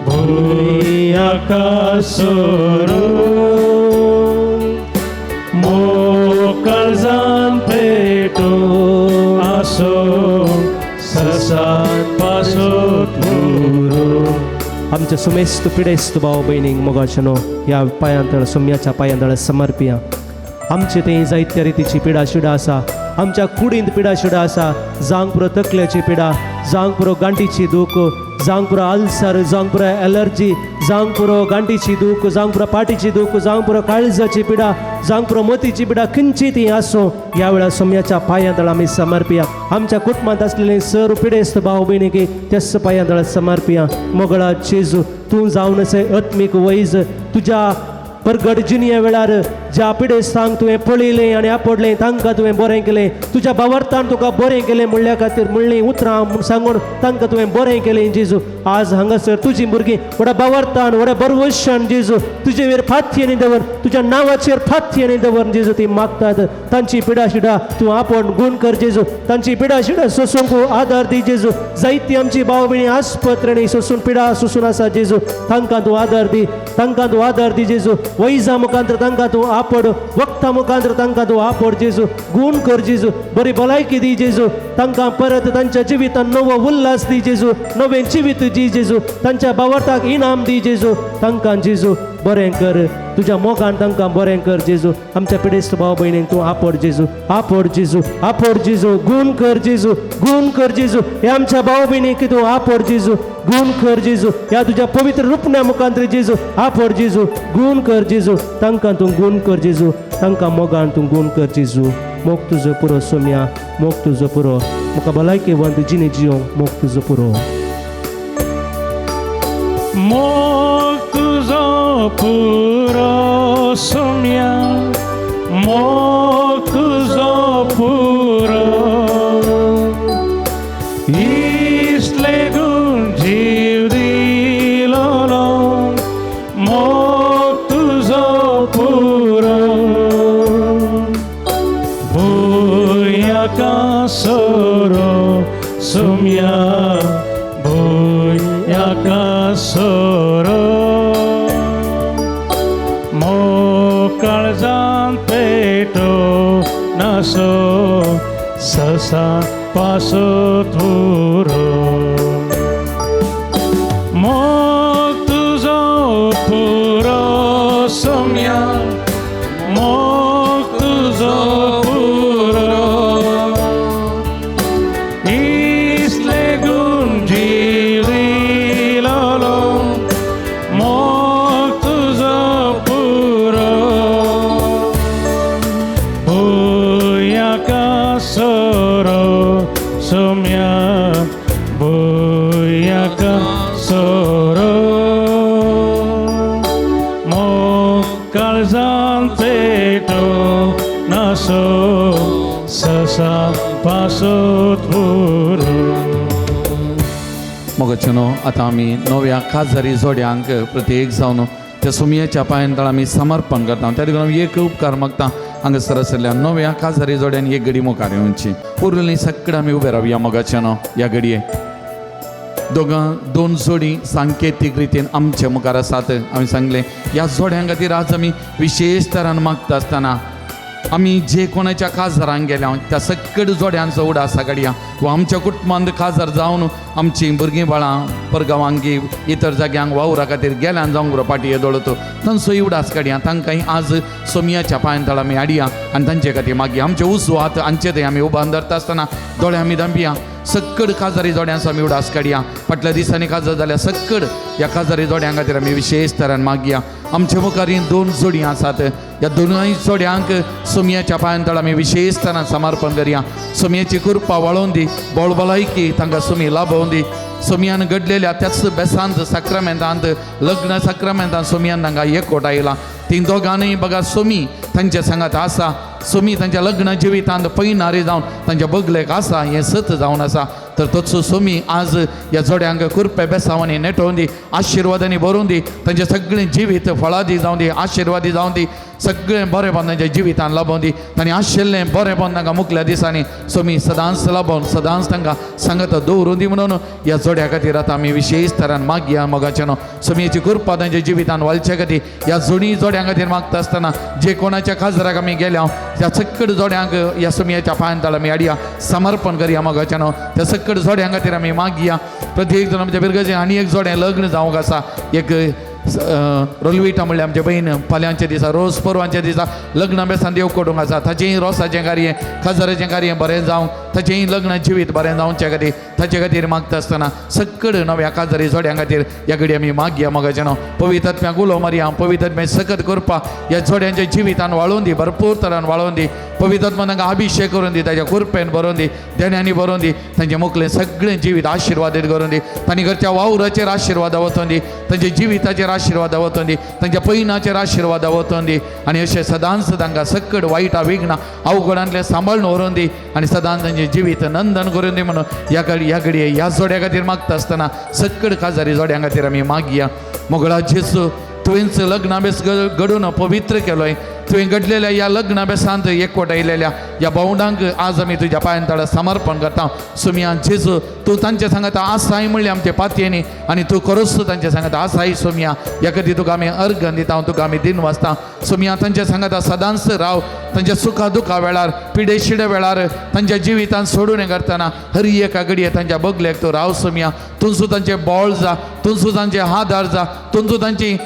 भूंय आकासोरो, मोकळजान पेटो आसो ससात पासोत पुरो. आमच्या सुमेस्त पिडेस्त भाव भयणींक मोगाचेनो ह्या पांयांतळ सुम्याच्या पांयांतळ समर्पिया. आमचे थंय जायत्या रितीची पिडा शिडा आसा. आमच्या कुडींत पिडा शिडा आसा. जावंक पुरो तकलेची पिडा, जावंक पुरो गांठीची दूख, जावंक पुरो अल्सर, जावंक पुरो एलर्जी, जावंक पुरो गांठीची दूख, जावंक पुरो पाटीची दूख, जावंक पुरो काळजाची पिडा, जावंक पुरो मोतीची पिडा, खंयची ती आसूं ह्या वेळार सोम्याच्या पांयांतळ आमी समर्पिया. आमच्या कुटुंबांत आसलेले सर पिडेस्त भाव भयणीक त्याच पांयांतळ समर्पिया. मोगळा जेजू तूं जावन आसा आत्मीक वैज. तुज्या परगट जिणये वेळार ज्या पिडेस्तांक तुवें पळयलें आनी आपडलें तांकां तुवें बरें केलें. तुज्या बावरतान तुका बरें केलें म्हणल्या खातीर म्हणलीं उतरां सांगून तांकां तुवें बरें केलें जेजू. आज हांगासर तुजीं भुरगीं व्हडा बावरतान व्हडा बरवशान जेजू तुजे वयर फातयेनी दवर, तुज्या नांवाचेर फातयेनी दवर जेजू. ती मागतात तांची पिडा शिडा तूं आपोवन गूण कर जेजू. तांची पिडा शिडा सोसूंक आदार दी जेजू. जायती आमची भाव भयणी आस्पत्रेणी सोसून पिडा सोसून आसा जेजू. तांकां तूं आदार दी, तांकां तूं आदार दी जेजू. वैजा मुखांतर तांकां तूं आपड, वखदां मुखांतर तांकां तूं आपड जेजू. गूण कर जेजू, बरी भलायकी दी जेजू. तांकां परत तांच्या जिवितान नवो उल्हास दी जेजू, नवें जिवीत दी जेजू. तांच्या बावरताक इनाम दी जेजू. तांकां जेजू बरें कर, तुज्या मोगान तांकां बरें कर जेजू. आमच्या पिडेस्त भाव भयणींक तूं आपड जेजू, आपड जेजू, आपड जेजू. गूण कर जेजू, गूण कर जेजू. ह्या आमच्या भाव भयणीक तूं आपड जेजू, गूण कर जेजू. ह्या तुज्या पवित्र रुपण्या मुखांत जेजू आपड जेजू, गूण कर जेजू. तांकां तूं गूण कर जेजू, तांकां मोगान तूं गूण कर जेजू. मोग तुजो पुरो सोम्या, मोग तुजो पुरो. म्हाका भलायकेवंत जिणे जियोंक मोग तुजो पुरो. मोग तुजो पुरो सुम्या, मोग तुजो पुरो, इसलेगून जीव दिलो, मोग तुजो पुरो, भूंय आकासोरो सुम्या, भूंय आकासोरो, मोकळजान पेटो नासो ससा पासो थुरो. मोग इसलेगून जिरिलोलो मोग तुजो पुरो भुंयाका सोरो सोम्या भुंयाका सोरो मोग काळजान पेटो नासो ससा पासोत पुरो. मोगाच्यानो, आतां आमी नव्या काजारी जोड्यांक प्रत्येक जावन त्या सुमयेच्या पांयान तळ आमी समर्पण करता. त्या देखून आमी एक उपकार मागता, हांगासर आशिल्ल्या नव्या काजारी जोड्यान एक घडी मुखार येवची. उरलेली सगळें आमी उबे रावया. मोगाच्यानो, ह्या घडये दोगां दोन जोडी सांकेतीक रितीन आमचे मुखार आसात. आमी सांगलें, ह्या जोड्यां खातीर आज आमी विशेश तरान मागता आसतना आमी जे कोणाच्या काजारांक गेल्या त्या सकट जोड्यांचो उडास काडया वा आमच्या कुटुंबांत काजार जावन आमचीं भुरगीं बाळां परगांवांक इतर जाग्यांक वावरा खातीर गेल्यान जावंक बरो पाटी येदोळतो तांचोय उडास काडया. तांकांय आज सोमयाच्या पांयान तळ आमी हाडया आनी तांचे खातीर मागीर आमचे उजवो हात हांचे थंय आमी उबान धरता आसतना दोळे आमी धांपया. सक्कड काजारी जोड्यांचो आमी उडास काडया. फाटल्या दिसांनी काजार जाल्या सक्कड ह्या काजारी जोड्यां खातीर आमी विशेश तरान मागया. आमचे मुखार ही दोन जोडी आसात. ह्या दोनूय जोड्यांक सोमयाच्या पांयान तळ आमी विशेश तरान समर्पण करया. सोमयेची कृपा वाळोवन दी, बोळबलायकी तांकां सोमी लाभोवन दी. सोमयान घडलेल्या त्याच बेसांत साक्रामेंतांत, लग्न साक्रामेंतांत सोमयान तांकां एकवट आयला. ती दोगांनूय बघा सोमी तांच्या सांगात आसा. सोमी तांच्या लग्न जिवितांत पयनारी जावन तांच्या बगलेक आसा हें सत जावन आसा. तर तोच सोमी आज ह्या जोड्यांक कुरपे बेसांवांनी नेटोवन दी, आशिर्वादांनी भरून दी. तांचें सगळें जिवीत फळादी जावं दी, आशिर्वादी जावं दी. सगळें बरेंपण तांच्या जिवितान लाभोवन दी. तांणी आशिल्लें बरेंपण तांकां मुखल्या दिसांनी सोमी सदांच लाभोवन सदांच तांकां सांगत दवरून दी म्हणून ह्या जोड्या खातीर आतां आमी विशेश तरान मागया. मोगाचें न्हू, सोमयेची कृपा तांच्या जिवितान वालचे खातीर ह्या जोडी जोड्यां खातीर मागता आसतना जे कोणाच्या काजराक आमी गेल्या त्या सक्कड जोड्यांक ह्या सोमयेच्या पांयान तळ आमी हाडया, समर्पण करया. मोगाचें न्हू, त्या सक्कड जोड्यां खातीर आमी मागया. प्रत्येक जण आमच्या बिरगजे आनी एक जोडें लग्न जावंक आसा. एक रोलविटा म्हणल्यार आमचे बहीण फाल्यांच्या दिसा रोज परवांच्या दिसा लग्न बेसान देव करूंक आसा. ताचेंय रोसाचें कार्य, खाजराचें कार्य बरें जावं, ताचेंय लग्न जिवीत बरें जावचे खातीर ताचे खातीर मागता आसतना सक्कड नव्या काजारी जोड्यां खातीर ह्या घडी आमी मागया. मोगाचें न्हू, पवित्र उलो मारया. पवित्र सकत करपा ह्या जोड्यांच्या जिवितान वाळोवन दी, भरपूर तरान वाळोवन दी. पवित्र तांकां अभिशेक करून दी, ताच्या कुरपेन भरोवन दी, देण्यांनी भरोवन दी. तांचें मुखलें सगळें जिवीत आशिर्वादीत करून दी. तांणी घरच्या वावराचेर आशिर्वाद वचोन दी, तांच्या जिविताचेर आशिर्वाद वचोन दी, तांच्या पयनाचेर आशिर्वाद वचोन दी. आनी अशें सदांच तांकां सक्कड वायट विघ्न अवघडांतलें सांबाळून व्हरून दी आनी सदांच तांचें जिवीत नंदन करून दी म्हणून ह्या घडी ह्या घडये ह्या जोड्या खातीर मागता आसतना सक्कड काजारी जोड्यां खातीर आमी मागया. मोगळा जेजू, तुवेंच लग्नाबेस घडून पवित्र केलोय. तुवें घडलेल्या ह्या लग्नाबेसांत एकवट आयलेल्या ह्या भावंडांक आज आमी तुज्या पांयान तळा समर्पण करता. सुमया जेजू, तूं तांचे सांगता आसाय म्हणलें आमचे पातयेनी आनी तूं खरोच तांचे सांगता आसाय. सोमया, ह्या खातीर तुका आमी अर्गन दिता, तुका आमी दिन वाचता. सोमया, तांचे सांगता सदांच राव. तांच्या सुखा दुखा वेळार, पिडे शिडे वेळार, तांच्या जिवितान सोडून हें करतना हर एका घडये तांच्या बगलेक तूं राव. सोमया, तुमचो तांचे बोळ जा, तुमचो तांचे आदार जा, तुमचो तांची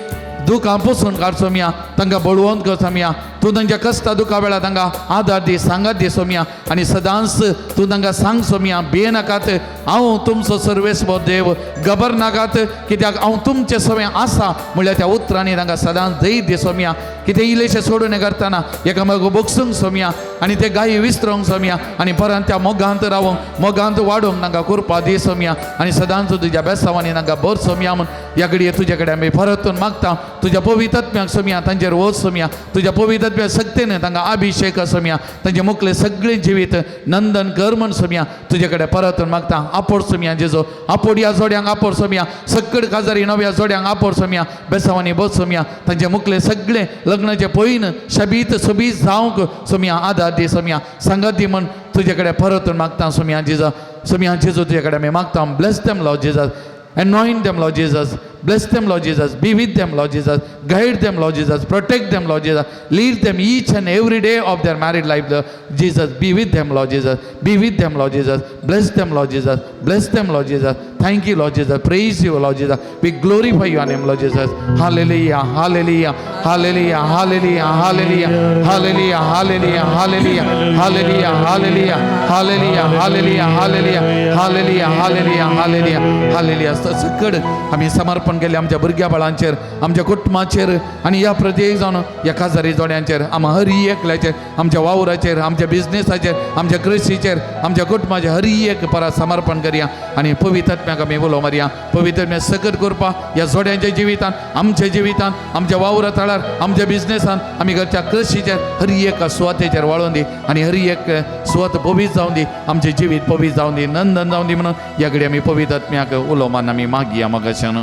दुखां पुसून काड. सोमया, तांकां बळवंत कर. सोमया, तूं तांच्या कश्टा दुखा वेळार तांकां आदार दी, सांगात दी. सोमया, आनी सदांच तूं तांकां सांग, सोमया, भियेनाकात, हांव तुमचो सर्वेस्पर देव. गबर नाकात कित्याक हांव तुमचे सवें आसा म्हणल्यार त्या उतरांनी तांकां सदांच धैर्य दी. सोमया, कितें इल्लेशें सोडून हें करतना एकामेकाक बोगसूंक सोमया आनी ते गायी विसरोंक सोमया आनी परत त्या मोगांत रावोंक, मोगांत वाडोवंक तांकां कुरपा दी. सोमया, आनी सदांच तुज्या बेसावांनी तांकां भर. सोमया, म्हूण ह्या घडये तुजे कडेन आमी परतून मागता. तुज्या पवित्र सोमया तांचेर वच. सोमया, तुज्या पवित्र शक्तीन तांकां अभिशेक. सोमया, तांचे मुखले सगळें जिवीत नंदन कर म्हण सोमया तुजे कडेन परतून मागता. आपोड सोमया जेजो, आपोड ह्या जोड्यांक, आपोड सोमया. सक्कड काजारी नव्या जोड्यांक आपोड सोमया. बेसावांनी बस सोमया. तांचे मुखले सगळें लग्नाचे पयन शबीत सोबीत जावंक सोमया आदार दी. सोमया, सांगात दी म्हण तुजे कडेन परतून मागता. सोमया जेजो, सोमया जेजो, तुजे कडेन आमी मागता. Bless them, Lord Jesus. Anoint them, Lord Jesus. Bless them, Lord Jesus. Be with them, Lord Jesus. Guide them, Lord Jesus. Protect them, Lord Jesus. Lead them each and every day of their married life, Lord Jesus. Be with them, Lord Jesus. Be with them, Lord Jesus. Bless them, Lord Jesus. Bless them, Lord Jesus. Thank you, Lord Jesus. Praise you, Lord Jesus. We glorify your name, Lord Jesus. Hallelujah, hallelujah, hallelujah, hallelujah, hallelujah, hallelujah, hallelujah, hallelujah, hallelujah, hallelujah, hallelujah, hallelujah, hallelujah, hallelujah, hallelujah, hallelujah, hallelujah. सकड आमी समर्पण केलें आमच्या भुरग्या बाळांचेर, आमच्या कुटुंबाचेर आनी ह्या प्रत्येक जावन ह्या काजारी जोड्यांचेर, आमा हर एकल्याचेर, आमच्या वावराचेर, आमच्या बिजनेसाचेर, आमच्या कृशीचेर, आमच्या कुटुंबाचेर हर एक परत समर्पण करया आनी पवित्र आत्म्याक आमी उलो मारया. पवित्र आत्म्या सकट करपा ह्या जोड्यांच्या जिवितान, आमच्या जिवितान, आमच्या वावरा थळार, आमच्या बिजनेसान, आमी घरच्या कृशीचेर, हर एक सुवातेचेर वाळोवन दी आनी हर एक सुवात पवित्र जावन दी. आमचें जिवीत पवित्र जावन दी, नंदन जावन दी म्हणून ह्या घडी आमी पवित्र आत्म्याक उलो मारून आमी मागया मगाशान.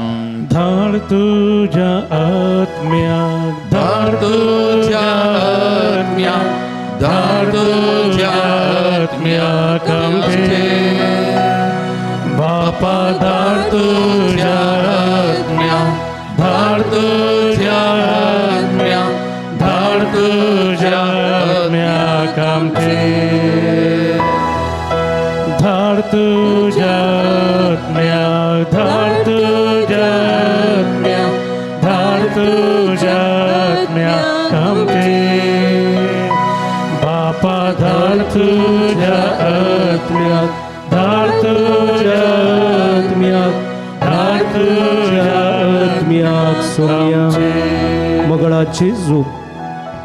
धाड तुझ्या आत्म्याक. धाड तुझ्या आत्म्या, धाड तुझ्या आत्म्याक आमचे. बापा, धाड तुझ्या आत्म्या, धाड तुझ्या आत्म्या, धाड तुझ्या आत्म्याक आमचे. धाड तुझ्या आत्म्याक, धाड तुझ्या आत्म्याक, धाड तुझ्या आत्म्याक आमचे. बापा, धाड तुझ्या आत्म्याक, धाड तुझ्या आत्म्याक, धाड तुझ्या आत्म्याक. सोम्या, मोगळा जेजू,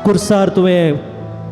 कुर्सार तुवें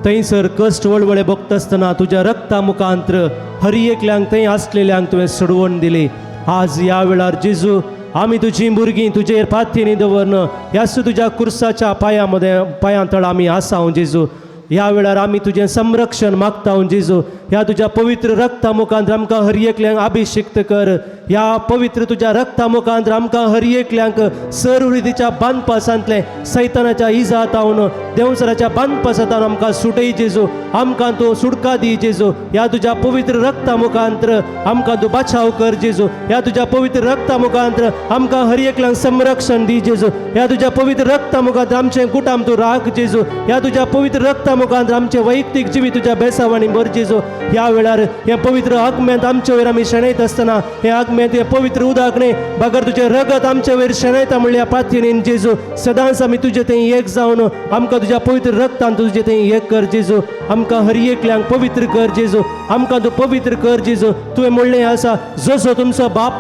थंयसर कश्ट वळवळे भोगता आसतना तुज्या रक्ता मुखांत्र हर एकल्यांक थंय आसलेल्यांक तुवें सोडवण दिली. आज ह्या वेळार जेजू, आमी तुजी भुरगीं तुजेर पातयेनी दवरन ह्याच तुज्या कुर्साच्या पांयां मदें, पांयां तळ आमी आसा. जेजू, ह्या वेळार आमी तुजें संरक्षण मागता. जेजू, ह्या तुज्या पवित्र रक्ता मुखांत आमकां हर एकल्यांक अभिषिक्त कर. ह्या पवित्र तुज्या रक्ता मुखांत आमकां हर एकल्यांक सर्व रितीच्या बांदपासांतलें, सैतानाच्या इजातावन, देंवसराच्या बांदपासांत आमकां सुटय. जेजू, आमकां तूं सुटका दी. जेजू, ह्या तुज्या पवित्र रक्ता मुखांत्र आमकां तूं बचाव कर. जेजू, ह्या तुज्या पवित्र रक्ता मुखांत्र आमकां हर एकल्यांक संरक्षण दी. जेजू, ह्या तुज्या पवित्र रक्ता मुखांत्र आमचें कुटाम तूं राख. जेजू, ह्या तुज्या पवित्र रक्ता मुखांत्र आमचें वैयक्तीक जिवीत तुज्या बेसावानी भर. जेजू, ह्या वेळार हें पवित्र आगम्यांत आमचे वयर आमी शेणयत आसतना, हें आगम्यांत हें पवित्र उदक न्हय बगर तुजें रगत आमचे वयर शेणयता म्हणल्या पातयेन, जेजू, सदांच आमी तुजे थंय एक जावन आमकां तुज्या पवित्र रक्तान तुजे थंय एक कर. जेजू, आमकां हर एकल्यांक पवित्र कर. जेजू, आमकां तूं पवित्र कर. जेजू, तुवें म्हणलें आसा, जसो तुमचो बाप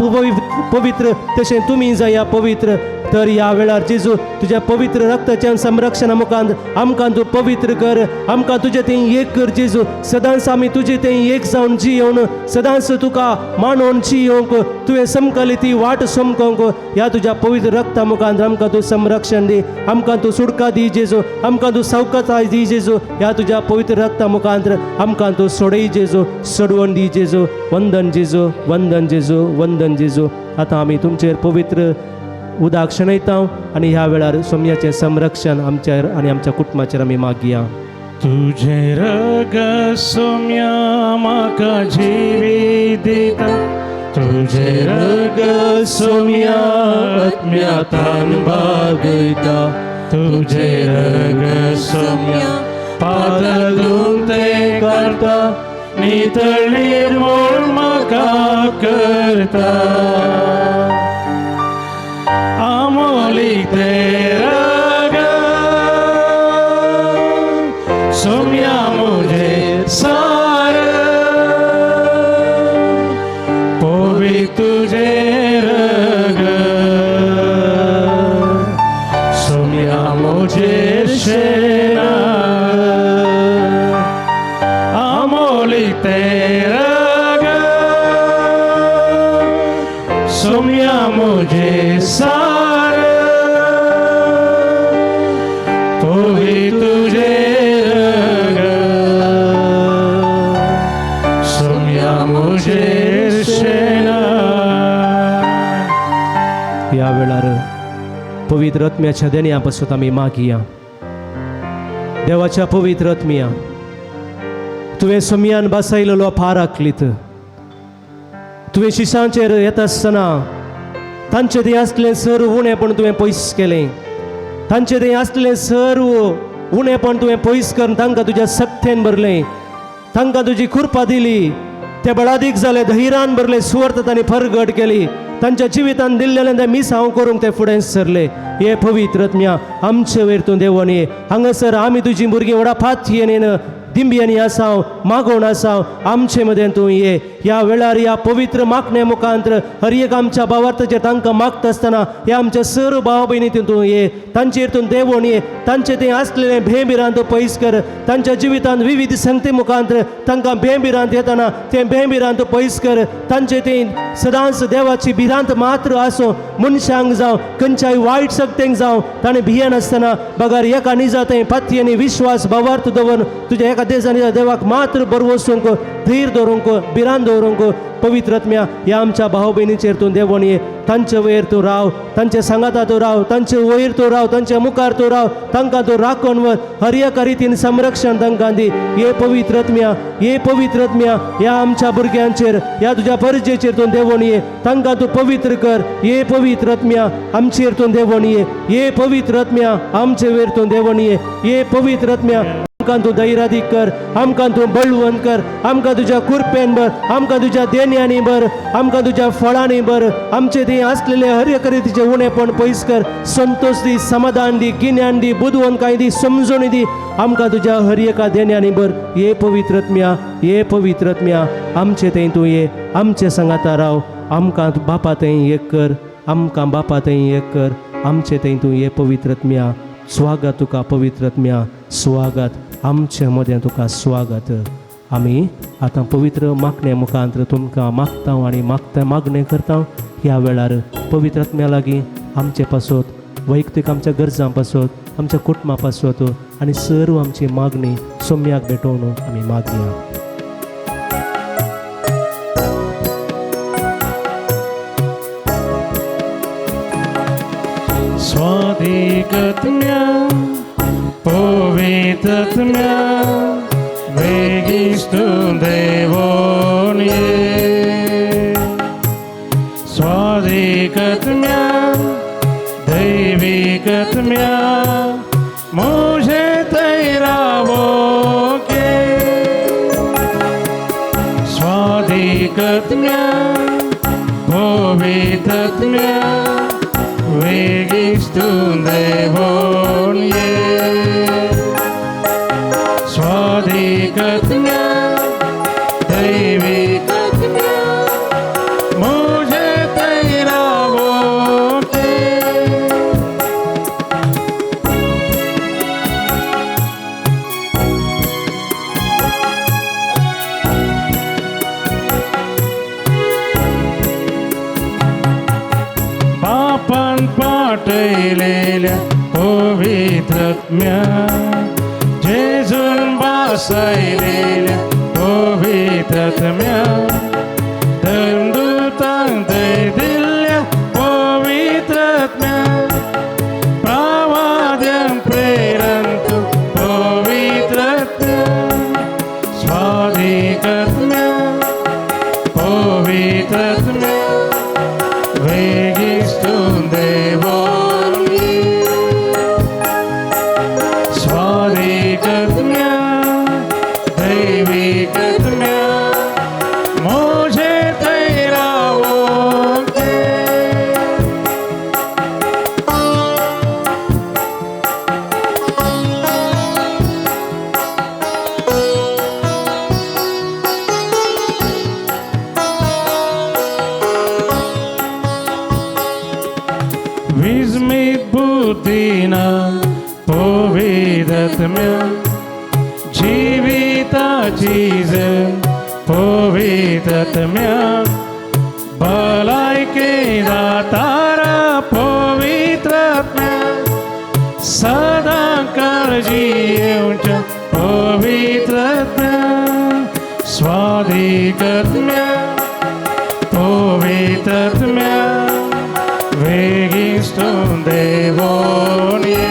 पवित्र तशें तुमी जाया पवित्र. तर ह्या वेळार जेजू, तुज्या पवित्र रक्ताच्या संरक्षणा मुखांत आमकां तूं पवित्र कर. आमकां तुजे थंय एक कर. जेजू, सदांच आमी तुजे थंय एक जावन जियोवन सदांच तुका मानोवन जियोवंक, तुवें समकली ती वाट समकोवंक ह्या तुज्या पवित्र रक्ता मुखांत आमकां तूं संरक्षण दी. आमकां तूं सुटका दी. जेजू, आमकां तूं सवकताय दी. जेजू, ह्या तुज्या पवित्र रक्ता मुखांत आमकां तूं सोडय. जेजू, सोडवण दी. जेजू, वंदन. जेजू, वंदन. जेजू, वंदन. जेजू, आतां आमी तुमचेर पवित्र उदक शेणयता आनी ह्या वेळार सोमयाचें संरक्षण आमचेर आनी आमच्या कुटुंबाचेर आमी मागया. तुझे रग सोम्या म्हाका जिवीत दिता. तुझे रग सोम्या आत्म्यातान भागयता. तुझे रग सोम्या पातळ ते करता, नितळ निर्मूळ म्हाका करता. आमोली ते रग सोम्या मुझे सार, पोवी तुझे रग सोम्या मुझे शेना. आमोली ते रग सोम्या मुझे सार, पोवी तुझे रग सोम्या मुझे शेना. ह्या वेळार पवित्र आत्म्याच्या देण्या पासून आमी मागया. देवाच्या पवित्र आत्म्या, तुवें सोमयान बसयलेलो पाराकलीत तुवें शिशांचेर येता आसतना तांचे थंय आसलें सर्व उणेपण तुवें पयस केलें. तांचे थंय आसलें सर्व उणेपण तुवें पयस करून तांकां तुज्या सक्तेन भरलें. तांकां तुजी कृपा दिली. ते बळादीक जाले, धैर्यान भरले, सुवार्थ तांणी परगट केली. तांच्या जिवितान दिल्लेलें तें मिसांव करूंक ते फुडें सरले. हे पवित्र आत्म्या, आमचे वयर तूं देवोन ये. हांगासर आमी तुजी भुरगीं व्हडा फातयेन दिंब्यांनी आसाव, मागोवन आसाव, आमचे मदें तूं ये. ह्या वेळार ह्या पवित्र मागणे मुखांत हर एक आमच्या भावार्थाचेर तांकां मागता आसतना ह्या आमच्या सर्व भाव भयणी तूं ये, तांचेर तूं देवोन ये. तांचे थंय आसलेलें भेंभिरांत पयस कर. तांच्या जिवितांत विविध संगती मुखांत तांकां भेंभिरांत येतना तें भेंभिरांत पयस कर. तांचे थंय सदांच देवाची भिरांत मात्र आसूं. मनशांक जावं खंयच्याय वायट शक्तेंक जावं ताणें भियेनासतना बगर एका निजा थंय पातयेनी विश्वास भावार्थ दवरून तुज्या एका देसा निजा देवाक मात्र बरवसूंक, धीर दवरूंक, भिरांत दवरूंक. पवित्र आत्म्या, ह्या आमच्या भाव भयणीचेर तूं देवोन ये. तांचे वयर तूं राव, तांचे सांगाता तूं राव, तांचे वयर तूं राव, तांच्या मुखार तूं राव, तांकां तूं राखून व्हर. हर एका रितीन संरक्षण तांकां दी. हे पवित्र आत्म्या, हे पवित्र आत्म्या, ह्या आमच्या भुरग्यांचेर, ह्या तुज्या परजेचेर तूं देवोन ये. तांकां तूं पवित्र कर. हे पवित्र आत्म्या, आमचेर तूं देवोन ये. हे पवित्र आत्म्या, आमचे वयर तूं देवोन ये. हे पवित्र आत्म्या, आमकां तूं धैर्यादीक कर, आमकां तूं बळवंत कर, आमकां तुज्या कुरपेन भर, आमकां तुज्या देण्यांनी भर, आमकां तुज्या फळांनी भर. आमचे थंय आसलेले हर एक रितीचे उणेपण पयस कर. संतोश दी, समाधान दी, गिन्यान दी, बुदवंतकाय दी, समजणी दी. आमकां तुज्या हर एका देण्यांनी भर. हे पवित्र आत्म्या, हे पवित्र आत्म्या, आमचे थंय तूं ये, आमचे सांगाता राव. आमकां बापा थंय एक कर, आमकां बापा थंय एक कर. आमचे थंय तूं ये पवित्र आत्म्या. स्वागत तुका पवित्र आत्म्या, स्वागत आमचे मदें तुका स्वागत. आमी आतां पवित्र मागणे मुखांत तुमकां मागता आनी मागता मागणें करता. ह्या वेळार पवित्र आत्म्या लागीं आमचे पासत, वैयक्तीक आमच्या गरजां पासत, आमच्या कुटुंबा पासत आनी सर्व आमची मागणी सोम्याक भेटोवन आमी मागया. स्वादिकत्म्या पवित्रत्म्या वेगिस्तु देवोन ये. स्वादिकत्म्या दैविकत्म्या मुझे तैरावो के. स्वादिकत्म्या पवित्रत्म्या वेगिस्तु देवोन ये. स्वादिकत्म्या दैविकत्म्या मुझे तैरावो के. बापान पाटयलेल्या पवित्रत्म्या, जेजून बासयलेल्या पवित्रत्म्या, धर्मदूतांक दय दिल्ल्या पवित्रत्म्या, प्रवाद्यांक प्रेरंतु पवित्रत्म्या, स्वादिकत्म्या पवित्रत्म्या वेगिस्तु देवोन ये. स्वादिकत्म्या दैविकत्म्या मुझे तैरावो के. विस्मित बुद्धीना पवित्रत्म्या, जिविताची पवित्रत्म्या, भलायके दातारा पवित्रत्म्या, सदां काळजी येवच्या पवित्रत्म्या, स्वादिकत्म्या पवित्रत्म्या वेगिस्तु देवोन ये.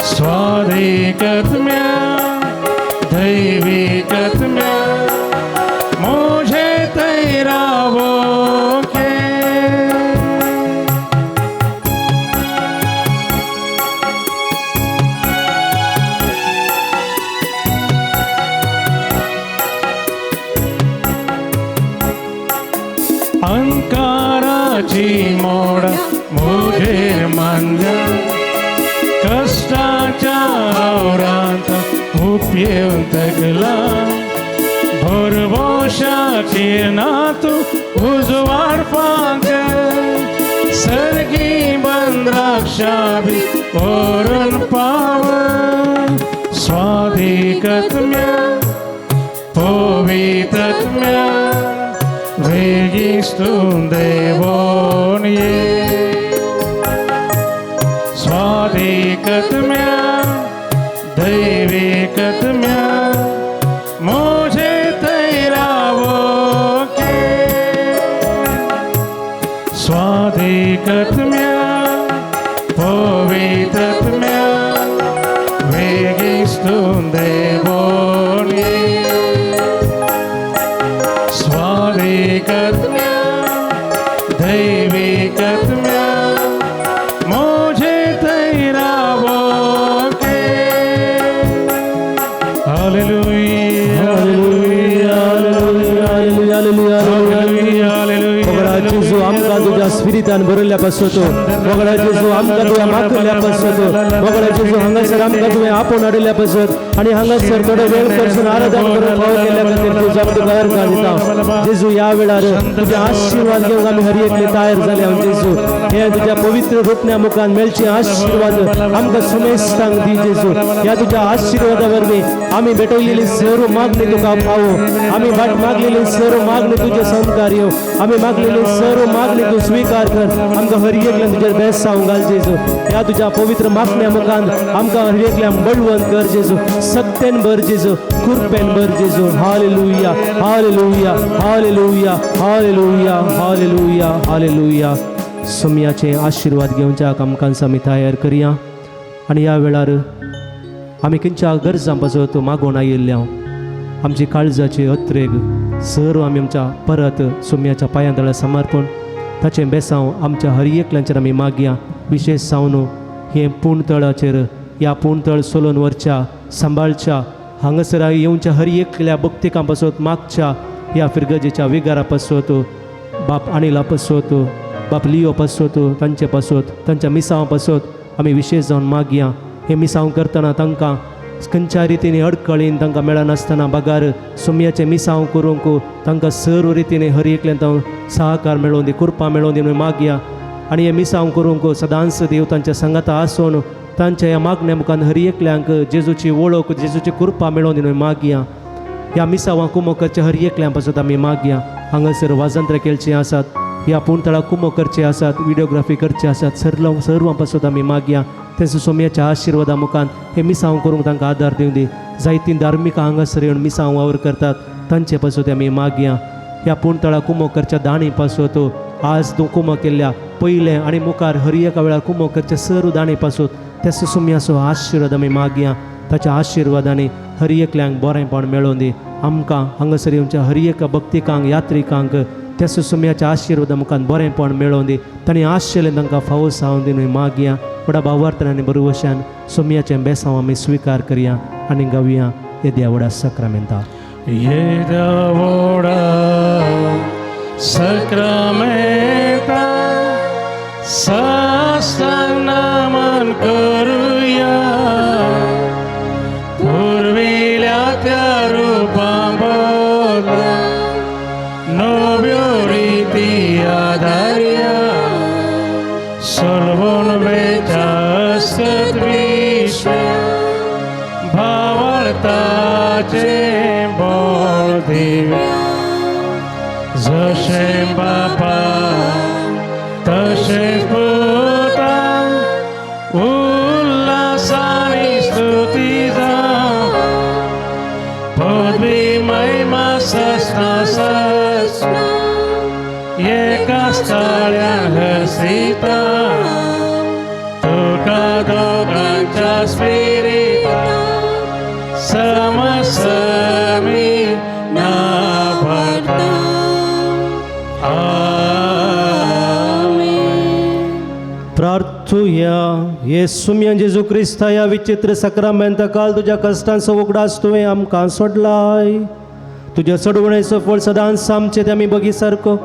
स्वादिकत्म्या दैविकत्म्या मुझे तैरावो के. अंकाराची मोड मुझेर मानल्या कष्टाच्या आवरांत उपयेवन तगला भरवशाची ना तूं उजवाड फांक सर्गी बंद्राक्षा बी व्हरून पाव स्वाधिकत्म्या पवित्रत्म्या वेगीस्तूं देवोन ये स्वाधिकत्म्या दैविकत्म्या मोझे तैरावो के स्वाधिकत्म्या पवित्रत्म्या वेगीस्तूं देवोन ये स्वाधिकत्म्या दैविकत्म्या मोझे तैरावो के हालेलुया हालेलुया, हालेलुया, हालेलुया, हालेलुया. हालेलुया मोगळा जेजू आमकां तुज्या स्पिरितान भरिल्ल्या पासत मोगळा जेजू आमकां तुवें मागल्या पासत मोगळा जेजू हांगासर आमकां तुवें आपोवन हाडिल्ल्या पासत आनी हांगासर थोडो वेळ करसून आराधन करून फावो केल्ल्या खातीर तुजो आमकां तुका अर्गां दिता जेजू. ह्या वेळार तुजे आशिर्वाद घेवंक आमी हर एकले तयार जाले. जेजू, हे तुज्या पवित्र रुपण्या मुखान मेळचे आशिर्वाद आमकां सुमेस्तांक दी जेजू. ह्या तुज्या आशिर्वादा वरवीं आमी भेटवलेली सर्व मागणी तुका पावो. आमी वाट मागलेली सर्व मागणी तुजे संस्कार येवं. आमी मागलेली सर्व मागणी तूं स्विकार कर. आमकां हर एकल्यान तुजेर बेस जावंक घाल जेजू. ह्या तुज्या पवित्र मागण्या मुखान आमकां हर एकल्यान बळवंत कर जेजू, सत्तेन भर जेजू, कृपेन भर जेजू. Hallelujah, hallelujah, hallelujah, hallelujah, hallelujah, hallelujah. सोमयाचे आशिर्वाद घेवच्याक आमकां आमी तयार करया. आनी ह्या वेळार आमी खंयच्या गरजां पासत मागोवन आयिल्ल्या आमची काळजाची अत्रेग सर्व आमी आमच्या परत सोमयाच्या पांयां तळा समर्पण ताचें बेसांव आमच्या हर एकल्याचेर आमी मागया. विशेश जावन हें पूण तळाचेर ह्या पूण तळ सोलोन व्हरच्या सांबाळच्या हांगासर येवच्या हर एकल्या भक्तिकां पासत मागच्या. ह्या फिरगजेच्या विगारा पासत, बाप अनिला पासत, बाप लियो पासत, तांचे पासत, तांच्या मिसांव पासत आमी विशेश जावन मागया. हे मिसांव करतना तांकां खंयच्या रितीन अडकळीन तांकां मेळनासतना बगार सोमयाचें मिसांव करूंक तांकां सर्व रितीन हर एकल्यान तांकां सहकार मेळोवन दी, कृपा मेळोवन दी म्हणून मागया. आनी हे मिसांव करूंक सदांच देव तांच्या सांगाता आसून तांच्या ह्या मागण्या मुखान हर एकल्यांक जेजूची वळख, जेजूची कृपा मेळोवन दी म्हणून मागया. ह्या मिसावां कुमो करच्या हर एकल्यां पासत आमी मागया. हांगासर वाजंत्र केलचीं आसात, ह्या पूणतळा कुमो करचे आसात, विडियोग्राफी करचे आसात, सर्व सर्वां पासत आमी मागया. तेंच सोमयाच्या आशिर्वादा मुखान हे मिसांव करूंक तांकां आदार दिवं दी. जायतीं धार्मिकां हांगासर येवन मिसांव वावर करतात, तांचे पासत आमी मागया. ह्या पूणतळा कुमो करच्या दाणी पासत, आज तूं कुमो केल्ल्या पयलें आनी मुखार हर एका वेळार कुमो करच्या सर्व दाणी पासत त्या सुम्याचो आशिर्वाद आमी मागया. ताच्या आशिर्वादांनी हर एकल्यांक बरेंपण मेळोवन दी. आमकां हांगासर येवच्या हर एका भक्तिकांक, यात्रिकांक त्या सुसुम्याच्या आशिर्वादा मुखान बरेंपण मेळोवन दी. तांणी आशिल्लें तांकां फावो जावन दी न्हय मागया. व्हडा भावार्थान आनी बरवशान सोमयाचें बेसांव आमी स्विकार करया आनी गावया येद्या व्हडा सक्रामेंता. येद्या व्हडा सक्रामेंता साष्टांग नमन करुया पुर्विल्या त्या रुपां बदला नव्यो रिती आधारया सोलवून वेच्या असत विश्व भावार्थाचे बळ दिव्या जशें बापा तशेंच पुता उल्हासानी स्तुती जावं पदवी महिमा सस्ना सस्ना एका स्थळ्या हसिता तुका दोगांच्या स्पिरिता समसमी ना भरता. प्रार्थुया. हे सुम्या जेजू क्रिस्ता, ह्या विचित्र सक्रामेंता काल तुज्या कश्टांचो उगडास तुवें आमकां सोडलाय. तुज्या चडवणेचो फळ सदांच आमचें ते आमी बगी सारको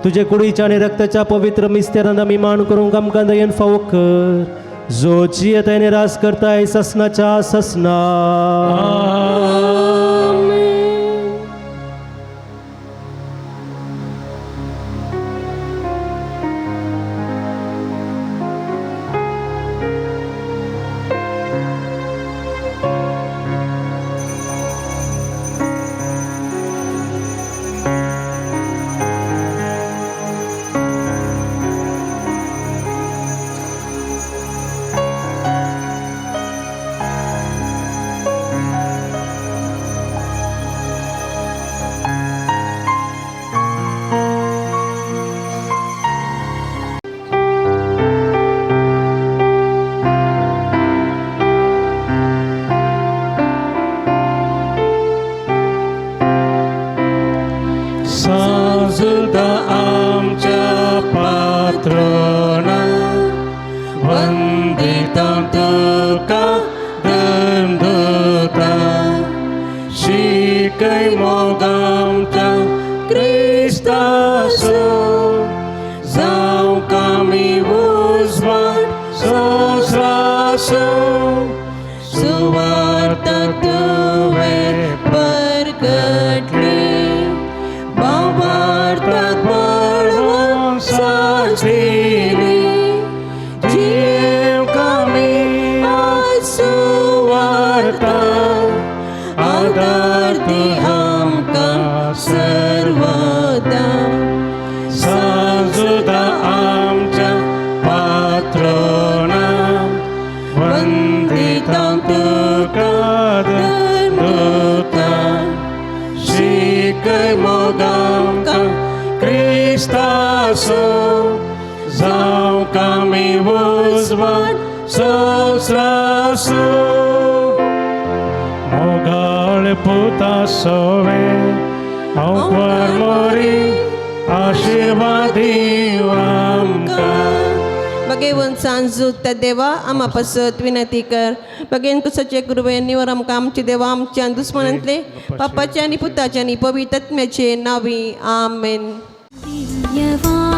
तुजे कुडीच्या आनी रक्ताच्या पवित्र मिस्तेरान आमी मान करूंक आमकां दयेन फावो कर जो जियेत आनी रास करताय ससनाच्या ससना. सांजुदा आमच्या पात्रोना वंदिता तुका धर्मदूता शिकय मोगामच्या क्रिस्तासो जावं कामी उजवाड संवसारासो सुवार्ता तुवें परगटली भावार्थाक बळवंत साजली जीव कामी आज सुवार्ता आदार दी आमकां सर्वदा. सांजुदा आमच्या पात्रोना वंदिता तुका धर्मदूता शिकय मोगामकां क्रिस्तासो जावं कामी उजवाड संवसारासो मोगाळ पुता सोवे हांव मोरी आशिर्वाद आमकां. बगेवन सांजू त्या देवा आमा पासत विनंती कर. बगेन कुसाचे गुरुवे निवर आमकां आमचे देवा आमच्या दुस्मनांतले पापाचे आनी पुताचे आनी पवित्र आत्म्याचे नावी. आमेन. दिव्यवाणी.